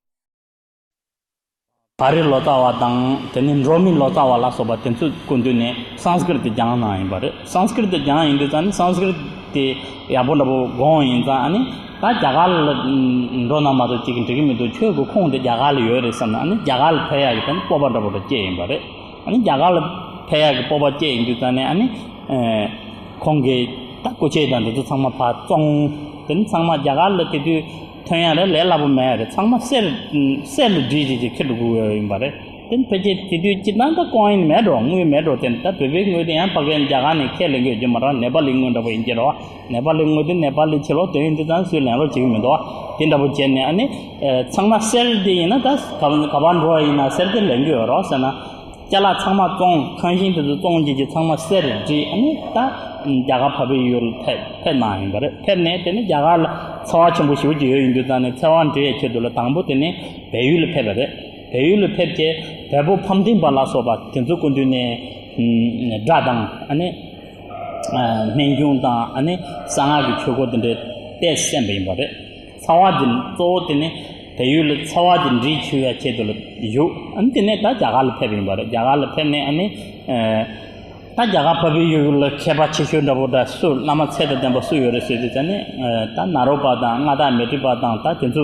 བ་རི་ལོ་ཙཱ་བ་དང་དེ་ནས་འབྲོག་མི་ལོ་ཙཱ་བ་ལ་སོགས་པ་དེ་ཚོའི་སྐུ་མདུན་ནས་སཾ་སྐྲྀཏ་དེ་སྦྱངས་གནང་ཡིན་པ་རེད། སཾ་སྐྲྀཏ་དེ་སྦྱངས་ཡིན་དུས་ཙང་ནི་སཾ་སྐྲྀཏ་དེ་ཡག་པོ་འདྲ་པོ་དགོངས་ཡིན་ཙང་ཨ་ནི་ད་རྒྱ་གར་ལ་འགྲོ་ན་མ་གཏོགས་ཅིག་འགྲིག་གི་མི་འདུག་ཁྱོད་ཀྱི་ཁུངས་དེ་རྒྱ་གར་ལ་ཡོད་རེད་བསམ་ནས་ཨ་ནི་རྒྱ་གར་ལ་ཕེབས་ཡག་གི་ད་ནི་སྤོབས་པ་འདྲ་པོ་འདྲ་སྐྱེས་ཡིན་པ་རེད། ཨ་ནི་རྒྱ་གར་ལ་ཕེབས་ཡག་གི་སྤོབས་པ་སྐྱེས་ཡིན་དུས་ཙང་ནས་ཨ་ནི་ཁོང་གིས་ད་སྐུ་ཆས་དང་དེ་ཚོ་ཚང་མ་ཕར་བཙོངས། དེ་ནི་ཚང་མ་རྒྱ་གར་ལ་དེ་དུས་ཐོན་ཡག་ལས་ལས་སླ་པོ་མེད་རེད། ཚང་མ་གསེར་གསེར་ལ་སྒྲིལ་བྱས་ཀྱི་ཁྱེར་འགྲོ་དགོས་ཡོད་ཡིན་པ་རེད། དེ་ནི་ཕལ་ཆེར་དེ་དུས་སྤྱིར་བཏང་ད་ཀོ་ཨིན་མེད་འགྲོ། དངུལ་མེད་འགྲོ། དེ་ནི་ད་བོད་པའི་དངུལ་དེ་ཡང་ཕ་གིར་རྒྱ་གར་ནས་ཁས་ལེན་གྱི་ཡོད་ཀྱི་མ་རེད། ནེ་པ་ལི་དངུལ་འདྲ་པོ་ཡིན་གྱི་རེད་བ། ནེ་པ་ལི་དངུལ་དེ་ནེ་པ་ལི་ཕྱི་ལོགས་དོན་ཡིན་དུས་ཙང་སུས་ལེན་རོགས་བྱེད་ཀྱི་མི་འདུག་བ། དེ་འདྲ་པོ་བྱས་ནས་ཨ་ནི་ཚང་མ་གསེར་དེ་ཡིན་ན་ད་ག་ག་པར་འགྲོ་བ་ཡིན་ན་གསེར་དེ་ལེན་གྱི་ཡོད་རེད་བ་ཟེར་ན། ཅ་ལག་ཚང་མ་བཙོངས། ཁང་ཤིང་དེ་ཚོ་བཙོངས་བྱས་ཀྱི་ཚང་མ་གསེར་བྲིས་ཨ་ནི་ད་རྒྱ་གར་བལ་པོའི་ཡུལ་ཕེབས་ཕེབས་གནང་ཡིན་པ་རེད། ཕེབས་ནས་དེ་ནི་རྒྱ་གར་ལ་ཚ་བ་ཆེན་པོ་ཞེ་པོ་ཅིག་ཡོད་ཡིན་དུས་ཙང་ནས་ཚ་བ་འདྲེན་ཡས་ཆེད་དུ་ལ་དང་པོ་དེ་ནི་བལ་ཡུལ་ལ་ཕེབས་པ་རེད། བལ་ཡུལ་ལ་ཕེབས་རྗེས་བལ་པོ་ཕམ་མཐིང་པ་ལ་སོགས་པ་དེ་ཚོ་སྐུ་མདུན་ནས་སྒྲ་དང་ཨ་ནི་སྨན་ཆུང་དང་ཨ་ནི་གསང་སྔགས་ཀྱི་ཆོས་སྐོར་དེ་འདྲའི་ཏོག་ཙམ་གསན་པ་ཡིན་པ་རེད། ཚ་བ་འདི་གཙོ་བོ་དེ་ནི་བལ་ཡུལ་ལ་ཚ་བ་འདི་འདྲེན་བྱེད་ཡ་ཆེད་དུ་ལ་བཞུགས། ཨ་ནི་དེ་ནས་ད་རྒྱ་གར་ལ་ཕེབས་ཡིན་པ་རེད། རྒྱ་གར་ལ་ཕེབས་ནས་ཨ་ནི་ཨ་ད་རྒྱ་གར་བལ་པོའི་ཡུལ་ལ་མཁས་པ་ཆེ་ཤོས་འདྲ་པོ་འདྲ་སུ་བླ་མ་ཚད་དང་ལྡན་པ་སུ་ཡོད་རེད་ཟེར་དུས་ཙང་ནི་ཨ་ད་ནཱ་རོ་པ་དང་མངའ་བདག་མཻ་ཏྲི་པ་དང་ད་དེ་ཚོ་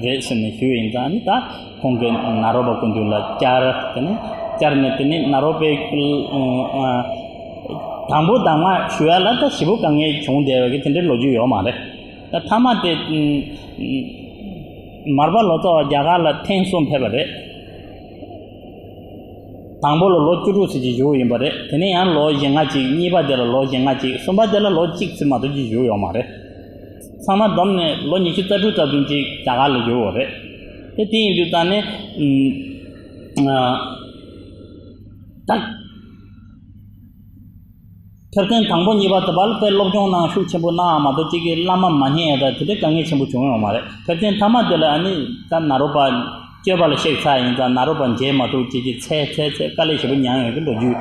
རེད་ཟེར་ནས་ཞུས་ཡིན་ཙང་ཨ་ནི་ད་ཁོང་གིས་ནཱ་རོ་པ་སྐུ་མདུན་ལ་བཅར། དེ་ནས་བཅར་ནས་དེ་ནས་ནཱ་རོ་པའི་ཨ་དང་པོ་དང་མ་ཞུ་ཡ་ལ་ད་ཞེ་པོ་དཀའ་ངལ་བྱུང་བསྡད་པའི་དེ་འདྲའི་ལོ་རྒྱུས་ཡོད་མ་རེད། ད་མཐའ་མ་དེ་ཨ་མར་པ་ལོ་ཙཱ་བ་རྒྱ་གར་ལ་ཐེངས་གསུམ་ཕེབས་པ་རེད། དང་པོ་ལ་ལོ་བཅུ་དྲུག་ཙམ་ཅིག་བཞུགས་ཡིན་པ་རེད། དེ་ནས་ཡང་ལོ་ཞེ་ལྔ་ཅིག་གཉིས་པ་དེ་ལ་ལོ་ཞེ་ལྔ་ཅིག་གསུམ་པ་དེ་ལ་ལོ་གཅིག་ཙམ་མ་གཏོགས་ཅིག་བཞུགས་ཡོད་མ་རེད། ཚང་མ་བསྡོམས་ནས་ལོ་ཉི་ཤུ་རྩ་དྲུག་རྩ་བདུན་ཅིག་རྒྱ་གར་ལ་བཞུགས་ཡོད་རེད། དེ་དེ་ཡིན་དུས་ཙང་ནས་ཨ་ད་ཐེར་ཐེངས་དང་པོ་གཉིས་པ་དེ་བར་དཔེ་སློབ་སྦྱོང་གནང་ཤུགས་ཆེན་པོ་གནང་བ་མ་གཏོགས་གཅིག་གིས་བླ་མ་མ་རྙེད་ཡ་ད་དེ་འདྲའི་དཀའ་ངལ་ཆེན་པོ་བྱུང་ཡོད་མ་རེད། ཐེར་ཐེངས་མཐའ་མ་དེ་ལ་ཨ་ནི་ད་ནཱ་རོ་པ་སྤྱོད་པ་ལ་གཤེགས་ཚར་ཡིན་ཙང་ནཱ་རོ་པ་མཇལ་མ་ཐུབ་གཅིག་གིས་ཚེ་ཚེ་ཚེ་དཀའ་ལས་ཞེ་པོ་མྱངས་ཡོད་ཀྱི་ལོ་རྒྱུས་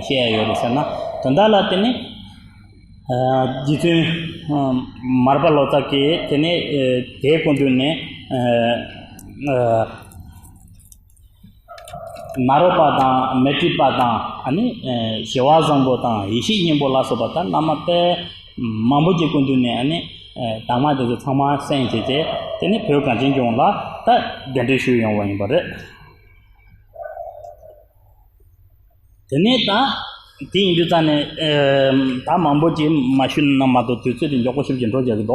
བཤད་ཡ་ཡོད་རེད་ཟེར་ན། དོན་དག་ལ་དེ་ནི་རྗེ་བཙུན་མར་པ་ལོ་ཙཱ་གིས་དེ་ནི་དེའི་སྐུ་མདུན་ནས། ནཱ་རོ་པ་དང་མཻ་ཏྲི་པ་དང་ཨ་ནི་ཞི་བ་བཟང་པོ་དང་ཡེ་ཤེས་སྙིང་པོ་ལ་སོགས་པ་ད་བླ་མ་དཔེ་མང་པོ་ཅིག་སྐུ་མདུན་ནས་ཨ་ནི་གདམས་ངག་དེ་ཚོ་ཚང་མ་གསན་བྱས་རྗེས་དེ་ནས་བོད་གངས་ཅན་ལྗོངས་ལ་ད་གདན་འདྲེན་ཞུས་ཡོང་བ་ཡིན་པ་རེད། དེ་ནས་ད་དེ་ཡིན་དུས་ཙང་ནས་ད་མང་པོ་ཅིག་མ་ཞུས་ན་མ་གཏོགས་དུས་ཚོད་དེ་མགྱོགས་པོ་ཞིག་ཅིག་འགྲོ་བཞག་གི་འདུག་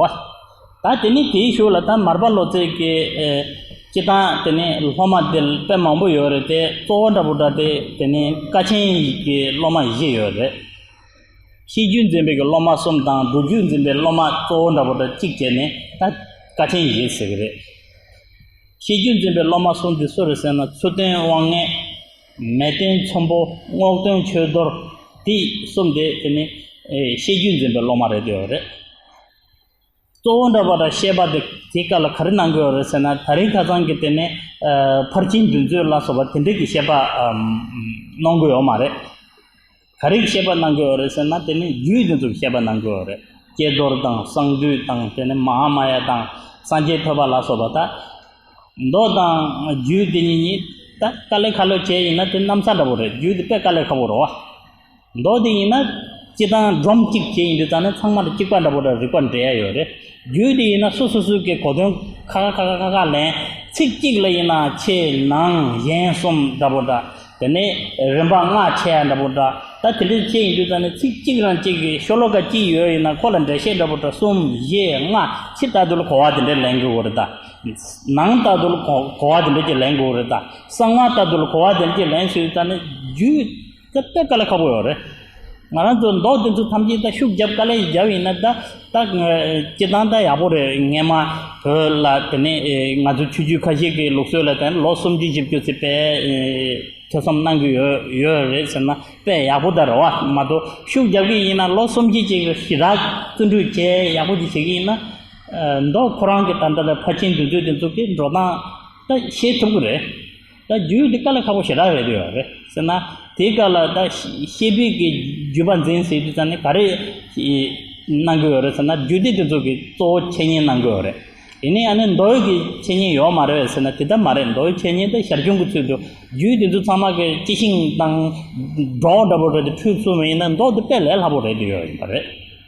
བ། ད་དེ་ནས་དེའི་གཞུག་ལ་ད་མར་པ་ལོ་ཙཱ་གི་ཨེ་སྤྱི་བཏང་དེ་ནས་སློབ་མ་དེ་དཔེ་མང་པོ་ཡོད་རེད་དེ། གཙོ་བོ་འདྲ་པོ་འདྲ་དེ་དེ་ནས་ཀ་ཆེན་གྱི་སློབ་མ་བཞི་ཡོད་རེད། བཤད་རྒྱུད་འཛིན་པའི་གི་སློབ་མ་གསུམ་དང་སྒྲུབ་རྒྱུད་འཛིན་པའི་སློབ་མ་གཙོ་བོ་འདྲ་པོ་འདྲ་གཅིག་བྱས་ནས་ད་ཀ་ཆེན་བཞི་ཟེར་གི་རེད། བཤད་རྒྱུད་འཛིན་པའི་སློབ་མ་གསུམ་དེ་སུ་རེད་ཟེར་ན་ཚུལ་སྟོན་དབང་ངེས། མེས་སྟོན་ཚོམ་བུ། རྔོག་སྟོན་ཆོས་རྡོར། དེ་གསུམ་དེ་དེ་ནི་ཨེ་བཤད་རྒྱུད་འཛིན་པའི་སློབ་མ་རེད་འདོད་ཡོད་རེད། གཙོ་བོ་འདྲ་པོ་འདྲ་བཤད་པ་དེ་དེའི་སྐབས་ལ་ག་རེ་གནང་གི་ཡོད་རེད་ཟེར་ན། ད་རིང་ཁ་སང་གི་དེ་ནས་ཨ་ཕར་ཕྱིན་བདུན་ཚོད་ལ་སོགས་པ་དེ་འདྲ་གི་བཤད་པ་ཨམ་གནང་གི་ཡོད་མ་རེད། ག་རེ་གི་བཤད་པ་གནང་གི་ཡོད་རེད་ཟེར་ན། དེ་ནི་རྒྱུད་དེ་ཚོ་གི་བཤད་པ་གནང་གི་ཡོད་རེད། ཀྱེ་རྡོར་དང་གསང་འདུས་དང་དེ་ནས་མ་ཧཱ་མ་ཡ་དང་སངས་རྒྱས་ཐོས་པ་ལ་སོགས་པ། ད་མདོ་དང་རྒྱུད་དེ་གཉིས་གཉིས་ད་དཀའ་ལས་ཁག་ལོས་བྱས་ཡིན་ན་དེ་གནམ་ས་འདྲ་པོ་རེད། རྒྱུད་དེ་དཔེ་དཀའ་ལས་ཁག་པོ་རེད་བ། མདོ་དེ་ཡིན་ན་སྤྱི་བཏང་སྒྲོམ་གཅིག་བྱས་ཡིན་དུས་ཙང་ནས་ཚང་མ་ལ་གཅིག་པ་འདྲ་པོ་འདྲ་རིག་པ་འགྲེ་ཡ་ཡོད་རེད། རྒྱུད་དེ་ཡིན་ན་སོ་སོ་སོ་གི་གོ་དོན་ཁ་ཁ་ཁ་ཁ་ཁ་ལེན། ཚིག་གཅིག་ལ་ཡིན་ན་ཕྱི་ནང་གཞན་གསུམ་འདྲ་པོ་འདྲ། དེ་ནས་རིམ་པ་ལྔ་ཕྱེ་ཡ་འདྲ་པོ་འདྲ། ད་དེ་འདྲ་བྱས་ཡིན་དུས་ཙང་ནས་ཚིག་གཅིག་རང་གཅིག་གི་ཤོ་ལོ་ཀ་གཅིག་ཡོད་ཡིན་ན་ཁོ་ལ་འགྲེལ་བཤད་འདྲ་པོ་འདྲ་གསུམ་བཞི་ལྔ་ཕྱི་ལྟར་དུ་ལ་གོ་བ་དེ་འདྲ་ལེན་དགོས་རེད་ད། ནང་ལྟར་དུ་ལ་གོ་གོ་བ་དེ་འདྲ་ཅིག་ལེན་དགོས་རེད་ད། གསང་བ་ལྟར་དུ་ལ་གོ་བ་དེ་འདྲ་ཅིག་ལེན་ཟེར་དུས་ཙང་ནས་རྒྱུད་དེ་དཔེ་དཀའ་ལས་ཁག་པོ་ཡོད་རེད། ང་རང་ཚོ་མདོ་དེ་ཚོ་ཐམས་ཅད་ད་ཤུགས་རྒྱབ་དཀའ་ལས་རྒྱབ་ཡིན་ན་ད་ད་སྤྱི་བཏང་ད་ཡག་པོ་རེད། སྔས་མ་བོད་ལ་དེ་ནས་ང་ཚོ་ཆོས་བརྒྱུད་ཁ་ཤས་ཀྱི་ལུགས་སྲོལ་ལ་དེ་ནས་ལོ་སུམ་ཅུ་བཞི་བཅུ་ཚེ་དཔེ་ཐོས་བསམ་གནང་གི་ཡོད་ཡོད་རེད་ཟེར་ན་དཔེ་ཡག་པོ་ད་རེད་བ། མ་གཏོགས་ཤུགས་རྒྱབ་ཀྱི་ཡིན་ན་ལོ་སུམ་ཅུ་ཅིག་ཞེ་དྲག་བརྩོན་འགྲུས་བྱས་ཡག་པོ་ཅིག་བྱེད་ཀྱི་ཡིན་ན་མདོ་ཁོ་རང་གི་ད་ལྟ་ད་ཕར་ཕྱིན་བདུན་ཚོད་དེ་ཚོ་གི་འགྲོ་སྟངས་ད་ཤེས་ཐུབ་ཀྱི་རེད། ད་རྒྱུད་འདི་དཀའ་ལས་ཁག་པོ་ཞེ་དྲག་རེད་འདོད་ཡོད་རེད་ཟེར་ན། དེའི་སྐབས་ལ་ད་བཤད་པའི་གི་བརྒྱུད་པ་འཛིན་ཟེར་དུས་ཙང་ནས་ག་རེ་གནང་གི་ཡོད་རེད་ཟེར་ན། རྒྱུད་སྡེ་དེ་ཚོ་གི་གཙོ་བོ་འཆད་ཉན་གནང་གི་ཡོད་རེད། དེ་ནས་ཨ་ནི་མདོ་ཡི་གི་འཆད་ཉན་ཡོད་མ་རེད་ཟེར་ན་དེ་ལྟར་མ་རེད། མདོ་ཡི་འཆད་ཉན་དེ་ཞར་བྱུང་གི་ཚུལ་དུ་རྒྱུད་དེ་ཚོ་ཚང་མ་གི་སྤྱི་ཤིང་དང་སྒྲོག་འདྲ་པོ་རེད་དེ་འཁྲུལ་སོང་བ་ཡིན་ན་མདོ་དེ་དཔེ་ལས་སླ་པོ་རེད་དེ་ཡོད་ཡིན་པ་རེད།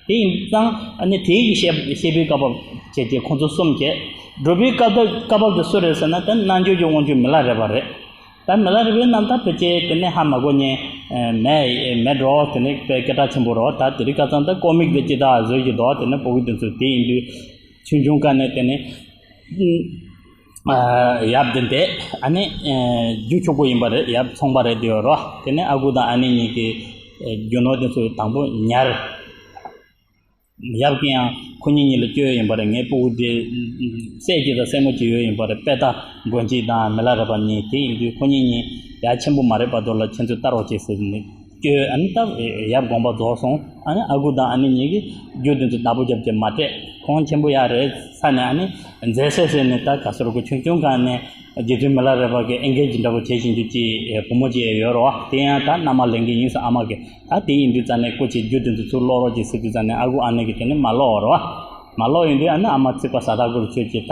དེ་ཡིན་ཙང་ཨ་ནི་དེའི་གི་བཤད་བཤད་པའི་བཀའ་བབས་བྱས་ཏེ་ཁོང་ཚོ་གསུམ་བྱས། སྒྲུབ་པའི་བཀའ་བབས་བཀའ་བབས་དེ་སུ་རེད་ཟེར་ན་དེ་རྣལ་འབྱོར་གྱི་དབང་ཕྱུག་མི་ལ་རས་པ་རེད། ད་མི་ལ་རས་པའི་རྣམ་ཐར་ཕལ་ཆེར་དེ་ནས་ཧ་མ་གོ་མཁན་མེད་མེད་འགྲོ། དེ་ནས་དཔེ་སྐད་གྲགས་ཆེན་པོ་རོ། ད་དེ་རིང་ཁ་སང་ད་ཀོ་མིག་དེ་ཅི་ད་བཟོས་ཀྱི་འདུག་དེ་ནས་ཕྲུ་གུ་དེ་ཚོ་དེ་ཡིན་དུས་ཆུང་ཆུང་སྐབས་ནས་དེ་ནས་ཡབ་དེ་འདས་ཨ་ནི་རྒྱུ་ཕྱུག་པོ་ཡིན་པ་རེད། ཡབ་ཚོང་པ་རེད་དེ་ཡོད་རོ། དེ་ནས་ཨ་ཁུ་དང་ཨ་ནེ་གཉིས་ཀྱི་རྒྱུ་ནོར་དེ་ཚོ་དང་པོ་ཉར། ཡབ་ཀྱིས་ཡང་ཁོ་གཉིས་གཉིས་ལ་བསྐྱོན་ཡིན་པ་རེད། ངའི་ཕྲུ་གུ་དེ་སྲས་གཅིག་དང་སྲས་མོ་གཅིག་ཡོད་ཡིན་པ་རེད། དཔལ་རྟ་མགོན་སྐྱིད་དང་མི་ལ་རས་པ་གཉིས། དེ་ཡིན་དུས་ཁོ་གཉིས་གཉིས་ཡ་ཆེན་པོ་མ་རེད་བར་དུ་ལ་ཁྱེད་ཚོས་བལྟ་རོགས་བྱེད་ཟེར་ནས་བསྐྱོན། ཨ་ནི་ད་ཡབ་དགོངས་པ་རྫོགས་སོང་། ཨ་ནི་ཨ་ཁུ་དང་ཨ་ནེ་གཉིས་ཀྱིས་རྒྱུ་དེ་ཚོ་བདག་པོ་རྒྱབ་ཀྱི་མ་སྤྲད། ཁོང་ཆེན་པོ་ཡ་རེད་ས་ནས་ཨ་ནི་མཛད་སྲས་ཟེར་ནས་ད་ག་ཟེར་གོ་ཆུང་ཆུང་སྒང་ནས་རྗེ་བཙུན་མི་ལ་རས་པ་གི་ཨེང་གེ་ཇི་འདྲ་པོ་བྱེད་བཞིན་རྒྱུ་ཅིག་བུ་མོ་ཅིག་ཡོད་རོ། དེ་ཡང་ད་མནའ་མ་ལེན་གི་ཡིན་ཟེར་ཨ་མ་གིས། ད་དེ་ཡིན་དུས་ཙ་ནས་སྐུ་མཁྱེན་རྒྱུ་དེ་ཚོ་ཚུར་ཀློག་རོགས་གྱིས་ཟེར་དུས་ཙ་ནས་ཨ་ཁུ་ཨ་ནེ་གིས་དེ་ནས་མ་ཀློག་རོ། མ་ཀློག་ཡིན་དུས་ཨ་ནི་ཨ་མ་ཚིག་པ་ཟ་ད་གུར་ཆོད་ཀྱི་ད།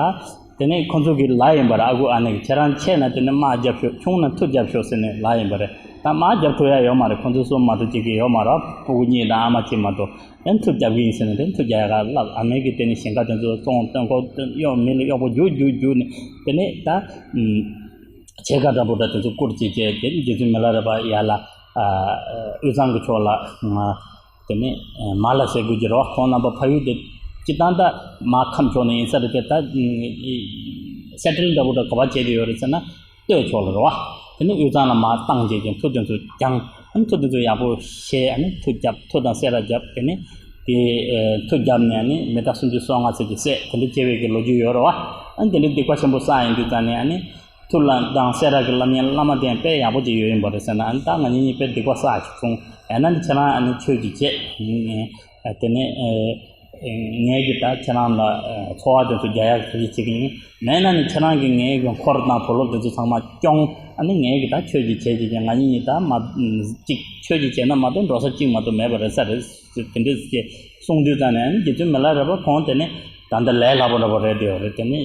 དེ་ནས་ཁོ་ཚོ་གི་ལ་ཡིན་པར་ཨ་ཁུ་ཨ་ནེ་གིས་ཁྱེད་རང་ཆེ་ན་དེ་ནས་དམག་རྒྱབ་ཤོག་ཆུང་ན་མཐུ་རྒྱབ་ཤོག་ཟེར་ནས་ལ་ཡིན་པ་རེད། ད་དམག་རྒྱབ་ཐུབ་ཡ་ཡོད་མ་རེད། ཁོ་ཚོ་གསུམ་མ་གཏོགས་གཅིག་གི་ཡོད་མ་རེད། ཕྲུ་གུ་གཉིས་དང་ཨ་མ་གཅིག་མ་གཏོགས། ཨ་ནི་མཐུ་རྒྱབ་གི་ཡིན་ཟེར་ནས་དེ་མཐུ་རྒྱག་ཡ་ག་ལབ། ཨ་མའི་གིས་དེ་ནས་ཞིང་ཁ་དེ་ཚོ་བཙོང་སྟོན་ཁོ་གཡོག་མི་ལ་གཡོག་པོ་རྒྱུག་རྒྱུག་རྒྱུག་ནས་དེ་ནས་ད་ཕྱེད་ཀ་འདྲ་པོ་འདྲ་དེ་ཚོ་བསྐུར་བྱས་བྱས་དེ་རྗེ་བཙུན་མི་ལ་རས་པ་ཡར་ལ་དབུས་གཙང་གི་ཕྱོགས་ལ་དེ་ནས་མ་ལ་ཟེར་དགོས་ཀྱི་རེད་བ། ཁོང་རྣམ་པ་ཕ་ཡུལ་དེ་སྤྱིར་བཏང་ད་མ་ཁམས་ཕྱོགས་ནས་ཡིན་ས་རེད་དེ། ད་སེ་ཊལ་འདྲ་པོ་འདྲ་ག་པར་བྱས་ཏེ་ཡོད་རེད་ཟེར་ན། སྟོད་ཕྱོགས་ལ་རེད་བ། དེ་ནས་དབུས་གཙང་ལ་མར་བཏང་བྱས་ཀྱི་མཐུ་དེ་ཚོ་བརྒྱངས། ཨ་ནི་མཐུ་དེ་ཚོ་ཡག་པོ་བཤས། ཨ་ནི་མཐུ་རྒྱབ། མཐུ་དང་སེ་ར་རྒྱབ། དེ་ནས་དེ་མཐུ་རྒྱབ་ནས་ཨ་ནི་མི་རྟ་སུམ་ཅུ་སོ་ལྔ་ཙམ་གྱི་བསད། དེ་འདྲ་བྱས་པའི་གི་ལོ་རྒྱུས་ཡོད་རེད་བ། ཨ་ནི་དེ་འདྲའི་སྡིག་པ་ཆེན་པོ་བསགས་ཡིན་དུས་ཙང་ནས་ཨ་ནི་མཐུ་ལ་དང་སེ་ར་གི་ལམ་ཡན་བླ་མ་དེ་ཡང་དཔེ་ཡག་པོ་ཅིག་ཡོད་ཡིན་པ་རེད་ཟེར་ན། ཨ་ནི་ད་ང་གཉིས་གཉིས་དཔེ་སྡིག་པ་བསགས་ཤིག་སོང་། ཡང་ན་ནི་ཁྱེད་རང་ཨ་ནི་ཆོས་ཀྱི་བྱེད། དེ་ནས་ངས་ཀྱི་ད་ཁྱེད་རང་ལ་འཚོ་བ་དེ་ཚོ་རྒྱག་ཡག་གི་བྱེད་ཀྱི་ཡིན། མེད་ན་ནི་ཁྱེད་རང་གིས་ངའི་གི་འཁོར་དང་བུ་སློབ་དེ་ཚོ་ཚང་མ་སྐྱོང་། ཨ་ནི་ངས་གི་ད་ཆོས་ཀྱི་བྱེད་ཀྱི་ཡིན། ང་གཉིས་གཉིས་ད་མ་གཅིག་ཆོས་ཀྱི་བྱེད་ན་མ་གཏོགས་འགྲོ་ས་གཅིག་མ་གཏོགས་མེད་པ་རེད་ས་རེད། དེ་འདྲས་ཀྱི་གསུང་དུས་ཙང་ནས་ཨ་ནི་རྗེ་བཙུན་མི་ལ་རས་པ་ཁོང་དེ་ནི་ད་ལྟ་ལས་སླ་པོ་འདྲ་པོ་རེད་དེ་ཡོད་རེད། དེ་ནི་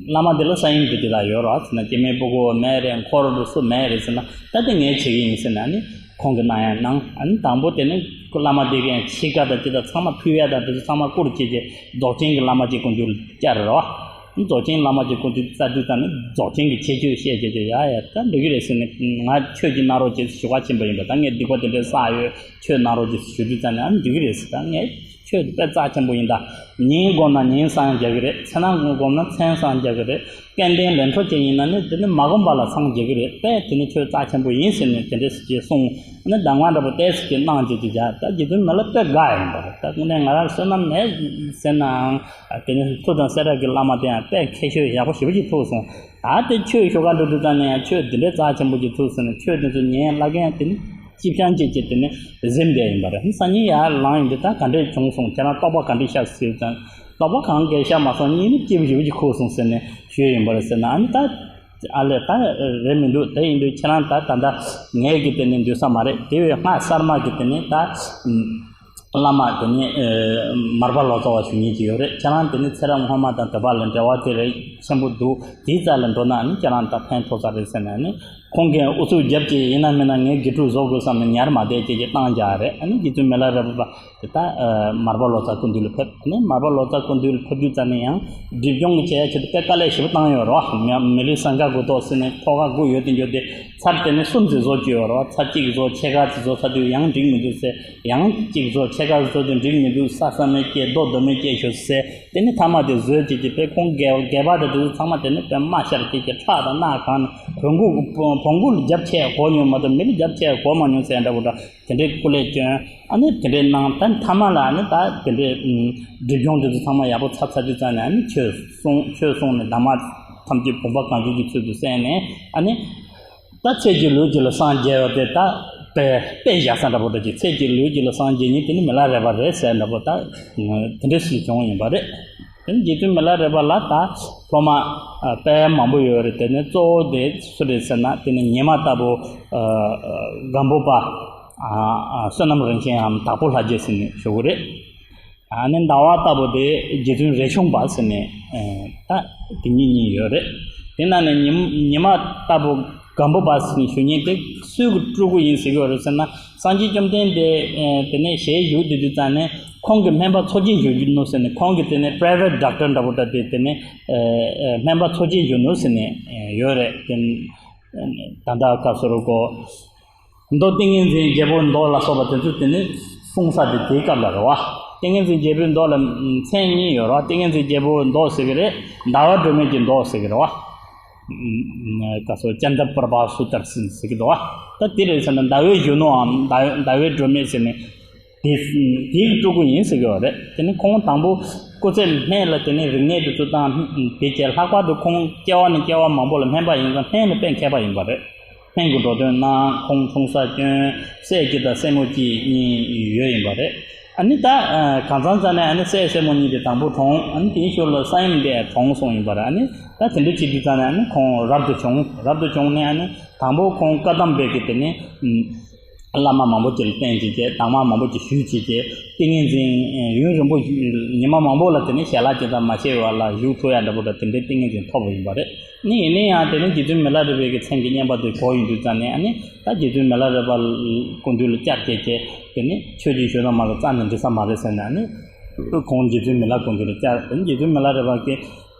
བླ་མ་དེ་ལ་ས་ཡོམ་དེ་དེ་ལ་ཡོད་རོགས་ཟེར་ན། སྐྱེ་དམན་སྤུ་གུ་མེད་རེད། འཁོར་དུ་སུ་མེད་རེད་ཟེར་ན། ད་དེ་ངས་བྱེད་ཀྱི་ཡིན་ཟེར་ན་ཨ་ནི་ཁོང་གི་གནང་ཡ་གནང་། ཨ་ནི་དང་པོ་དེ་ནི་བླ་མ་དེ་གའི་ཕྱི་ཁ་དང་ཅི་དང་ཚང་མ་ཕུལ་ཡ་དང་དེ་ཚོ་ཚང་མ་བསྐུར་བྱས་རྗེས་རྫོགས་ཆེན་གྱི་བླ་མ་གཅིག་སྐུ་མདུན་ལ་བཅར་རོགས། རྫོགས་ཆེན་བླ་མ་གཅིག་སྐུ་མདུན་བཅར་དུས་ཙང་ནི་རྫོགས་ཆེན་གྱི་ཁྱད་ཆོས་བཤད་བྱས་རྗེས་ཡ་ཡ་ད་འགྲིག་གི་རེད་ཟེར་ནས། ང་ཆོས་ཀྱི་གནང་རོགས་བྱེད་ཞུ་བ་ཆེན་པོ་ཡིན་པ། ད་ངས་སྡིག་པ་དེ་འདྲའི་བསགས་ཡོད། ཆོས་གནང་རོགས་ཀྱིས་ཞུ་དུས་ཙང་ནས་ཨ་ནི་འགྲིག་གི་རེད་ཟེར། ད་ངས་ཆོས་དཔེ་རྩ་ཆེན་པོ་ཡིན། ད་ཉིན་བསྒོམས་ན་ཉིན་སངས་རྒྱ་གི་རེད། མཚན་ནག་བསྒོམས་ན་མཚན་སངས་རྒྱ་གི་རེད། སྐལ་ལྡན་ལས་འཕྲོ་ཅན་ཡིན་ན་ནི་དེ་ནི་མ་བསྒོམས་པ་ལ་སངས་རྒྱ་གི་རེད། དཔེ་དེ་ནི་ཆོས་རྩ་ཆེན་པོ་ཡིན་ཟེར་ནས་དེ་འདྲས་ཞེས་གསུངས། ཨ་ནི་གདམས་ངག་འདྲ་པོ་ཏོག་ཙམ་གནང་བྱས་ཀྱི་བཞག་ད་རྗེ་བཙུན་མི་ལ་དཔེ་དགའ་ཡིན་པ་རེད། ད་དངོས་གནས་ང་རང་བསོད་ནམས་མེད་ཟེར་ནའང་དེ་ནི་མཐུ་དང་སེ་ར་གི་བླ་མ་དེ་ཡང་དཔེ་ཁྱད་ཆོས་ཡག་པོ་ཞེ་པོ་ཅིག་ཐུག་སོང་། ད་དེ་ཆོས་ཞུ་ག་འགྲོ་དུས་ཙང་ནས་ཡང་ཆོས་འདི་འདྲའི་རྩ་ཆེན་པོ་ཅིག་ཐུག་སོང་ནས་ཆོས་དེ་ཚོ་ཉན་བླ་རྒན་དེ་ནི་ཅི་བྱང་ཅིག་བྱས་དེ་ནི་གཟིམ་བསྡད་ཡིན་པ་རེད། སང་ཉིན་ཡར་ལངས་ཡོང་དུས་ད་ག་འདྲས་བྱུང་སོང་། ཁྱེད་རང་རྟོགས་པ་ག་འདྲས་ཤར་ཟེར་ཙང་། རྟོགས་པ་གང་གས་ཤར་མ་སོང་། གཉིད་ནི་སྐྱིད་པོ་ཞེ་པོ་ཅིག་ཁུག་སོང་ཟེར་ནས་ཞུས་ཡིན་པ་རེད་ཟེར་ན། ཨ་ནི་ད་ཨ་ལས་ད་རེད་མི་འདུག་དེ་ཡིན་དུས་ཁྱེད་རང་ད་ད་ལྟ་ངས་ཀྱི་དེ་ནི་འདུག་ས་མ་རེད། དེ་བས་སྔ་གསར་མ་གི་དེ་ནི་ད་བླ་མ་དེ་ནི་མར་པ་ལོ་ཙཱ་བ་ཞུ་མཁན་ཅིག་ཡོད་རེད། ཁྱེད་རང་དེ་ནི་ཚེ་རབས་སྔོན་མ་དང་དེ་བར་ལ་འབྲེལ་བ་དེ་རེད་ཆེན་པོ་འདུག་དེའི་རྩ་ལ་འགྲོ་ན་ནི་ཁྱེད་རང་ད་ཕན་ཐོགས་ས་རེད་ཟེར་ནས་ནི། ཁོང་གིས་ཨུ་ཚུགས་བརྒྱབ་ཀྱི་ཡིན་ན་མིན་ན་ངས་དགེ་ཕྲུག་བཟོ་དགོས་བསམ་ནས་ཉར་མ་བསྡད་ཀྱི་ཀྱི་བཏང་བཞག་རེད། ཨ་ནི་རྗེ་བཙུན་མི་ལ་རས་པ་དེ་ད་མར་པ་ལོ་ཙཱ་སྐུ་མདུན་ལ་ཕེབས། ཨ་ནི་མར་པ་ལོ་ཙཱ་སྐུ་མདུན་ལ་ཕེབས་དུས་ཙམ་ནས་ཡང་སྒྲིབ་སྦྱོང་གི་བྱེད་ཡ་ཆེད་དུ་དཔེ་དཀའ་ལས་ཞེ་པོ་བཏང་ཡོད་རེད་བ། མི་ལུས་སྲང་ཀ་དགུ་ཐོག་ཟེར་ནས་ཐོག་ཁ་དགུ་ཡོད་དེ་འགྱོ་དེ་ཚར་དེ་ནས་གསུམ་ཙམ་བཟོ་བཅུག་ཡོད་རེད་བ། ཚར་གཅིག་བཟོ་ཕྱེད་ཀ་ཙམ་བཟོ་ཚར་དུས་ཡང་འགྲིག་མི་འདུག་ཟེར། ཡང་གཅིག་བཟོ་ཕྱེད་ཀ་བཟོ་དུས་འགྲིག་མི་འདུག་ས་ས་མེད་སྐྱེ་རྡོ་རྡོ་མེད་སྐྱེ་ཤོག་ཟེར། དེ་ནི་མཐའ་མ་དེ་བཟོས་བྱས་ཀྱི་དཔེ་ཁོང་རྒས་རྒས་པ་དང་དེ་ཚོ་ཚང་མ་དེ་ནི་དཔེ་རྨ་ཤར་བྱས་ཀྱི་ཁྲག་དང་རྣག་གང་ནས་བོང་གུ་བོང་གུ་ལ་རྒྱབ་ཆད་གོ་མྱོང་མ་གཏོགས་མི་ལ་རྒྱབ་ཆད་གོ་མ་མྱོང་ཟེར་འདྲ་པོ་འདྲ་དེ་འདྲའི་སྐུ་ལས་བསྐྱོན། ཨ་ནི་དེ་འདྲའི་གནང་ད་མཐའ་མ་ལ་ཨ་ནི་ད་དེ་འདྲའི་སྒྲིབ་སྦྱོང་དེ་ཚོ་ཚང་མ་ཡག་པོ་ཚར་ཚར་དུས་ཙང་ནས་ཨ་ནི་ཆོས་གསུངས། ཆོས་གསུངས་ནས་གདམས་ངག་ཐམས་ཅད་བུམ་པ་གང་བྱོའི་ཚུལ་དུ་གསན་ནས་ཨ་ནི། ད་ཚེ་གཅིག་ལུས་གཅིག་ལ་སངས་རྒྱས་པ་དེ་ད་དཔེ་དཔེ་བཞག་ས་འདྲ་པོ་འདྲ་ཅིག་ཚེ་གཅིག་ལུས་གཅིག་ལ་སངས་རྒྱས་མཁན་དེ་ནི་མི་ལ་རས་པ་རེད་ཟེར་འདྲ་པོ་ད་དེ་འདྲ་ཞིག་བྱུང་ཡིན་པ་རེད། དེ་ནི་རྗེ་བཙུན་མི་ལ་རས་པ་ལ་ད་སློབ་མ་དཔེ་མང་པོ་ཡོད་རེད། དེ་ནས་གཙོ་བོ་དེ་སུ་རེད་ཟེར་ན་དེ་ནི་ཉི་མ་ལྟ་བུ་སྒམ་པོ་པ་བསོད་ནམས་རིན་ཆེན་འམ་དྭགས་པོ་ལྷ་རྗེ་ཟེར་ནས་ཞུ་གི་རེད། ཨ་ནི་ཟླ་བ་ལྟ་བུ་དེ་རྗེ་བཙུན་རས་ཆུང་པ་ཟེར་ནས་ད་དེ་གཉིས་གཉིས་ཡོད་རེད། དེ་ནང་ནས་ཉི་ཉི་མ་ལྟ་བུ་སྒམ་པོ་པ་ཟེར་ནས་ཞུ་མཁན་དེ་སུའི་གི་སྤྲུལ་སྐུ་ཡིན་ཟེར་གི་ཡོད་རེད་ཟེར་ན། སངས་རྒྱས་བཅོམ་ལྡན་འདས་དེ་ནས་ཞལ་བཞུགས་བསྡད་དུས་ཙང་ནས་ཁོང་གི་སྨན་པ་འཚོ་བྱེད་བཞུགས་རྒྱུ་ནོ་ཟེར་ནས། ཁོང་གི་དེ་ནས་private doctor འདྲ་པོ་འདྲ་དེ་དེ་ནས་སྨན་པ་འཚོ་བྱེད་བཞུགས་ནོ་ཟེར་ནས་ཡོད་རེད། དེ་ད་ལྟ་སྐབས་སུ་རུ་གོ་མདོ་ཏིང་ངེ་འཛིན་རྒྱལ་པོའི་མདོ་ལ་སོགས་པ་དེ་ཚོ་དེ་ནི་གསུངས་ས་དེ་དེའི་སྐབས་ལ་རེད་བ། ཏིང་ངེ་འཛིན་རྒྱལ་པོའི་མདོ་ལ་མཚན་གཉིས་ཡོད་རེད་བ། ཏིང་ངེ་འཛིན་རྒྱལ་པོའི་མདོ་ཟེར་གི་རེད། ཟླ་བ་སྒྲོན་མེ་གི་མདོ་ཟེར་གི་རེད་བ། ཀ་སོ་ཅན་ད་པྲ་བྷ་སུ་ཏར་ཟེར་གི་འདུག་བ། ད་དེ་རེད་ཟེར་ན་ཟླ་བའི་གཞོན་ནུའམ་ཟླ་ཟླ་བའི་སྒྲོན་མེ་ཟེར་ནས་དེ་དེའི་སྤྲུལ་སྐུ་ཡིན་ཟེར་གི་བ་རེད། དེ་ནི་ཁོང་དང་པོ་སྐུ་ཚེ་སྨད་ལ་དེ་ནི་རིག་གནས་དེ་ཚོ་བཏང་དེ་རྗེས་ལྷག་པར་དུ་ཁོང་སྐྱེ་བ་ནས་སྐྱེ་བ་མང་པོ་ལ་སྨན་པ་ཡིན་ཙང་སྨན་ལ་དཔེ་མཁས་པ་ཡིན་པ་རེད། སྨན་གྱི་འགྲོ་དོན་གནང་། ཁོང་འཁྲུངས་ས་སྐྱོན་སྲས་སྐྱིད་དང་སྲས་མོ་སྐྱིད་གཉིས་ཡོད་ཡིན་པ་རེད། ཨ་ནི་ད་གང་ཚང་ཙ་ནས་ཨ་ནི་སྲས་སྲས་མོ་གཉིས་དེ་དང་པོ་གྲོངས། ཨ་ནི་དེའི་ཞོར་ལ་ས་ཡོམ་དེ་གྲོངས་སོང་ཡིན་པ་རེད། ཨ་ནི་ད་དེ་འདྲ་བྱེད་དུས་ཙ་ནས་ཨ་ནི་ཁོང་རབ་ཏུ་བྱུང་། རབ་ཏུ་བྱུང་ནས་ཨ་ནི་དང་པོ་ཁོང་བཀའ་གདམས་པའི་གི་དེ་ནི་བླ་མ་མང་པོ་ཅིག་ལ་བསྟེན་བྱས་བྱས། གདམས་ངག་མང་པོ་ཅིག་ཞུས་བྱས་བྱས། ཏིང་ངེ་འཛིན་ཡུན་རིང་པོ་ཉི་མ་མང་པོ་ལ་དེ་ནི་ཞལ་ལག་ཅིག་ཙམ་མ་བྱས་པ་ལ་བཞུགས་ཐུབ་ཡ་འདྲ་པོ་དང་དེ་འདྲའི་ཏིང་ངེ་འཛིན་ཐོབ་པ་ཡིན་པ་རེད། ནི་ཡིན་ན་ཡང་དེ་ནི་རྗེ་བཙུན་མི་ལ་རས་པའི་གི་མཚན་གྱི་བསྙེན་པ་དེ་གོ་ཡོང་དུས་ཙ་ནས་ཨ་ནི་ད་རྗེ་བཙུན་མི་ལ་རས་པ་སྐུ་མདུན་ལ་བཅར་བྱས་བྱས། དེ་ནི་ཆོས་ཀྱི་ཞུ་ན་མ་གཏོགས་རྩ་ནས་འགྲིག་ས་མ་རེད་ཟེར་ནས། ཨ་ནི་ཁོང་རྗེ་བཙུན་མི་ལ་སྐུ་མདུན་ལ་བཅར། དེ་ནི་རྗེ་བཙུན་མི་ལ་རས་པ་གིས་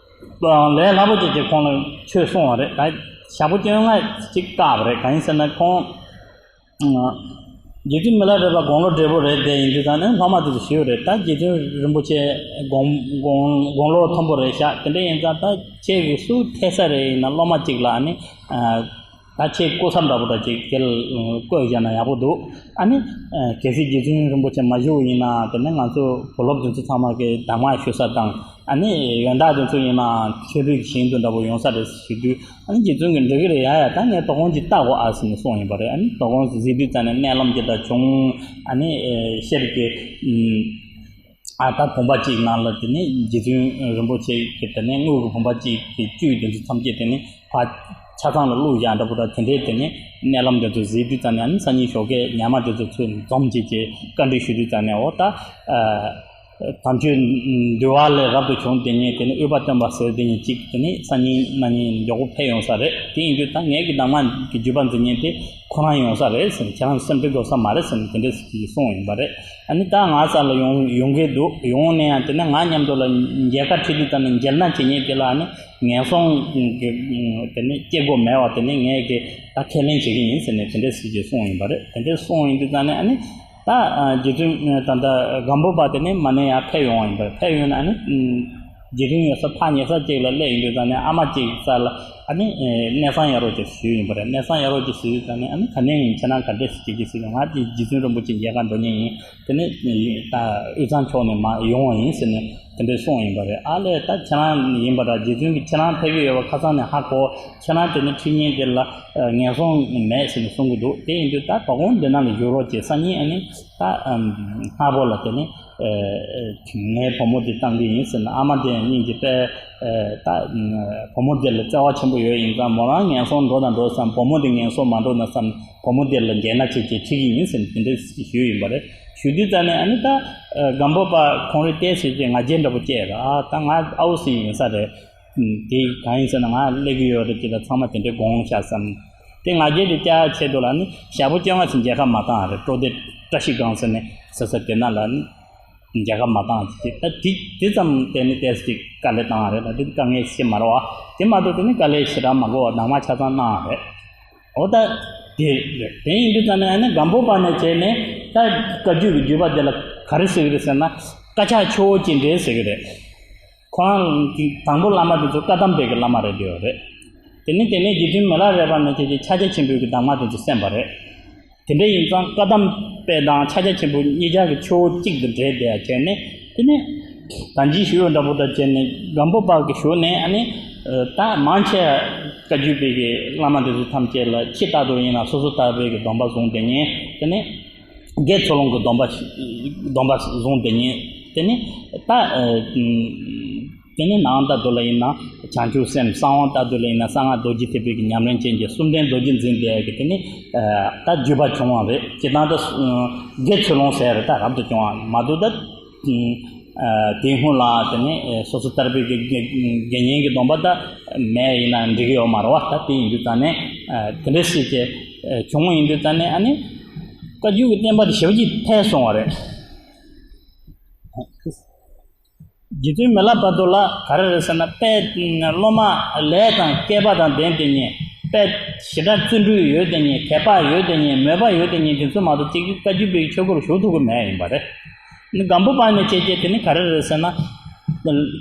ལས་སླ་པོ་ཅིག་གིས་ཁོང་ལ་ཆོས་གསུངས་པ་རེད། ད་ཞག་པོ་བཅོ་ལྔ་ཅིག་བཀག་པ་རེད། གང་ཡིན་ཟེར་ན་ཁོང་རྗེ་བཙུན་མི་ལ་རས་པ་དགུང་ལོ་བགྲེས་པོ་རེད། དེ་ཡིན་དུས་ཙང་ནས་སློབ་མ་དེ་ཚོ་ཞུས་པ་རེད། ད་རྗེ་བཙུན་རིན་པོ་ཆེ་དགུང་དགུང་དགུང་ལོ་མཐོན་པོ་རེད་ཤག་དེ་འདྲ་ཡིན་ཙང་ད་ཁྱེད་ཀྱིས་སུ་འཐད་ས་རེད། ཡིན་ན་སློབ་མ་གཅིག་ལ་ཨ་ནི་ད་ཁྱེད་སྐུ་ཚབ་འདྲ་པོ་འདྲ་ཅིག་དེ་ལ་བསྐོས་བཞག་ན་ཡག་པོ་འདུག་ཨ་ནི་གལ་སྲིད་རྗེ་བཙུན་རིན་པོ་ཆེ་མ་བཞུགས་ཡིན་ན་དེ་ནས་ང་ཚོ་བུ་སློབ་དེ་ཚོ་ཚང་མ་གི་གདམས་ངག་ཞུ་ས་དང་། ཨ་ནི་ཡོན་བདག་དེ་ཚོ་ཡིན་ནའང་མཆོད་འབུལ་གྱི་ཞིང་དུ་འདྲ་པོ་ཡོང་ས་རེད་ཞུ་དུས། ཨ་ནི་རྗེ་བཙུན་གྱིས་འགྲིག་གི་རེད། ཡ་ཡ། ད་ངས་དོ་དགོང་ཅིག་བལྟ་དགོས་ཨ་ཟེར་ནས་གསུངས་ཡིན་པ་རེད། ཨ་ནི་དོ་དགོང་གཟིགས་དུས་ཙ་ནས་མནལ་ལམ་གྱི་ད་བྱུང་། ཨ་ནི་ཤེལ་གྱི་ཨ་ད་བུམ་པ་གཅིག་ནང་ལ་དེ་ནས་རྗེ་བཙུན་རིན་པོ་ཆེ་གི་དེ་ནས་དངུལ་གྱི་བུམ་པ་གཅིག་གི་བཅུད་དེ་ཚོ་ཐམས་ཅད་དེ་ནས་ཕར་ཆ་ཚང་ལ་བླུགས་བཞག་འདྲ་པོ་ད་དེ་འདྲའི་དེ་ནས་མནལ་ལམ་དེ་ཚོ་གཟིགས་དུས་ཙ་ནས། ཨ་ནི་སང་ཉིན་ཞོགས་ཀས་ཉ་མ་དེ་ཚོ་ཚུར་འཛོམས་བྱས་བྱས་བཀའ་འདྲི་ཞུ་དུས་ཙ་ནས། འོ་ད། དམ་ཆོས་འདུལ་བ་ལས་རབ་ཏུ་བྱུང་དེ་ཉིད་དེ་ནི་དབུས་པ་སྟོན་པ་ཟེར་དེ་ཉིད་གཅིག་དེ་ནི་སང་ཉིན་གནངས་ཉིན་མགྱོགས་པོ་ཕེབས་ཡོང་ས་རེད། དེ་ཡིན་དུས་ད་ངེད་ཀྱི་གདམས་ངག་གི་བརྒྱུད་པ་འཛིན་མཁན་དེ་ཁོ་རང་ཡོང་ས་རེད་ཟེར། ཁྱེད་རང་སེམས་ཁྲལ་དགོས་ས་མ་རེད་ཟེར་ནས་དེ་འདྲ་ཞིག་གསུངས་ཡིན་པ་རེད། ཨ་ནི་ད་ང་ས་ལ་ཡོང་ཡོང་གི་འདུག་ཡོང་ནས་ཡང་དེ་ནས་ང་མཉམ་དུ་ལ་མཇལ་ཁ་ཁྲིད་དུས་ད་ནི་མཇལ་ན་བྱེད་མཁན་དེ་ལ་ཨ་ནི་ངན་སོང་གི་དེ་ནི་སྐྱེ་དགོས་མེད་པ་དེ་ནི་ངས་ཀྱི་ད་ཁས་ལེན་བྱེད་ཀྱི་ཡིན་ཟེར་ནས་དེ་འདྲ་ཞིག་གསུངས་ཡིན་པ་རེད། དེ་འདྲ་གསུངས་ཡིན་དུས་ད་ནི་ཨ་ནི། ད་རྗེ་བཙུན་ད་ལྟ་སྒམ་པོ་པ་དེ་ནས་མ་ནས་ཡར་ཕེབས་ཡོང་བ་ཡིན་པ་རེད། ཕེབས་ཡོང་ནས་ཨ་ནི་རྗེ་བཙུན་ཡོད་ས་ཕར་ཉེ་ས་ཅིག་ལ་སླེབས་ཡོང་དུས་ཙ་ནས་ཨ་མ་ཅིག་ས་ལ་ཨ་ནི་གནས་ཚང་གཡར་རོགས་ཅིག་ཞུས་ཡིན་པ་རེད། གནས་ཚང་གཡར་རོགས་ཅིག་ཞུས་དུས་ཙ་ནས་ཨ་ནི་ག་ནས་ཡིན། ཁྱེད་རང་ག་འདྲས་སེ་བྱེད་ཀྱི་ཟེར་ནས། ང་དེ་རྗེ་བཙུན་རིན་པོ་ཆེ་མཇལ་ཁ་འགྲོ་མཁན་ཡིན། དེ་ནས་ད་དབུས་གཙང་ཕྱོགས་ནས་མར་ཡོང་བ་ཡིན་ཟེར་ནས་དེ་འདྲས་གསུངས་ཡིན་པ་རེད། ཨ་ལས་ད་ཁྱེད་རང་ཡིན་པ་འདྲ། རྗེ་བཙུན་གྱིས་ཁྱེད་རང་ཕེབས་ཀྱི་ཡོད་པ་ཁ་སང་ནས་ཧ་གོ། ཁྱེད་རང་དེ་ནས་ཁྲིད་མཁན་དེ་ལ་ངན་སོང་མེད་ཟེར་ནས་གསུང་གི་འདུག་དེ་ཡིན་དུས་ད་དོ་དགོང་འདི་ནང་ལ་བཞུགས་རོགས་བྱེད། སང་ཉིན་ཨ་ནི་ད་སྔ་པོ་ལ་དེ་ནས་ངའི་བུ་མོ་དེ་བཏང་གི་ཡིན་ཟེར་ནས། ཨ་མ་དེ་སྙིང་རྗེ་པས། ད་བུ་མོ་དེ་ལ་བརྩེ་བ་ཆེན་པོ་ཡོད་ཡིན་ཙང་མོ་རང་ངན་སོང་འགྲོ་ན་འགྲོ་བསམ། བུ་མོ་དེ་ངན་སོང་མ་འགྲོ་ན་བསམ། བུ་མོ་དེ་ལ་མཇལ་ན་བྱེད་ཅེས་ཁྲིད་ཀྱི་ཡིན་ཟེར་ནས་དེ་འདྲ་ཞུས་ཡིན་པ་རེད། ཞུ་དུས་ཙ་ནས་ཨ་ནི་ད་སྒམ་པོ་པ་ཁོང་རེ་བལྟས་ཟེར་ཏེ་ང་རྒྱལ་འདྲ་པོ་སྐྱེས་ར། ཨ་ད་ང་ཨའུ་སི་ཡིན་ས་རེད། དེ་གང་ཡིན་ཟེར་ན་ང་སླེབས་ཀྱི་ཡོད་རེད་ཅེས་ད་ཚང་མ་དེ་འདྲའི་དགོངས་བཞག་བསམ། དེ་ང་རྒྱལ་དེ་བསྐྱར་ཆེད་དུ་ལ་ནི་ཞག་པོ་བཅོ་ལྔ་ཙམ་མཇལ་ཁ་མ་བཏང་རེད། སྤྲོ་སྡེ་བཀྲ་ཤིས་སྒང་ཟེར་ནས་ཟེར་ས་དེ་ན་ལ་ནི་མཇལ་ཁ་མ་བཏང་ཅེས། ད་དེ་དེ་ཙམ་དེ་ནི་ཏོག་ཙམ་དཀའ་ལས་བཏང་རེད། ད་དེ་དཀའ་ངལ་ཞིག་མ་རེད་བ། དེ་མ་གཏོགས་དེ་ནི་དཀའ་ལས་ཞེ་དྲག་མ་དགོས་པ་གདམས་ངག་ཆ་ཚང་གནང་རེད། འོ་ད་དེ་རེད། དེ་ཡིན་དུས་ཙ་ནས་ཨ་ནི་སྒམ་པོ་པ་ནས་བྱས་ནས་ད་བཀའ་བརྒྱུད་ཀྱི་བརྒྱུད་པ་དེ་ལ་ག་རེ་ཟེར་གི་རེད་ཟེར་ན། དཀར་ཆག་ཆུ་བོ་གཅིག་འདྲེས་ཟེར་གི་རེད། ཁོ་རང་གི་དང་པོ་བླ་མ་དེ་ཚོ་བཀའ་གདམས་པའི་གི་བླ་མ་རེད་འདོད་རེད། དེ་ནས་དེ་ནས་རྗེ་བཙུན་མི་ལ་རས་པ་ནས་ཁྱེད་ཀྱི་ཕྱག་རྒྱ་ཆེན་པོའི་གི་གདམས་ངག་དེ་ཚོ་གསན་པ་རེད། དེ་འདྲ་ཡིན་ཙང་བཀའ་གདམས་པའི་དང་ཕྱག་རྒྱ་ཆེན་པོ་གཉིས་ཆར་གི་ཆུ་བོ་གཅིག་ཏུ་འདྲེས་བསྡད་ཡ་བྱས་ནས། དེ་ནས་ད་ཅི་ཞུ་འདྲ་པོ་འདྲ་བྱས་ནས་སྒམ་པོ་པ་གི་ཞུ་ནས་ཨ་ནི་ད་མང་ཆེ་བཀའ་བརྒྱུད་པའི་གི་བླ་མ་དེ་ཚོ་ཐམས་ཅད་ལ་ཁྱི་ལྟ་དུ་ཡིན་ན་སོ་སོ་ལྟ་བུའི་གི་སྡོམ་པ་བཟུང་དེ་ཉིད། དེ་ནས་དགེ་ཚུལ་སློང་གི་སྡོམ་པ་སྡོམ་པ་བཟུང་དེ་ཉིད། དེ་ནས་ད་དེ་ནས་ནང་ལྟ་དུ་ལ་ཡིན་ན་བྱང་ཆུབ་སེམས། གསང་བ་ལྟ་དུ་ལ་ཡིན་ན་གསང་སྔགས་རྡོ་རྗེ་ཐེག་པའི་གི་ཉམས་ལེན་ཅན་གྱི་གསུམ་ལྡན་རྡོ་རྗེ་འཛིན་པའི་གི་དེ་ནས་ད་བརྒྱུད་པ་བྱུང་བ་རེད། སྤྱིར་བཏང་ད་དགེ་ཚུལ་སློང་ཟེར་རེད། ད་རབ་ཏུ་བྱུང་བ་མ་གཏོགས་ད་ དེའི་སྔོན་ལ་དེ་ནི་སོ་སོ་ལྟར་པའི་དགེ་བསྙེན་གྱི་སྡོམ་པ་ད་མེད་ཡིན་ན་འགྲིག་གི་ཡོད་མ་རེད་བ། ད་དེ་ཡིན་དུས་ཙང་ནས་དེ་འདྲ་ཞིག་གི་བྱུང་ཡིན་དུས་ཙང་ནས་ཨ་ནི་བཀའ་བརྒྱུད་ཀྱི་བསྟན་པ་དེ་ཞེ་པོ་ཅིག་འཕེལ་སོང་བ་རེད། རྗེ་བཙུན་མི་ལ་བར་དུ་ལ་ག་རེ་རེད་ཟེར་ན། དཔེ་སློབ་མ་ལས་དང་སྐལ་པ་དང་ལྡན་དེ་ཉིད། དཔེ་ཞེ་དྲག་བརྩོན་འགྲུས་ཡོད་དེ་ཉིད། དད་པ་ཡོད་དེ་ཉིད། མོས་པ་ཡོད་དེ་ཉིད། དེ་ཚོ་མ་གཏོགས་གཅིག་གིས་བཀའ་བརྒྱུད་པའི་ཆོས་སྒོར་ཞུགས་ཐུབ་ཀྱི་མེད་ཡིན་པ་རེད། ནི་སྒམ་པོ་པ་ནས་བྱས་བྱས་དེ་ནི་ག་རེ་རེད་ཟེར་ན།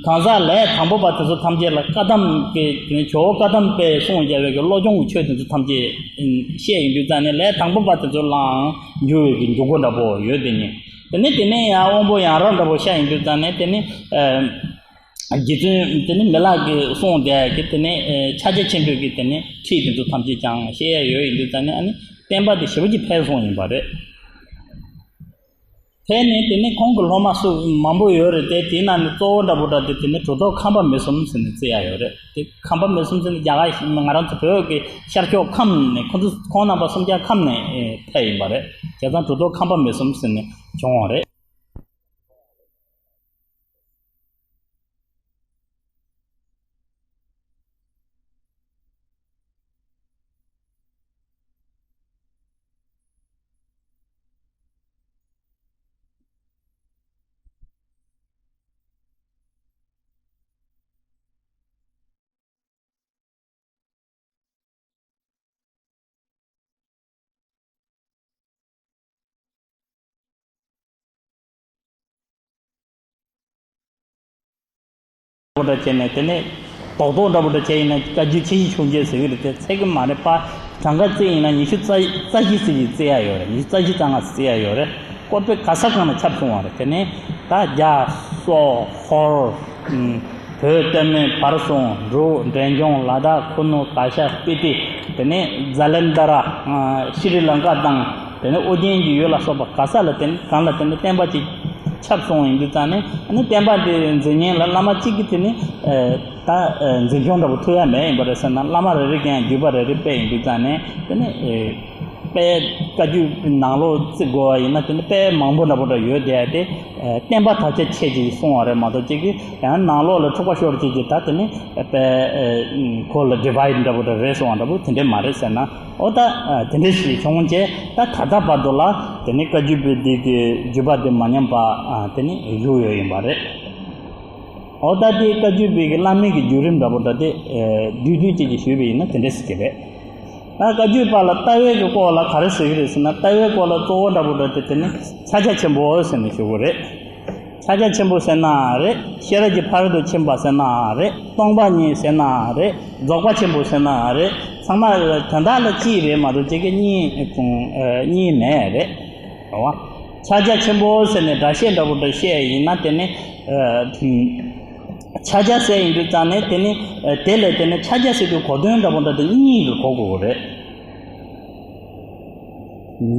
གང་ཟག་ལས་དང་པོ་པ་དེ་ཚོ་ཐམས་ཅད་ལ་བཀའ་གདམས་ཀྱི་དེ་ནི་ཇོ་བོ་བཀའ་གདམས་པས་གསུངས་རྒྱལ་བའི་གི་བློ་སྦྱོང་གི་ཆོས་དེ་ཚོ་ཐམས་ཅད་བཤད་ཡིན་དུས་ཙང་ནས། ལས་དང་པོ་པ་དེ་ཚོ་ལའང་འགྱུར་བའི་གི་འཇུག་སྒོ་འདྲ་པོ་ཡོད་དེ་ནི། དེ་ནས་དེ་ནས་ཡང་དབང་པོ་ཡང་རབ་འདྲ་པོ་ཤར་ཡིན་དུས་ཙང་ནས་དེ་ནི་ཨ་རྗེ་བཙུན་དེ་ནི་མི་ལ་གིས་གསུངས་བསྡད་ཀྱི་དེ་ནི་ཨ་ཕྱག་རྒྱ་ཆེན་པོའི་གི་དེ་ནི་ཁྲིད་དེ་ཚོ་ཐམས་ཅད་ཀྱང་བཤད་ཡ་ཡོད་ཡིན་དུས་ཙང་ནས། ཨ་ནི་བསྟན་པ་དེ་ཞེ་པོ་ཅིག་འཕེལ་སོང་ཡིན་པ་རེད། འཕེལ་ནས་དེ་ནི་ཁོང་གི་སློབ་མ་སུ་མང་པོ་ཡོད་རེད་དེ། དེའི་ནང་ནས་གཙོ་བོ་འདྲ་པོ་འདྲ་དེ་དེ་ནི་གྲུབ་ཐོབ་ཁམས་པ་མི་གསུམ་ཟེར་ནས་བརྩི་ཡ་ཡོད་རེད། དེ་ཁམས་པ་མི་གསུམ་ཟེར་ནས་རྒྱ་གར་ང་རང་ཚོ་བོད་ཀྱི་ཤར་ཕྱོགས་ཁམས་ནས། ཁོང་ཚོ་ཁོང་རྣམ་པ་གསུམ་ཆ་ཁམས་ནས་ཨེ་འཕེལ་ཡིན་པ་རེད། བྱས་ཙང་གྲུབ་ཐོབ་ཁམས་པ་མི་གསུམ་ཟེར་ནས་བྱུང་བ་རེད། འདྲ་བྱས་ནས་དེ་ནས་རྡོག་རྡོག་འདྲ་པོ་འདྲ་བྱས་ཡིན་ན་བཀའ་བརྒྱུད་ཆེ་བཞི་མཆོག་མཇལ་ཟེར་གི་རེད་དེ། ཚད་གི་མ་རེད་པ། གྲངས་ཀ་བརྩིས་ཡིན་ན་ཉི་ཤུ་རྩ་རྩ་བཞི་ཙམ་ཞིག་བརྩི་ཡ་ཡོད་རེད། ཉི་ཤུ་རྩ་བཞི་རྩ་ལྔ་བརྩི་ཡ་ཡོད་རེད། སྐོར་པའི་ག་ས་གང་ལ་ཁྱབ་སོང་བ་རེད། དེ་ནས་ད་རྒྱ་སོག་ཧོར་བོད་སྟོད་སྨད་བར་གསུམ་འབྲུག་འབྲས་ལྗོངས་ལ་དྭགས་ཁུ་ནུ་གྷ་ཤ་སྤི་ཏི། དེ་ནས་ཛ་ལན་དྷ་ར་ཤྲི་ལང་ཀ་དང་། དེ་ནས་ཨོ་རྒྱན་གྱི་ཡུལ་ལ་སོགས་པ་ག་ས་ལ་དེ་ནས་གང་ལ་དེ་ནས་བསྟན་པ་ཅིག་ཁྱབ་སོང་ཡིན་དུས་ཙང་ནས། ཨ་ནི་བསྟན་པ་འདི་འཛིན་མཁན་ལ་བླ་མ་གཅིག་གིས་དེ་ནས་ད་འཛིན་སྐྱོང་འདྲ་པོ་ཐུབ་ཡ་མེད་ཡིན་པ་རེད་ཟེར་ན། བླ་མ་རེ་རེ་གིས་ཡང་བརྒྱུད་པ་རེ་རེ་སྤེལ་ཡིན་དུས་ཙང་ནས། དེ་ནས་དཔེ་བཀའ་བརྒྱུད་ནང་ལོགས་བརྩི་དགོས་པ་ཡིན་ན་དེ་ནས་དཔེ་མང་པོ་འདྲ་པོ་འདྲ་ཡོད་དེ། དེ་བསྟན་པ་དར་ཁྱབ་ཆེད་ཀྱི་གསུང་བ་རེད་མ་གཏོགས། གཅིག་གིས་ཡང་ནང་ལོགས་ལ་འཁྲུག་པ་ཤོར་ཆེད་ཀྱི་ད་དེ་ནས་དཔེ་ཁོ་ལ་ཌི་བའིཌ་འདྲ་པོ་འདྲ་རེད་གསུང་བ་འདྲ་པོ་དེ་འདྲས་མ་རེད་ཟེར་ན། ཨོ་ད་དེ་འདྲས་ཞིག་བྱུང་རྗེས་ད་ད་ལྟ་བར་དུ་ལ་དེ་ནི་བཀའ་བརྒྱུད་པའི་འདི་གི་བརྒྱུད་པ་དེ་མ་ཉམས་པ་དེ་ནི་བཞུགས་ཡོད་ཡིན་པ་རེད། ཨོ་ད་དེ་བཀའ་བརྒྱུད་པའི་གི་བླ་མའི་གི་བརྒྱུད་རིམ་འདྲ་པོ་འདྲ་དེ་བསྡུས་བསྡུས་ཅིག་གིས་ཞུས་པ་ཡིན་ན་དེ་འདྲས་ཟེར་གི་རེད། ད་བཀའ་བརྒྱུད་པ་ལ་ལྟ་བའི་གི་སྐོར་ལ་ག་རེ་ཟེར་གི་རེད་ཟེར་ན། ལྟ་བའི་སྐོར་ལ་གཙོ་བོ་འདྲ་པོ་འདྲ་དེ་དེ་ནི་ཕྱག་རྒྱ་ཆེན་པོ་ཟེར་ནས་ཞུ་གི་རེད། ཕྱག་རྒྱ་ཆེན་པོ་ཟེར་ན་རེད། ཤེས་རབ་ཀྱི་ཕ་རོལ་ཏུ་ཕྱིན་པ་ཟེར་ན་རེད། སྟོང་པ་ཉིད་ཟེར་ན་རེད། རྫོགས་པ་ཆེན་པོ་ཟེར་ན་རེད། ཚང་མ་དོན་དག་ལ་གཅིག་རེད་མ་གཏོགས་གཅིག་གི་གཉིས་གཉིས་མེད་རེད། རེད་བ། ཕྱག་རྒྱ་ཆེན་པོ་ཟེར་ནས་སྒྲ་བཤད་འདྲ་པོ་འདྲ་བཤད་ཡིན་ན་དེ་ནི་ཕྱག་རྒྱ་ཟེར་ཡིན་དུས་ཙང་ནས་དེ་ནི་དེ་ལས་དེ་ནི་ཕྱག་རྒྱ་ཟེར་དུས་གོ་དོན་འདྲ་པོ་འདྲ་དེ་གཉིས་ཀྱིས་གོ་དགོས་རེད།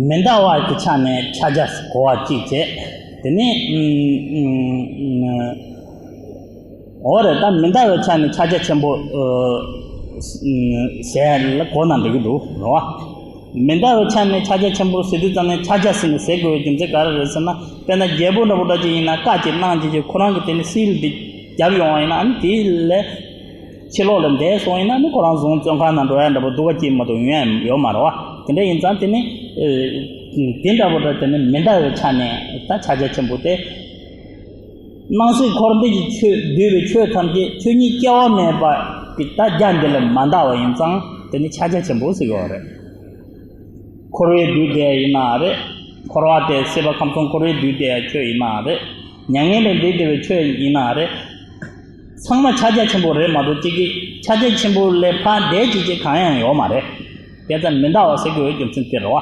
མི་འདའ་བ་གི་ཆ་ནས་ཕྱག་རྒྱ་གོ་བ་གཅིག་བྱས། དེ་ནས་ཨུམ་ཨོ་རེད། ད་མི་འདའ་བའི་ཆ་ནས་ཕྱག་རྒྱ་ཆེན་པོ་ཨ་ཟེར་ལ་གོ་ན་འགྲིག་གི་འདུག་རེད་བ། མི་འདའ་བའི་ཆ་ནས་ཕྱག་རྒྱ་ཆེན་པོ་ཟེར་དུས་ཙམ་ནས་ཕྱག་རྒྱ་ཟེར་ནས་ཟེར་དགོས་པའི་རྒྱུ་མཚན་ག་རེ་རེད་ཟེར་ན། དཔེར་ན་རྒྱལ་པོ་འདྲ་པོ་འདྲ་ཅིག་ཡིན་ན་བཀའ་ཅིག་གནང་བྱས་ཀྱི་ཁོ་རང་གི་དེ་ནས་སིལ་དེ་བརྒྱབ་ཡོང་བ་ཡིན་ན། ཨ་ནི་དེ་ལས་ཕྱི་ལོགས་ལ་འདས་སོང་ཡིན་ན་ནི་ཁོ་རང་བཟུང་བཙོན་ཁང་ནང་འགྲོ་ཡ་འདྲ་པོ་སྡུག་པ་སྐྱེས་མ་གཏོགས་ཡོང་ཡ་ཡོད་མ་རེད་བ། དེ་འདྲ་ཡིན་ཙང་དེ་ནི་ཨེ་དེ་འདྲ་པོ་འདྲ་དེ་ནི་མི་འདའ་བའི་ཆ་ནས་ད་ཕྱག་རྒྱ་ཆེན་པོ་དེ། སྣང་སྲིད་འཁོར་འདས་ཀྱི་ཆོས་འདུས་པའི་ཆོས་ཐམས་ཅད་ཆོས་ཉིད་སྐྱེ་བ་མེད་པ་གི་ད་རྒྱ་འདི་ལས་མ་འདའ་བ་ཡིན་ཙང་དེ་ནི་ཕྱག་རྒྱ་ཆེན་པོ་ཟེར་གི་བ་རེད། འཁོར་བའི་འདུས་དེ་ཡིན་ན་རེད། འཁོར་བ་དེ་སྲིད་པ་ཁམས་གསུམ་འཁོར་བའི་འདུས་དེ་ཆོས་ཡིན་ན་རེད། མྱ་ངན་ལས་འདས་དེ་བའི་ཆོས་ཡིན་ན་རེད། ཚང་མ་ཕྱག་རྒྱ་ཆེན་པོ་རེད་མ་གཏོགས་གཅིག་གིས་ཕྱག་རྒྱ་ཆེན་པོ་ལས་ཕར་འདས་ཅིག་ཅིག་གང་ཡང་ཡོད་མ་རེད། དེ་ཙམ་མི་འདའ་བ་ཟེར་དགོས་པའི་རྒྱུ་མཚན་དེ་རེད་བ།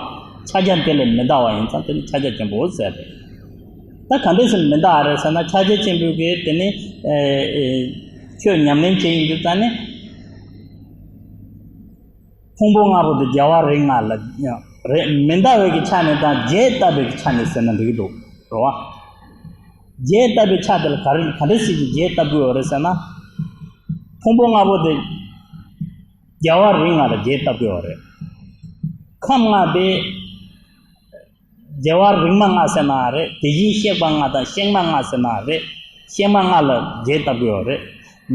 ཕྱག་རྒྱ་དེ་ལས་མི་འདའ་བ་ཡིན་ཙང་དེ་ནི་ཕྱག་རྒྱ་ཆེན་པོ་ཟེར་རེད། ད་ག་འདྲས་སེ་མི་འདའ་བ་རེད་ཟེར་ན། ཕྱག་རྒྱ་ཆེན་པོའི་གི་དེ་ནི་ཨེ་ཨེ་ཆོས་ཉམས་ལེན་བྱེད་ཡིན་དུས་ཙང་ནི། ཕུང་པོ་ལྔ་པོ་དེ་རྒྱལ་བ་རིགས་ལྔ་ལ་རེད། མི་འདའ་བའི་གི་ཆ་ནས་དང་རྒྱས་བཏབ་པའི་གི་ཆ་ནས་ཟེར་ན་འགྲིག་གི་འདུག་རེད་བ། རྒྱས་བཏབ་པའི་ཆ་དེ་ལ་ག་རེ་ག་འདྲ་ཞིག་གིས་རྒྱས་བཏབ་དགོས་པ་རེད་ཟེར་ན། ཕུང་པོ་ལྔ་པོ་དེ་རྒྱལ་བ་རིགས་ལྔ་ལ་རྒྱས་བཏབ་དགོས་པ་རེད། ཁམས་ལྔ་དེ་རྒྱལ་བ་རིགས་མ་ལྔ་ཟེར་ན་རེད། དེ་བཞིན་གཤེགས་པ་ལྔ་དང་གཤེགས་མ་ལྔ་ཟེར་ན་རེད། ཤེས་མ་ལྔ་ལ་རྒྱས་བཏབ་ཀྱི་ཡོད་རེད།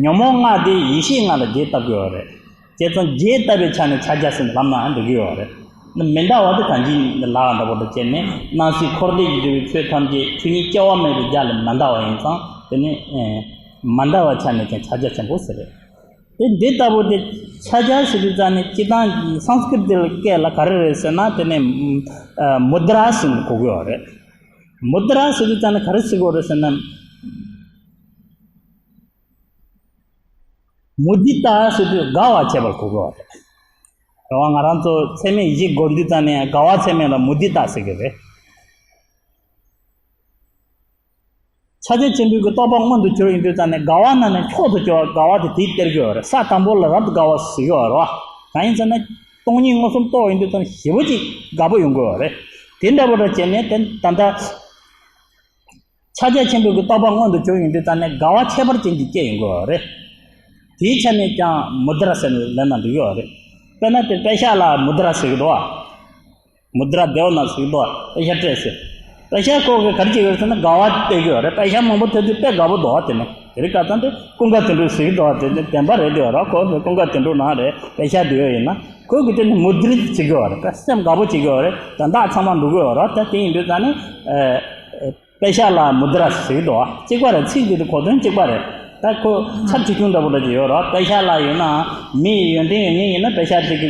ཉོན་མོངས་ལྔ་དེ་ཡེ་ཤེས་ལྔ་ལ་རྒྱས་བཏབ་ཀྱི་ཡོད་རེད། བྱས་ཙང་རྒྱས་བཏབ་པའི་ཆ་ནས་ཕྱག་རྒྱ་ཟེར་ནས་ལབ་ནའང་འགྲིག་གི་ཡོད་རེད། མི་འདྲ་བ་དེ་གང་ཅི་ལ་འདྲ་པོ་འདྲ་བྱས་ནས་སྣང་སྲིད་འཁོར་འདས་ཀྱི་འབྲས་བུའི་ཆོས་ཐམས་ཅད་ཆོས་ཉིད་སྐྱེ་བ་མེད་པའི་རྒྱ་ལས་མི་འདའ་བ་ཡིན་ཙང་དེ་ནི་མི་འདའ་བའི་ཆ་ནས་ཀྱང་ཕྱག་རྒྱ་ཆེན་པོ་ཟེར་རེད། དེ་འདི་ལྟ་བུ་དེ་ཕྱག་རྒྱ་ཟེར་དུས་ཙང་ནས་སྤྱིར་བཏང་སཾ་སྐྲྀཏ་སྐད་ལ་ག་རེ་རེད་ཟེར་ན་དེ་ནས་མུ་དྲ་ཟེར་ནས་གོ་གི་ཡོད་རེད། མུ་དྲ་ཟེར་དུས་ཙང་ནས་ག་རེ་ཟེར་གི་ཡོད་རེད་ཟེར་ན། མུ་དི་ཏ་ཟེར་དུས་དགའ་བ་བྱེད་པར་གོ་གི་ཡོད་རེད། རེད་བ། ང་རང་ཚོ་ཚད་མེད་བཞི་གོ་དུས་ཙང་ནས་དགའ་བ་ཚད་མེད་ལ་མུ་དི་ཏ་ཟེར་གི་རེད། ཕྱག་རྒྱ་ཆེན་པོའི་གི་རྟོགས་པ་མངོན་དུ་གྱུར་ཡིན་དུས་ཙང་ནས་དགའ་བ་ན་ནས་མཆོག་ཏུ་གྱུར་བ་དགའ་བ་དེ་དེས་སྟེར་གི་ཡོད་རེད། ས་དང་པོ་ལ་རབ་ཏུ་དགའ་བ་ཟེར་གི་ཡོད་རེད་བ། གང་ཡིན་ཟེར་ན་སྟོང་ཉིད་མངོན་སུམ་རྟོགས་ཡིན་དུས་ཙང་ནས་ཞེ་པོ་ཅིག་དགའ་པོ་ཡོང་གི་ཡོད་རེད། དེ་འདྲ་པོ་འདྲ་བྱས་ནས་དེ་ད་ལྟ་ཕྱག་རྒྱ་ཆེན་པོའི་གི་རྟོགས་པ་མངོན་དུ་གྱུར་ཡོང་དུས་ཙང་ནས་དགའ་བ་ཁྱད་པར་ཅན་གྱི་སྐྱེ་ཡོང་གི་ཡོད་རེད། དེའི་ཆ་ནས་ཀྱང་མུ་དྲ་ཟེར་ནས་ལབ་ན་འགྲིག་གི་ཡོད་རེད། དཔེར་ན་དེ་པད་ཤག་ལ་མུ་དྲ་ཟེར་གི་འདུག་བ། མུ་དྲ་དེ་བ་ན་ཟེར་གི་འདུག་བ། པད་ཤག་སྤྲད་ཟེར། པད་ཤག་ཁོ་གི་ག་རེ་བྱེད་ཀྱི་ཡོད་ཟེར་ན་དགའ་བ་སྟེར་གི་ཡོད་རེད། པད་ཤག་མང་པོ་ཐོན་དུས་དཔེ་དགའ་པོ་འདུག་བ། དེ་ནི་དེ་རིང་ཁ་སང་དེ་ཀུན་དགའ་དོན་གྲུབ་ཟེར་གི་འདུག་བ། དེ་ནི་བདེན་པ་རེད་དེ་ར། ཁོ་ཀུན་དགའ་དོན་གྲུབ་ནང་རེད། པད་ཤག་དེ་ཡོད་ཡིན་ན་ཁོ་གི་དེ་ནི་མུ་དྲ་བྱེད་ཀྱི་ཡོད་རེད། དཔེ་སེམས་དགའ་པོ་བྱེད་ཀྱི་ཡོད་རེད། དོན་དག་ཚང་མ་འགྲུབ་ཀྱི་ཡོད་རེད། ད་དེ་ཡིན་དུས་ད་ནི། པད་ཤག་ལ་མུ་དྲ་ཟེར་གྱི་འདུག་བ། གཅིག་པ་རེད། ཚིག་འདི་དེ་གོ་དོན་གཅིག་པ་རེད། ད་ཁོ་ཚབས་ཆེ་ཆུང་འདྲ་པོ་འདྲ་ཅིག་ཡོད་རེད། པད་ཤག་ལ་ཡོད་ན་མི་ཡི་ཡོན་ཏན་ཡོད་མཁན་ཡིན་ན་པད་ཤག་དེ་གི་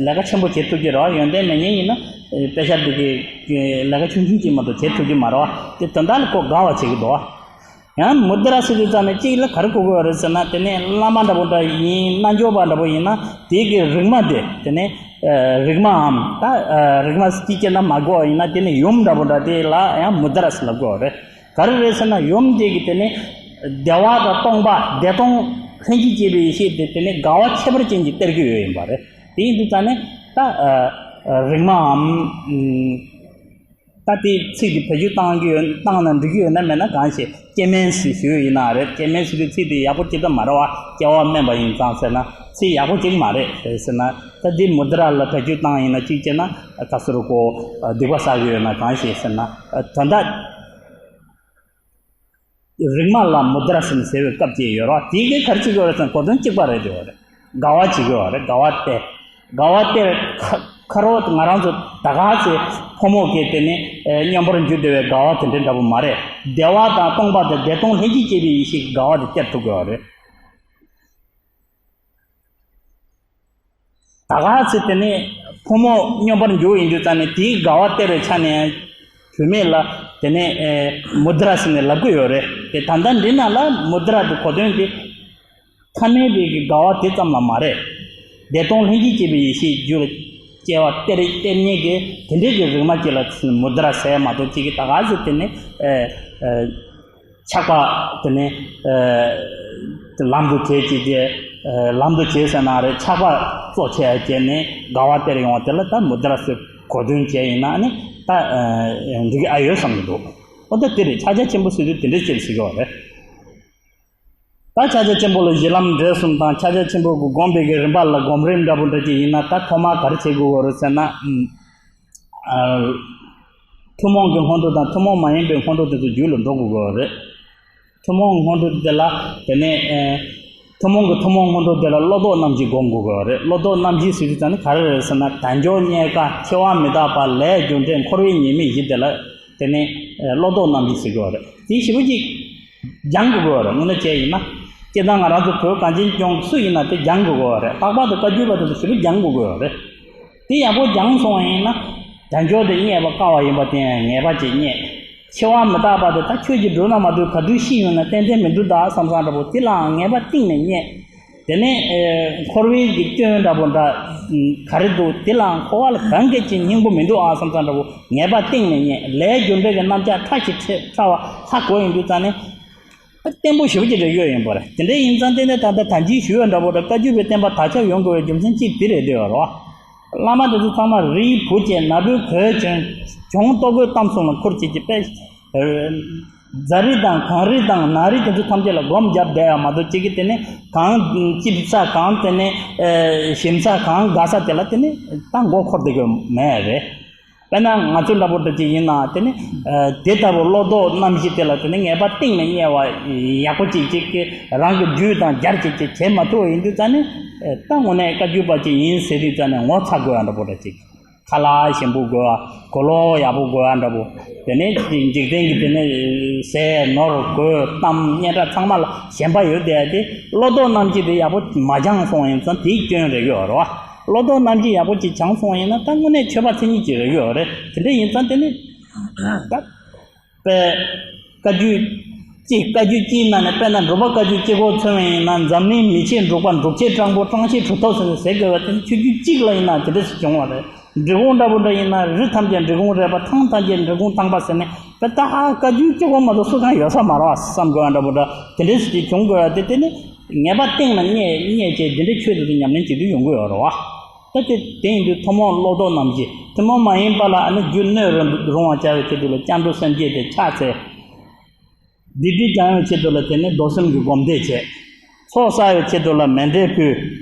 ལས་ཀ་ཆེན་པོ་བྱེད་ཐུབ་ཀྱི་རེད། ཡོན་ཏན་མེད་མཁན་ཡིན་ན་པད་ཤག་དེ་གི་ལས་ཀ་ཆུང་ཆུང་ཅིག་མ་གཏོགས་བྱེད་ཐུབ་ཀྱི་མ་རེད་བ། དེ་དོན་དག་ལ་ཁོ་དགའ་བ་བྱེད་ཀྱི་འདུག་བ། ཡང་མུ་དྲ་ཟེར་དུས་ཙམ་ནས་གཅིག་ལ་ག་རེ་གོ་དགོས་རེད་ཟེར་ན། དེ་ནས་བླ་མ་འདྲ་པོ་འདྲ་ཡིན། རྣལ་འབྱོར་པ་འདྲ་པོ་ཡིན་ན་དེ་གི་རིག་མ་དེ་དེ་ནས་རིག་མའམ་ད་རིག་མ་སྐྱིད་ཅེ་ན་མ་གོ་ཡིན་ན་དེ་ནས་ཡུམ་འདྲ་པོ་འདྲ་དེ་ལ་ཡང་མུ་དྲ་ཟེར་ལབ་དགོས་རེད། ག་རེ་རེད་ཟེར་ན་ཡུམ་དེ་གི་དེ་ནས་བདེ་བ་དང་སྟོང་པ་བདེ་སྟོང་ལྷན་ཅིག་སྐྱེས་པའི་ཡེ་ཤེས་དེ་དེ་ནས་དགའ་བ་ཁྱད་པར་ཅན་གྱིས་སྟེར་གྱི་ཡོད་ཡིན་པ་རེད། དེ་ཡིན་དུས་ཙམ་ནས་ད་རིག་མའམ། ད་དེའི་ཚིག་དེ་བེད་སྤྱོད་བཏང་གི་ཡོད། བཏང་ན་འགྲིག་གི་ཡོད་ན་མེད་ན་གང་ཞིག་སྐྱེ་དམན་ཟེར་ཞུས་ཡིན་ན་རེད། སྐྱེ་དམན་ཟེར་དུས་ཚིག་དེ་ཡག་པོ་ཅིག་ད་མ་རེད་བ། སྐྱེ་བ་དམན་པ་ཡིན་ཙང་ཟེར་ན་ཚིག་ཡག་པོ་ཅིག་མ་རེད་ཟེར་ན། ད་འདི་མུ་དྲ་ལ་བེད་སྤྱོད་བཏང་ཡིན་ན་གཅིག་བྱས་ན་ད་ཟེར་རོ་ཀོ་སྡིག་པ་བསགས་ཀྱི་ཡོད་ན་གང་ཞིག་ཟེར་ན། དོན་དག་རིག་མ་ལ་མུ་དྲ་ཟེར་ནས་ཟེར་བའི་སྐབས་ཅིག་ཡོད་རེད། དེའི་གི་ག་རེ་བྱེད་ཀྱི་ཡོད་རེད་ཟེར་ན་གོ་དོན་གཅིག་པ་རེད་དེ་ཡོད་རེད། དགའ་བ་བྱེད་ཀྱི་ཡོད་རེད། དགའ་བ་སྟེར། དགའ་བ་སྟེར། ཁ་ཁ་རོག་ང་རང་ཚོ་ད་ག་ཚེ་ཕོ་མོ་གི་དེ་ནི་ཨེ་མཉམ་པར་འཇུག་བདེ་བའི་དགའ་བ་དེ་འདྲའི་འདྲ་པོ་མ་རེད། བདེ་བ་དང་སྟོང་པ་དང་བདེ་སྟོང་ལྷན་ཅིག་སྐྱེས་པའི་ཡེ་ཤེས་ཀྱི་དགའ་བ་དེ་སྟེར་ཐུབ་ཀྱི་ཡོད་རེད། ད་ག་ཚེ་དེ་ནས་ཕོ་མོ་མཉམ་པར་འཇུག་ཡིན་དུས་ཙམ་ནས་དེའི་དགའ་བ་སྟེར་བའི་ཆ་ནས་བུད་མེད་ལ་དེ་ནས་ཨེ་མུ་དྲ་ཟེར་ནས་ལབ་ཀྱི་ཡོད་རེད། དེ་ད་ལྟ་འདི་ན་ལ་མུ་དྲ་དེ་གོ་དོན་དེ་ཐ་མལ་པའི་གི་དགའ་བ་དེ་ཙམ་ལ་མ་རེད། བདེ་སྟོང་ལྷན་ཅིག་སྐྱེས་པའི་ཡེ་ཤེས་རྒྱུ་ལ་སྐྱེ་བ་སྟེར་སྟེར་མཁན་གྱི་དེ་འདྲའི་གི་རིག་མ་ཅིག་ལ་མུ་དྲ་ཟེར་མ་གཏོགས་ཅིག་གི་ད་ག་ཚེ་དེ་ནས་ཨེ་ཨེ། ཆགས་པ་དེ་ནི་ཨ་ལམ་དུ་བྱེད་ཅེས་ཀྱི་ཨ་ལམ་དུ་བྱེད་ཟེར་ན་རེད། ཆགས་པ་གཙོ་ཆེ་བྱས་ནས་དགའ་བ་སྟེར་ཡོང་བ་དེ་ལ་ད་མུ་དྲ་ཟེར་གོ་དོན་བྱས་ཡིན་ན་ནི་ད་ཨ་འགྲིག་གི་ཨ་ཡོད་བསམ་གྱི་འདུག་འོ་ད་དེ་རེད། ཕྱག་རྒྱ་ཆེན་པོ་ཟེར་དུས་དེ་འདྲ་ཅིག་ཟེར་གྱི་བ་རེད། ད་ཕྱག་རྒྱ་ཆེན་པོ་ལ་གཞི་ལམ་འབྲས་གསུམ་དང་ཕྱག་རྒྱ་ཆེན་པོ་གི་སྒོམ་པའི་གི་རིམ་པ་ལ་སྒོམ་རིམ་འདྲ་པོ་འདྲ་ཅིག་ཡིན་ན་ད་ཐོག་མར་ག་རེ་བྱེད་དགོས་རེད་ཟེར་ན། ཨ། ཐུན་མོང་གི་སྔོན་འགྲོ་དང་ཐུན་མོང་མ་ཡིན་པའི་སྔོན་འགྲོ་དེ་ཚོ་རྒྱུད་ལ་འགྲོ་དགོས་ཀྱི་ཡོད་རེད། ཐུན་མོང་སྔོན་འགྲོ་དེ་ལ་དེ་ནས་ཨེ། ཐུན་མོང་གི་ཐུན་མོང་སྔོན་འགྲོ་དེ་ལ་བློ་ལྡོག་རྣམ་བཞི་སྒོམ་དགོས་ཀྱི་ཡོད་རེད། བློ་ལྡོག་རྣམ་བཞི་ཟེར་དུས་ཙམ་ནས་ག་རེ་རེད་ཟེར་ན། དལ་འབྱོར་རྙེད་དཀའ། འཆི་བ་མི་རྟག་པ། ལས་རྒྱུ་འབྲས། འཁོར་བའི་ཉེས་དམིགས་བཞི་དེ་ལ་དེ་ནས་ཨེ་བློ་ལྡོག་རྣམ་བཞི་ཟེར་གྱི་ཡོད་རེད། དེ་ཞེ་པོ་ཅིག་སྦྱང་དགོས་ཀྱི་ཡོད་རེད། དངོས་གནས་བྱས་ཡིན་ན། སྤྱིར་བཏང་ང་རང་ཚོ་བོད་གངས་ཅན་ལྗོངས་སུ་ཡིན་ན་དེ་སྦྱང་དགོས་ཀྱི་ཡོད་རེད། ལྷག་པར་དུ་བཀའ་བརྒྱུད་པ་དེ་ཚོ་ཞེ་པོ་སྦྱང་དགོས་ཀྱི་ཡོད་རེད། དེ་ཡག་པོ་སྦྱངས་སོང་བ་ཡིན་ན། དལ་འབྱོར་དེ་རྙེད་པར་དཀའ་བ་ཡིན་པ་དེ་ཡང་ངེས་པ་ཅིག་རྙེད། འཆི་བ་མི་རྟག་པ་དེ་ད་ཁྱོད་ཀྱིས་སྒྲུབ་ན་མ་གཏོགས་ག་དུས་ཤི་ཡོང་ན་ཏན་ཏན་མི་འདུག་ད་བསམ་བསམ་འདྲ་པོ་དེ་ལའང་ངེས་པ་གཏིང་ནས་རྙེད། དེ་ནས་ཨེ་འཁོར་བའི་གི་སྐྱོན་འདྲ་པོ་འདྲ་ག་རེ་འདུག་དེ་ལའང་འཁོར་བ་ལ་གང་གས་ཀྱི་སྙིང་པོ་མི་འདུག་ཨ་བསམ་བསམ་འདྲ་པོ་ངེས་པ་གཏིང་ནས་རྙེད། ལས་རྒྱུ་འབྲས་ཀྱི་རྣམ་གཞག་ཕྲ་ཞིང་ཕྲ་བ་ཧ་གོ་ཡོང་དུས་ཙང་ནས། བརྟན་པོ་ཞེ་པོ་ཅིག་རེ་ཡོད་ཡིན་པ་རེད། དེ་འདྲ་ཡིན་ཙང་དེ་ནས་ད་ལྟ་ད་ཅི་ཞུ་བ་འདྲ་པོ་རེད། བཀའ་བརྒྱུད་པའི་བསྟན་པ་དར་ཁྱབ་ཡོང་དགོས་པའི་རྒྱུ་མཚན་གཅིག་དེ་རེད་འདོད་པ་རེད། བླ་མ་དེ་ཚོ་ཚང་མ་རིའི་བུ་བྱས་ནག་པོའི་གོས་གྱོན། གྱོང་ལྟོ་གོས་གཏམ་གསུམ་ལ་ཁུར་བྱེད་ཀྱི་དཔེ། རྫ་རི་དང་གངས་རི་དང་ནགས་རི་དེ་ཚོ་ཐམས་ཅད་ལ་སྒོམ་བརྒྱབ་བསྡད་ཡ་མ་གཏོགས་གཅིག་གི་དེ་ནས་གངས་ཅིབ་ས་གངས་དེ་ནས་ཞིམ་ས་གངས་དགའ་ས་དེ་ལ་དེ་ནས་ད་མགོ་འཁོར་བསྡད་ཀྱི་མེད་རེད། དཔེར་ན་ང་ཚོ་འདྲ་པོ་འདྲ་ཅིག་ཡིན་ན་དེ་ནི་ཨ་དེ་ལྟ་བུ་བློ་ལྡོག་རྣམ་བཞི་དེ་ལ་དེ་ནི་ངེས་པ་གཏིང་ནས་རྙེད་པ་ཡག་པོ་ཅིག་ཅིག་གིས་རང་གི་རྒྱུད་དང་སྦྱར་ཅིག་ཅིག་བྱེད་མ་ཐུབ་པ་ཡིན་དུས་ཙང་ནི་ཨ་ད་དངོས་གནས་བཀའ་བརྒྱུད་པ་ཅིག་ཡིན་ཟེར་དུས་ཙང་ནི་ངོ་ཚ་དགོས་པ་འདྲ་པོ་འདྲ་ཅིག་ཁ་ལག་ཞིམ་པོ་དགོས་པ། གོས་ལོག་ཡག་པོ་དགོས་པ་འདྲ་པོ། དེ་ནས་འཇིག་རྟེན་གྱི་དེ་ནས་ཟས་ནོར་གོས་གཏམ་སྙན་གྲགས་ཚང་མ་ལ་ཞེན་པ་ཡོད་བསྡད་དེ། བློ་ལྡོག་རྣམ་བཞི་དེ་ཡག་པོ་མ་སྦྱངས་སོང་ཡིན་ཙང་དེའི་སྐྱོན་རེད་ཡོད་རེད་བ། བློ་ལྡོག་རྣམ་བཞི་ཡག་པོ་ཅིག་སྦྱངས་སོང་ཡིན་ན་ད་དངོས་གནས་ཆོས་པ་མཚན་ཉིད་ཅིག་རེད་ཡོད་རེད། དེ་འདྲ་ཡིན་ཙང་དེ་ནི་ད། པས། བཀའ་བརྒྱུད་གཅིག་བཀའ་བརྒྱུད་གཅིག་ནང་ནས་དཔེར་ན་འབྲུག་པ་བཀའ་བརྒྱུད་གཅིག་པོ་མཚོན་པ་ཡིན་ན། འཛམ་གླིང་མི་ཕྱེད་འབྲུག་པ། འབྲུག་ཕྱེད་སྤྲང་པོ། སྤྲང་ཕྱེད་གྲུབ་ཐོབ་ཟེར་ནས་ཟེར་དགོས་པ་དེ་ནི་ཆོས་བརྒྱུད་གཅིག་ལ་ཡིན་ན་དེ་འདྲ་ཞིག་བྱུང་བ་རེད། འབྲི་གུང་འདྲ་པོ་འདྲ་ཡིན་ན་རི་ཐམས་ཅད་འབྲི་གུང་རེད་པ། ཐང་ཐམས་ཅད་འབྲི་གུང་ཐང་པ་ཟེར་ནས་དཔེ་ད་བཀའ་བརྒྱུད་གཅིག་པོ་མ་གཏོགས་སུ་གང་ཡོད་ས་མ་རེད་བ་བསམ་དགོས་པ་འདྲ་པོ་འདྲ་དེ་འདྲ་ཞིག་བྱུང་དགོས་པ་དེ་དེ་ནི་ངེས་པ་གཏིང་ལ་རྙེད་རྙེད་བྱས་དེ་འདྲའི་ཆོས་དེ་ཚོ་ཉམས་ལེན་བྱེད་དུས་ཡོང་གི་ཡོད་རེད་བ། ད་དེ་དེ་ཡིན་དུས་ཐུན་མོང་བློ་ལྡོག་རྣམ་བཞི། ཐུན་མོང་མ་ཡིན་པ་ལ་ཨ་ནི་རྒྱུ་སྣོད་རུང་བར་བྱ་བའི་ཆེད་དུ་ལ་སྐྱབས་འགྲོ་སེམས་བསྐྱེད་དེ་ཕྱག་འཚལ། སྡིག་སྒྲིབ་སྦྱང་བའི་ཆེད་དུ་ལ་དེ་ནི་རྡོར་སེམས་ཀྱི་སྒོམ་བཟླས་བྱས། ཚོགས་བསགས་པའི་ཆེད་དུ་ལ་མཎྜལ་ཕུལ།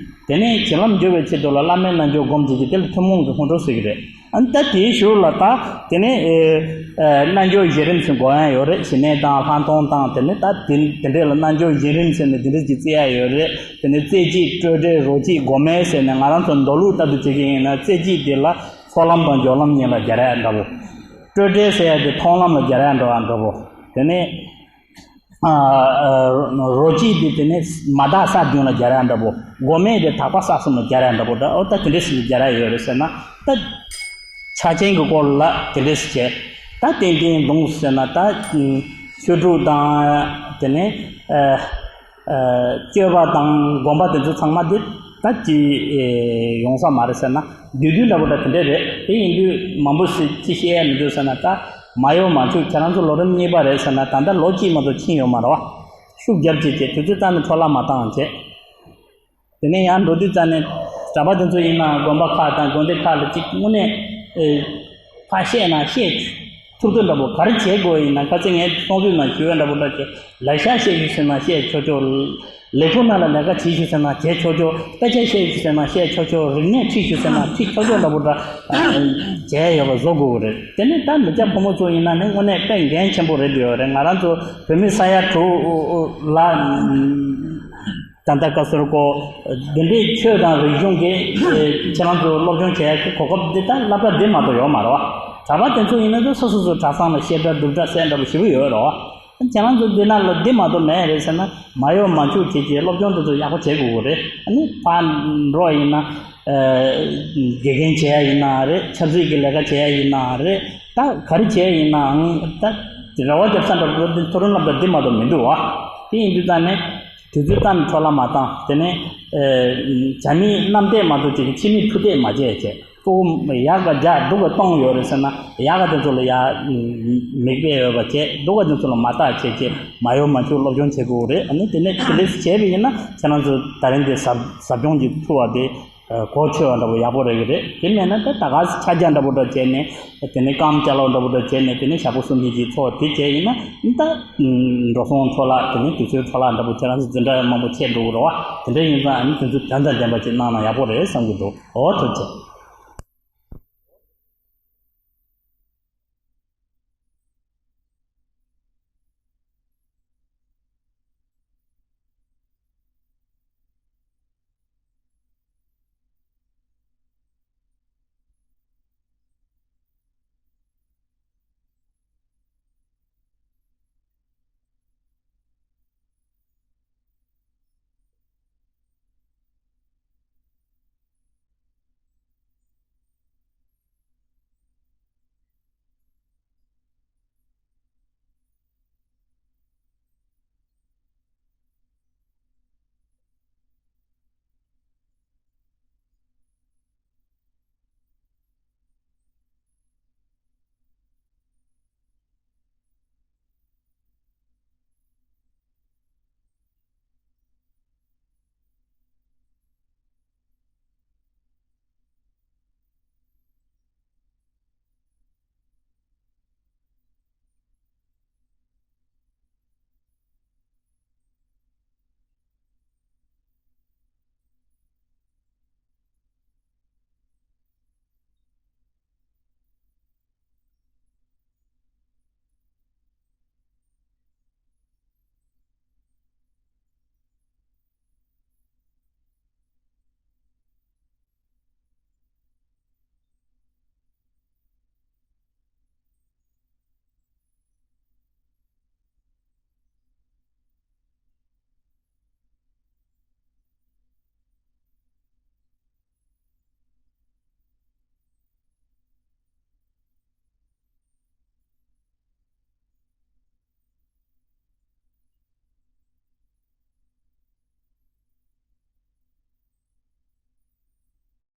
དེ་ནས་བྱིན་རླབས་འཇུག་པའི་ཆེད་དུ་ལ་བླ་མའི་རྣལ་འབྱོར་སྒོམ་བྱེད་ཀྱི་དེ་ལ་ཐུན་མོང་གི་སྔོན་འགྲོ་ཟེར་གྱི་རེད། ཨ་ནི་ད་དེའི་ཞོར་ལ་ད་དེ་ནས་ཨེ་ཨེ་རྣལ་འབྱོར་བཞི་རིམ་ཟེར་འགོ་ཡང་ཡོད་རེད། ཞི་གནས་དང་ལྷག་མཐོང་དང་། དེ་ནས་ད་དེ་དེ་འདྲས་ལ་རྣལ་འབྱོར་བཞི་རིམ་ཟེར་ནས་དེ་འདྲས་ཀྱི་བརྩི་ཡ་ཡོད་རེད། དེ་ནས་རྩེ་གཅིག་སྤྲོས་བྲལ་རོ་གཅིག་སྒོམ་མེད་ཟེར་ནས་ང་རང་ཚོ་མདོ་ལུགས་ལྟར་དུ་བྱེད་ཀྱི་ཡིན་ན་རྩེ་གཅིག་དེ་ལ་ཚོགས་ལམ་དང་སྦྱོར་ལམ་གཉིས་ལ་སྦྱར་ཡ་འདྲ་པོ། སྤྲོས་བྲལ་ཟེར་ཡ་དེ་མཐོང་ལམ་ལ་སྦྱར་ཡ་འདྲ་བ་འདྲ་པོ། དེ་ནས་ཨ་ཨ་རོ་གཅིག་དེ་དེ་ནས་མ་དག་ས་བདུན་ལ་སྦྱར་ཡ་འདྲ་པོ། སྒོམ་མེད་དེ་དག་པ་ས་གསུམ་ལ་སྦྱར་ཡ་འདྲ་པོ་འདྲ། ཨོ་ད་དེ་འདྲས་ཞིག་སྦྱར་ཡ་ཡོད་རེད་ཟེར་ན་ད། ཕྱག་ཆེན་གྱི་སྐོར་ལ་དེ་འདྲས་བྱས། ད་ཏན་ཏན་འདུག་ཟེར་ན་ད་ཆོས་དྲུག་དང་དེ་ནས་ཨ་ཨ་སྤྱོད་པ་དང་སྒོམ་པ་དེ་ཚོ་ཚང་མ་དེ་ད་ཅི་ཨེ་ཡོང་ས་མ་རེད་ཟེར་ན་བསྡུས་བསྡུས་འདྲ་པོ་འདྲ་དེ་འདྲས་རེད། དེ་ཡིན་དུས་མང་པོ་ཞིག་ཅི་བཤད་ཡ་མི་འདུག་ཟེར་ན་ད་མ་ཡོང་མ་བཅུག་ཁྱེད་རང་ཚོ་ལོ་རིམ་གཉིས་པ་རེད་ཟེར་ན་ད་ལྟ་ལོ་གཅིག་མ་གཏོགས་ཕྱིན་ཡོད་མ་རེད་བ། ཤུགས་རྒྱབ་བྱས་བྱས་དུས་ཚོད་རྩ་ནས་འཕྲོ་བརླག་མ་བཏང་བྱས། དེ་ནས་ཡང་འགྲོ་དུས་རྩ་ནས་གྲྭ་པ་དེ་ཚོ་ཡིན་ན་དགོན་པ་ཁག་དང་དགོན་སྡེ་ཁག་ལ་གཅིག་དངོས་གནས་ཨེ་ཕར་བཤད་ན་བཤད་ཐུབ་ཐུབ་འདྲ་པོ་ག་རེ་བྱེད་དགོས་ཡིན་ན། ཁ་སང་ངས་གསུང་དུས་ན་ཞུ་བ་འདྲ་པོ་འདྲ་བྱས། ལས་ཤག་བཤད་ཞུ་ཟེར་ན་བཤད་ཆོག་ཆོག་ལས་ཁུངས་ནང་ལ་ལས་ཀ་བྱེད་ཞུ་ཟེར་ན་བྱེད་ཆོག་ཆོག་དཔེ་ཆ་བཤད་ཞུ་ཟེར་ན་བཤད་ཆོག་ཆོག་རིག་གནས་ཁྲིད་ཞུ་ཟེར་ན་ཁྲིད་ཆོག་ཆོག་འདྲ་པོ་འདྲ་བྱས་ཡོད་པ་བཟོ་དགོས་ཀྱི་རེད། དེ་ནས་ད་མི་སྐྱ་ཕོ་མོ་ཚོ་ཡིན་ན་ནི་དངོས་གནས་དཔེ་འགན་ཆེན་པོ་རེད་འདོད་ཡོད་རེད། ང་རང་ཚོ་བོད་མི་ས་ཡ་དྲུག་ལ། ད་ལྟ་བཀའ་ཟུར་སྐོར་འདི་འདྲའི་ཆོས་དང་རིག་གཞུང་གི་ཨེ་ཁྱེད་རང་ཚོ་སློབ་སྦྱོང་བྱེད་ཡག་གི་གོ་སྐབས་འདི་ལྟར་སློབ་གྲྭ་འདི་མ་གཏོགས་ཡོད་མ་རེད་བ། གྲྭ་པ་དེ་ཚོ་ཡིན་ན་ཚོ་སོ་སོ་སོ་གྲྭ་ཚང་ལ་བཤད་གྲྭ་སྒྲུབ་གྲྭ་ཟེར་འདྲ་པོ་ཞེ་པོ་ཡོད་རེད་བ། ཁྱེད་རང་ཚོ་འདི་ན་ལ་འདི་མ་གཏོགས་མེད་རེད་ཟེར་ན་མ་གཡོག་མ་འཆུག་བྱེད་ཀྱི་སློབ་སྦྱོང་དེ་ཚོ་ཡག་པོ་བྱེད་དགོས་ཀྱི་རེད། ཨ་ནི་ཕར་འགྲོ་ཡིན་ན་ཨེ་དགེ་རྒན་བྱེད་ཡ་ཡིན་ན་རེད། ཆབ་སྲིད་ཀྱི་ལས་ཀ་བྱེད་ཡ་ཡིན་ན་རེད། ད་ག་རེ་བྱེད་ཡ་ཡིན་ནའང་ད་རེ་བ་རྒྱབ་ས་འདྲ་པོ་འདི་མཐོ་རིམ་སློབ་གྲྭ་འདི་མ་གཏོགས་མི་འདུག་བ། དེ་ཡིན་དུས་ཙང་ནས། དུས་ཚོད་ཙམ་འཕྲོ་བརླག་མ་བཏང་། དེ་ནས་ཨེ་བྱ་མིའི་རྣམ་དཔྱོད་མ་གཏོགས་ཅིག་ཕྱི་མིའི་འཕྲུལ་དཔྱོད་མ་བྱས་བྱས། ཕྲུ་གུ་ཡག་ག་རྒྱག་སྡུག་ག་གཏོང་ཡོད་རེད་ཟེར་ན་ཡག་ག་དེ་ཚོ་ལ་ཡ་མིག་དཔེ་ཡོད་པ་བྱས། སྡུག་ག་དེ་ཚོ་ལ་མ་བརྟག་བྱས་བྱས་མ་གཡོག་མ་འཆུག་སློབ་སྦྱོང་བྱེད་དགོས་རེད། ཨ་ནི་དེ་ནས་དེ་ལས་བྱས་པ་ཡིན་ན་ཁྱེད་རང་ཚོ་ད་རིང་འདི་ཟབ་ཟབ་སྦྱོང་གི་ཐུབ་པ་དེ་གོ་ཆོད་པ་འདྲ་པོ་ཡག་པོ་རེད་གི་རེད། དེ་མེད་ན་ད་ད་ག་ཆ་རྒྱ་འདྲ་པོ་འདྲ་བྱས་ནས། དེ་ནས་རྐང་ཅ་ལག་འདྲ་པོ་འདྲ་བྱས་ནས་དེ་ནས་ཞག་པོ་གསུམ་བཞི་ཅིག་འཚོགས་དེ་བྱས་ཡིན་ན་ད་འགྲོ་སོང་འཕྲོ་བརླག་དེ་ནས་དུས་ཚོད་འཕྲོ་བརླག་འདྲ་པོ་ཁྱེད་རང་ཚོ་འཛིན་གྲྭ་མང་པོ་ཆད་འགྲོ་གི་རེད་བ། དེ་འདྲ་ཡིན་ཙང་ཨ་ནི་དེ་ཚོ་དོན་དང་ལྡན་པ་ཅིག་གནང་ན་ཡག་པོ་རེད་བསམ་གྱི་འདུག་འོ་ཐུགས་རྗེ་ཆེ།